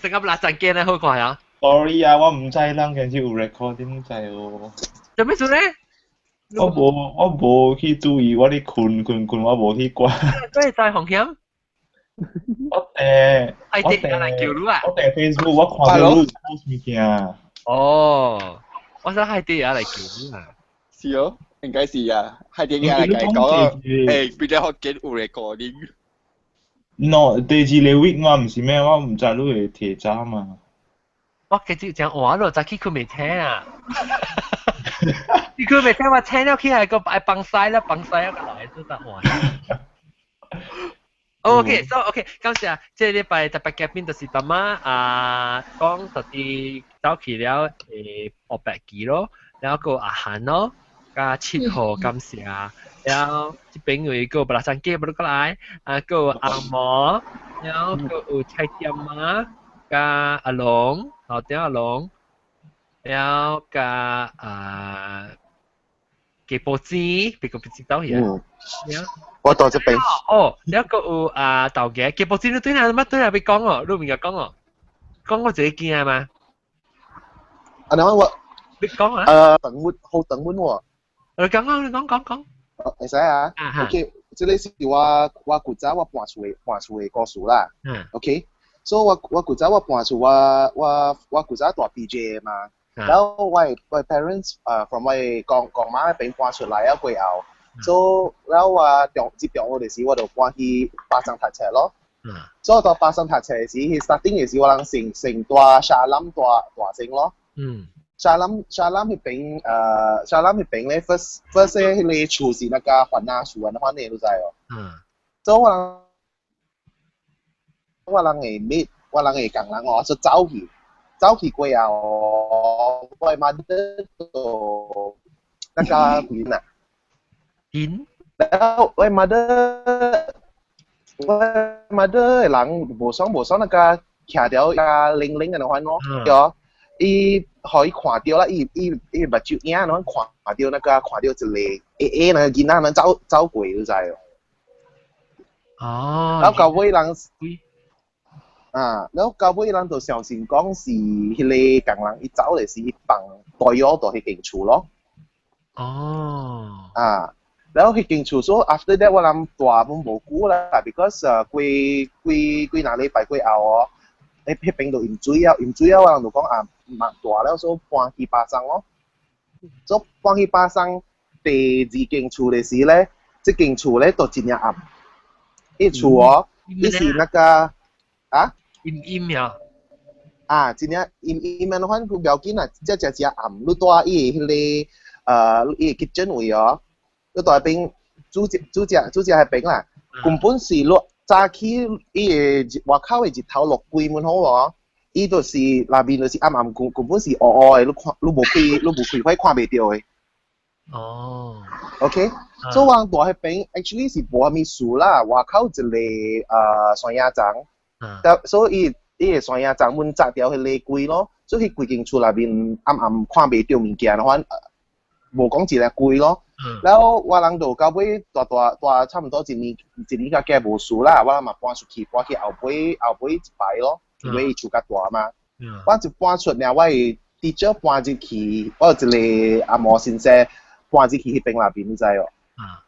成個垃圾件的好看嚇。 Sorry 啊，我毋知人間是有 recording 在哦。做咩事咧？我無去注意，我咧睏睏睏，我無去管。對，在風險。我係啲人來叫你啊！我訂 Facebook，我看到你 post 物件。哦，我想係啲人來叫你啊。是哦，應該是啊，係啲人來講，誒，比較好見有 recording。 No，第二個 week 我唔是咩，我唔知你會提早嘛。我記得講話咯，早起佢未聽啊。你佢未聽我聽了起來個愛幫晒啦，幫晒一個來都得話。OK，so OK，感謝。這禮拜特別嘉賓就是大媽啊，講到底走去了學白旗咯，然後個阿韓咯，加7號感謝，然後這邊有一個布拉山雞布魯過來，啊個阿毛，然後個有菜店啊，加阿龍，老爹阿龍，然後加啊雞波子，別個不知道嘢。我到這邊。哦，你一個有啊豆嘅，雞波子你對哪乜對哪別講哦，你唔講哦，講我自己驚嘛。啊，你我你講啊。等滿好等滿喎。你講啊，你講講講。會使啊。OK，這個是我古早我搬厝的故事啦。嗯。 OK，所以我古早我搬厝我古早蹛 PJ 嘛。然後我 parents from 我公公媽那邊搬出來啊過後，所以然後我中接中學的時，我就搬去巴生讀冊咯。所以到巴生讀冊時，starting 的時我人先先蹛沙林蹛大先咯。沙林彼邊沙林彼邊咧，first first 彼個厝是那個番仔厝安款的，你知哦？所以我人會meet 我人會共人哦，就走去。走去過後，我 mother 就那個鬼啊，因，然後我 mother 的人無爽無爽那個徛掉個零零的款咯，對，伊予伊看著啦，伊目睭影攏看著那個看著一個黑黑那個囡仔們走走過，你知哦？哦，然後到尾人。啊，然後到尾人就相信講是彼個工人，伊走的是放大藥到彼間厝咯。哦。啊，然後彼間厝所 after that 我諗蹛攏無久啦，because 過幾幾若禮拜過後哦，彼邊就淹水啊，淹水啊，我人就講啊，毋蹛了，所以搬去巴生咯。所以搬去巴生第二間厝的時咧，這間厝咧就真正暗。彼厝哦，伊是那個啊？陰陰呀！啊，真正陰陰啊，反正不要緊啊，這只只暗，你蹛伊彼個伊個 kitchen 位哦，你蹛彼邊煮食煮食煮食彼邊啦，根本是你早起伊個外口的日頭落規門好哦，伊就是內面就是暗暗，根本是烏烏的，你看你無開你無開火看袂著的。哦。 OK，所以我蹛彼邊 actually 是無啥物事啦，外口一個山野叢。所以伊個山野叢阮紮掉彼個櫃咯，所以規間厝內面暗暗看袂著物件，反無講一個櫃咯。然後我人就到尾蹛蹛蹛差毋多一年一年較計無事啦，我人嘛搬出去，搬去後尾後尾一排咯，因為伊厝較大嘛。我一搬出爾，我會直搬入去，我有一個阿毛先生搬入去彼邊內面，你知哦？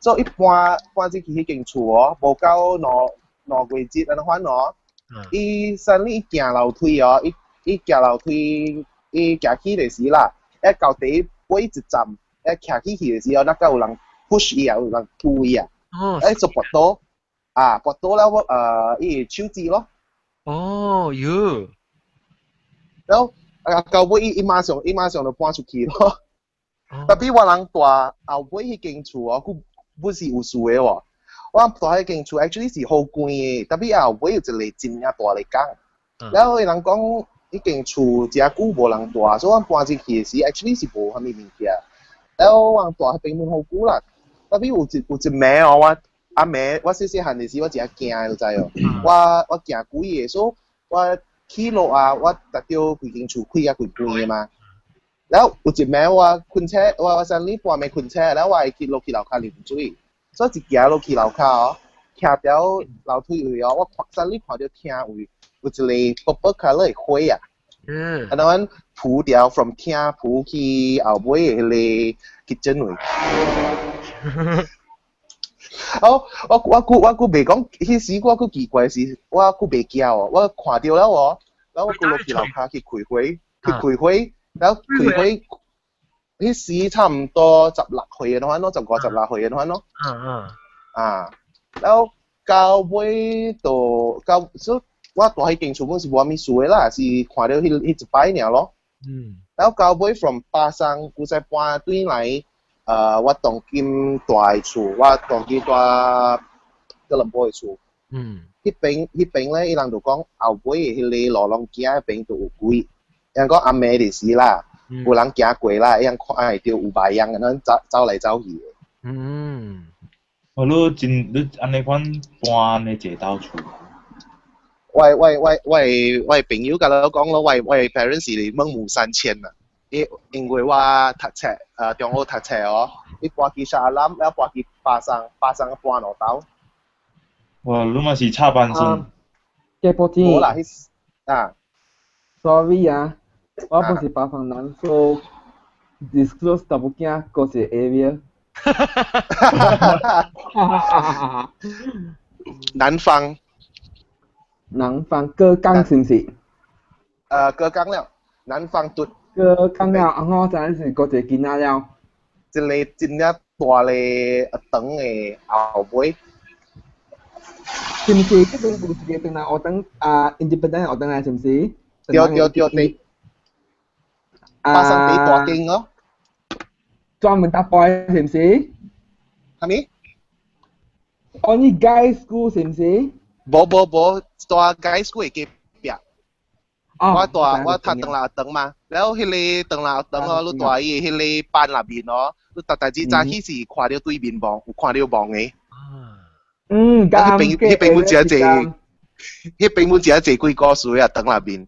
所以一搬搬入去彼間厝哦，無夠兩個月按呢款哦。伊 suddenly 行樓梯哦，伊行樓梯，伊行起的時啦，一到底尾一站，一徛起去的時候，那個有人 push 伊啊，有人推伊啊，就跋倒，啊，跋倒了我伊手指咯。哦，喲，然後啊，到尾伊馬上就搬出去咯。Tapi 我人蹛後尾彼間厝哦，佢不是有事的喎。我蹛彼間厝 actually 是好關的，tapi 後尾有一個真正大的工。然後伊人講彼間厝誠久無人蹛，所以我搬進去的時，actually 是無啥物物件。然後我蹛彼邊門好久啦，tapi 有一暝哦，我阿暝我細細漢的時，我真驚，你知哦。我驚鬼的，所以我起落啊，我達到規間厝開啊規關的嘛。然後有一暝我睏醒，我三點半暝睏醒，然後我會去落去樓跤啉水，所以一行落去樓跤哦，徛佇樓梯位哦，我看三點看著廳位有一個 purple colour 的花啊。啊，然後鋪掉 from 廳鋪去後尾的彼個 kitchen 位。哦，我閣袂講，彼時我閣奇怪是，我閣袂驚哦，我看著了哦，然後我閣落去樓跤去開會，去開會，然後開會，彼時差毋多16歲的款咯，15、16歲的款咯。啊，然後到尾就到，所以我蹛彼間厝本是無啥物事的啦，是看著彼一擺爾咯。然後到尾 from 巴生，古再搬轉來，我當今蹛的厝，我當今蹛吉隆坡的厝。彼邊咧，伊人就講後尾的彼个路攏行彼邊就有鬼，人講暗暝的時啦，有人行過啦，伊人看會著有白樣的，咱走走來走去的。哦，你真你按呢款搬的濟兜厝。我的朋友共我講咯，我的 parents 是孟母三遷啊。因為我讀冊，中學讀冊哦，伊搬去沙蘭，了搬去巴生，巴生搬兩兜。哇，你嘛是插班生？嘅波子。無啦，彼啊。 Sorry 啊，我不是巴生人，so disclose 淡薄仔閣是 area。南方。南方過江是毋是？過江了，南方對。過江了，啊我知影是閣一个囡仔了。一个真正大个長的後尾。是毋是？這邊有一个長來學堂啊，independent 學堂來是毋是？對對對對。巴生第大間咯。專門搭波是毋是？啥物？ Only guys school 是毋是？無無無，蹛 guys school 的隔壁。我蹛我讀長樂學堂嘛，了彼个長樂學堂哦，你蹛伊的彼个班內面哦，你逐逐日早起是看著對面望，有看著望的。彼邊阮誠濟，彼邊阮誠濟鬼故事啊，堂內面。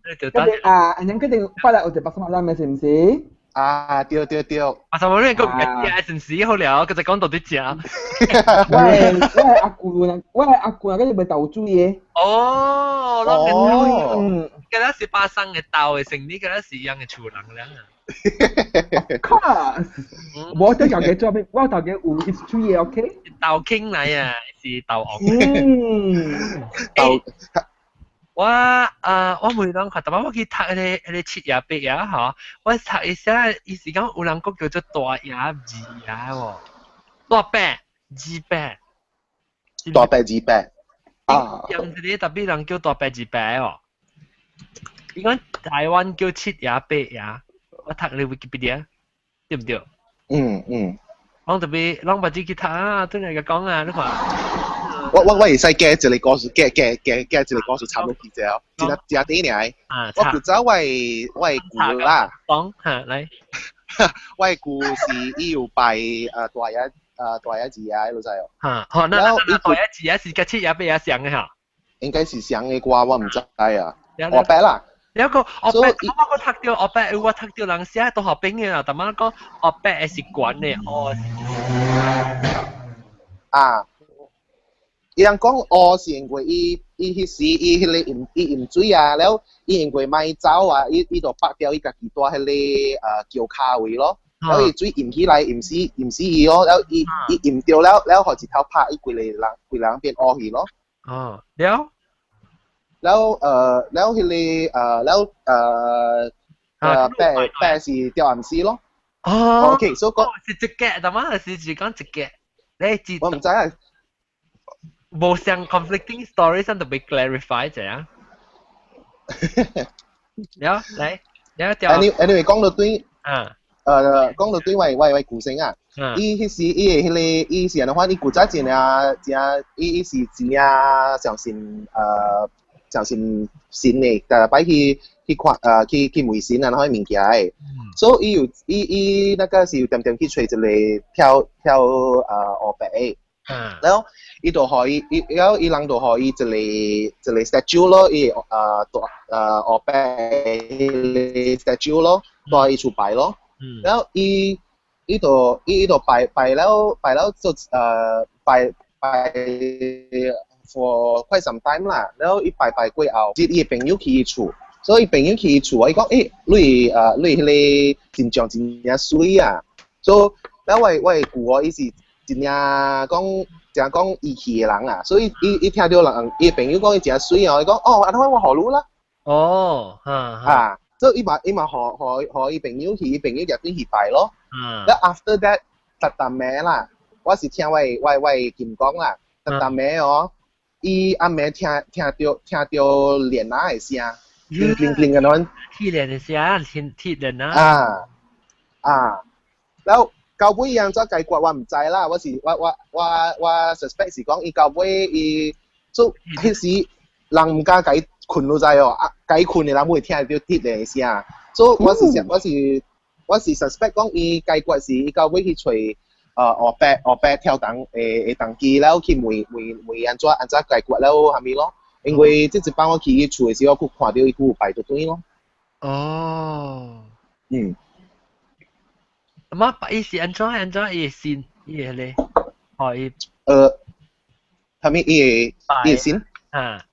啊，按呢決定捌來有一個巴生馬蘭的是毋是？啊，對對對。啊，什麼你講食是時好了，佢就講到啲食。我的阿舅呢，我的阿舅那個是賣豆水的。哦，哦，嗰個是巴生的豆的生意，嗰個是樣的厝人了啊。 Of course，我對頭家做咩？我頭家有 history 的，OK？豆傾嚟啊，是豆王。豆。我啊，我每當看，逐擺我去讀彼个七頁八頁吼，我讀一下，伊是講有人講叫做大爺二爺喎，大伯二伯，大伯二伯啊，用一个特別人叫大伯二伯哦。伊講台灣叫七爺八爺，我讀你 Wikipedia 對毋對？嗯嗯。攏特別，攏捌去讀啊，轉來共講啊，你看。我會使加一个故事，加一个故事插落去者，真正真短爾。我古早我的姑啦，講嚇來，我的姑是伊有拜大爺二爺老細哦。嚇，好，那大爺二爺是佮七爺八爺相的哈？應該是相的啩，我毋知啊。我伯啦。有個我伯，我讀著我伯，我讀著人寫都學兵的啦，但係講我伯是懸的哦。啊。伊人講烏是因為伊彼時伊彼个淹伊淹水啊，了伊因為莫走啊，伊就拔掉伊家己蹛彼个橋跤位咯，了伊水淹起來淹死伊咯，了伊淹著了，了予日頭拍伊規个人變烏去咯。哦，了，了彼个了伯伯是吊暗死咯。哦，OK，所以講是一個，但係是只講一個，你知？我毋知啊。無相 conflicting stories，咱就欲 clarify 者啊。了，來，了掉。 Anyway，講到對，啊，講到對，我舊生啊，伊彼時伊的彼个，伊是按怎款？伊古早真正真，伊是真正相信神的，逐擺去看去問神啊，彼物件的。所以伊有伊那個是有恬恬去揣一个跳跳烏白的。了伊就予伊，伊了伊人就予伊一个 statue 咯，伊大烏白彼个 statue 咯，蹛伊厝拜咯。了伊就拜拜了拜了就拜拜 for quite some time 啦。了伊拜拜過後，伊的朋友去伊厝，所以朋友去厝啊，伊講欸，你啊你彼个真像真正媠啊，所以了我的舅哦，伊是真正講真講義氣的人啊，所以伊伊聽著人伊朋友講伊誠媠哦，伊講哦，按呢我予你啦。哦，哈啊，所以伊嘛伊嘛予予予伊朋友去，伊朋友入邊去拜咯。了 after that，逐逐暝啦，我是聽我的金講啦，逐逐暝哦，伊暗暝聽著鏈仔的聲，鈴鈴鈴咁樣。鐵鏈的聲，鐵鐵鏈啊。啊啊，了到尾伊按怎解決我毋知啦，我是我我我我 suspect 是講伊到尾伊做彼時人毋敢共伊睏你知哦，啊，共伊睏的人會聽著鐵鏈的聲，所以我是 suspect 講伊解決是伊到尾去揣後壁跳動的動機，了去問問問按怎按怎解決了啥物咯，因為這一擺我去伊厝的時，我閣看著伊閣有擺佇對咯。哦。嗯。咁啊，伊是按怎按怎伊先伊個咧？哦，伊啥物伊個先？啊。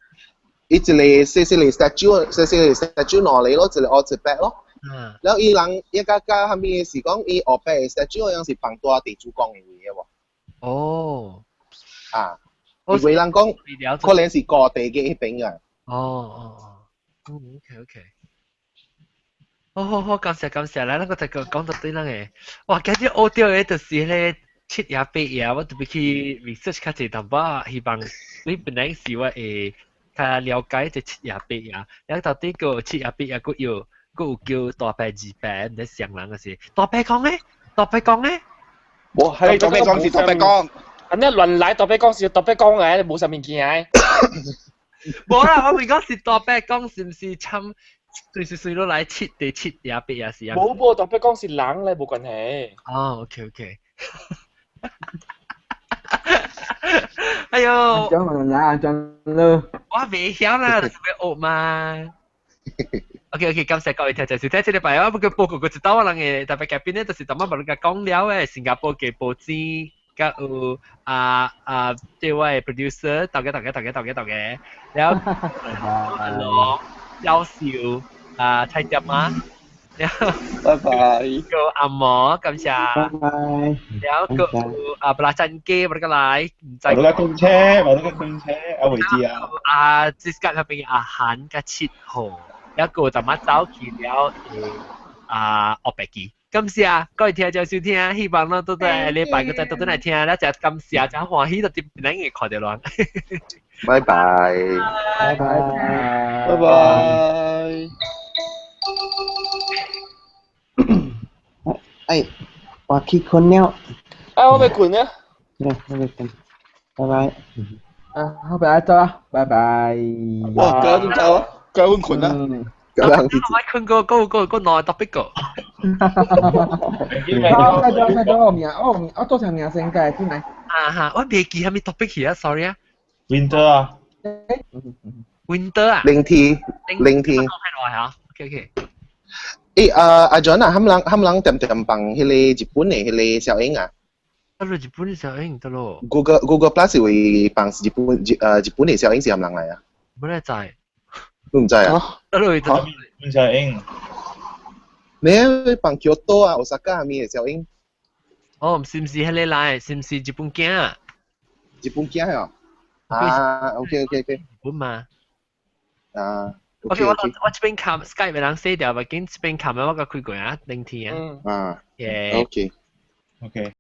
伊一個細細個 statue，細細個 statue 兩個咯，一個烏一白咯。了伊人伊甲甲啥物是講伊後壁的 statue 樣是放蹛地主公的位的無？哦。啊。因為人講可能是高地嘅彼邊啊。哦哦哦。嗯，OK OK。好好好，感謝感謝，來，咱個再講講到對咱個，哇，今日學著的就是彼個七爺八爺，我特別去 research 較濟淡薄，希望你本來是我會較了解這七爺八爺，然後到底個七爺八爺閣有閣有叫大伯二伯，毋知上人個是大伯公咧，大伯公咧，無係大伯公是大伯公，按呢亂來大伯公是大伯公嘅，無啥物件。無啦，我問講是大伯公是毋是參？隨隨隨落來七第七爺八爺是啊？無無，大伯公是人咧，無關係。哦，OK OK。哎喲！講問啦，講咯。我袂曉啦，就是欲學嘛。OK OK，感謝各位聽眾收聽，這禮拜我不過報告過一道我人的特別嘉賓咧，就是淡薄無人共講了的新加坡嘅報紙，佮有啊啊，這位 producer，大家大家大家大家大家，了阿龍教授啊，菜店啊，了，拜拜。個阿毛感謝，拜拜。了個啊布拉珍機，布拉個來，毋知。我都架車，我都架車，阿維志啊。啊，這個那邊阿韓佮七號，了個淡仔走去了啊，烏白機。感謝各位聽眾收聽，希望咱都在禮拜閣再倒轉來聽，咱誠感謝，誠歡喜，就佇咱會看著人。拜拜。拜拜。拜拜。哎，我去睏了。哎，我欲睏了。來，我欲睏。拜拜。啊，好，拜走啦，拜拜。哇，九點走啊？九點睏啦。九點我睏過過過過兩個 topic 個。啊，快咗快咗，我名我名我做啥名先改進來。啊哈，我袂記啥物 topic 去啊，sorry 啊。 Winter 啊。 Winter 啊。零天，零天。太耐嚇，OK OK。欸啊阿 John 啊，冚人冚人恬恬放彼個日本的彼個小影啊？得咯，日本的小影得咯。 Google Plus 是會放日本日本的小影是冚人來啊？無咧知。你毋知啊？得咯，日本小影。你放京都啊、大阪啥物的小影？哦，是毋是彼个來？是毋是日本囝啊？日本囝哦。啊，OK OK OK。日本嘛。啊。 OK，我我這邊看 Skype 的人洗掉，袂緊這邊看我閣開過啊，聆聽啊。啊。 Yeah。 OK。 OK。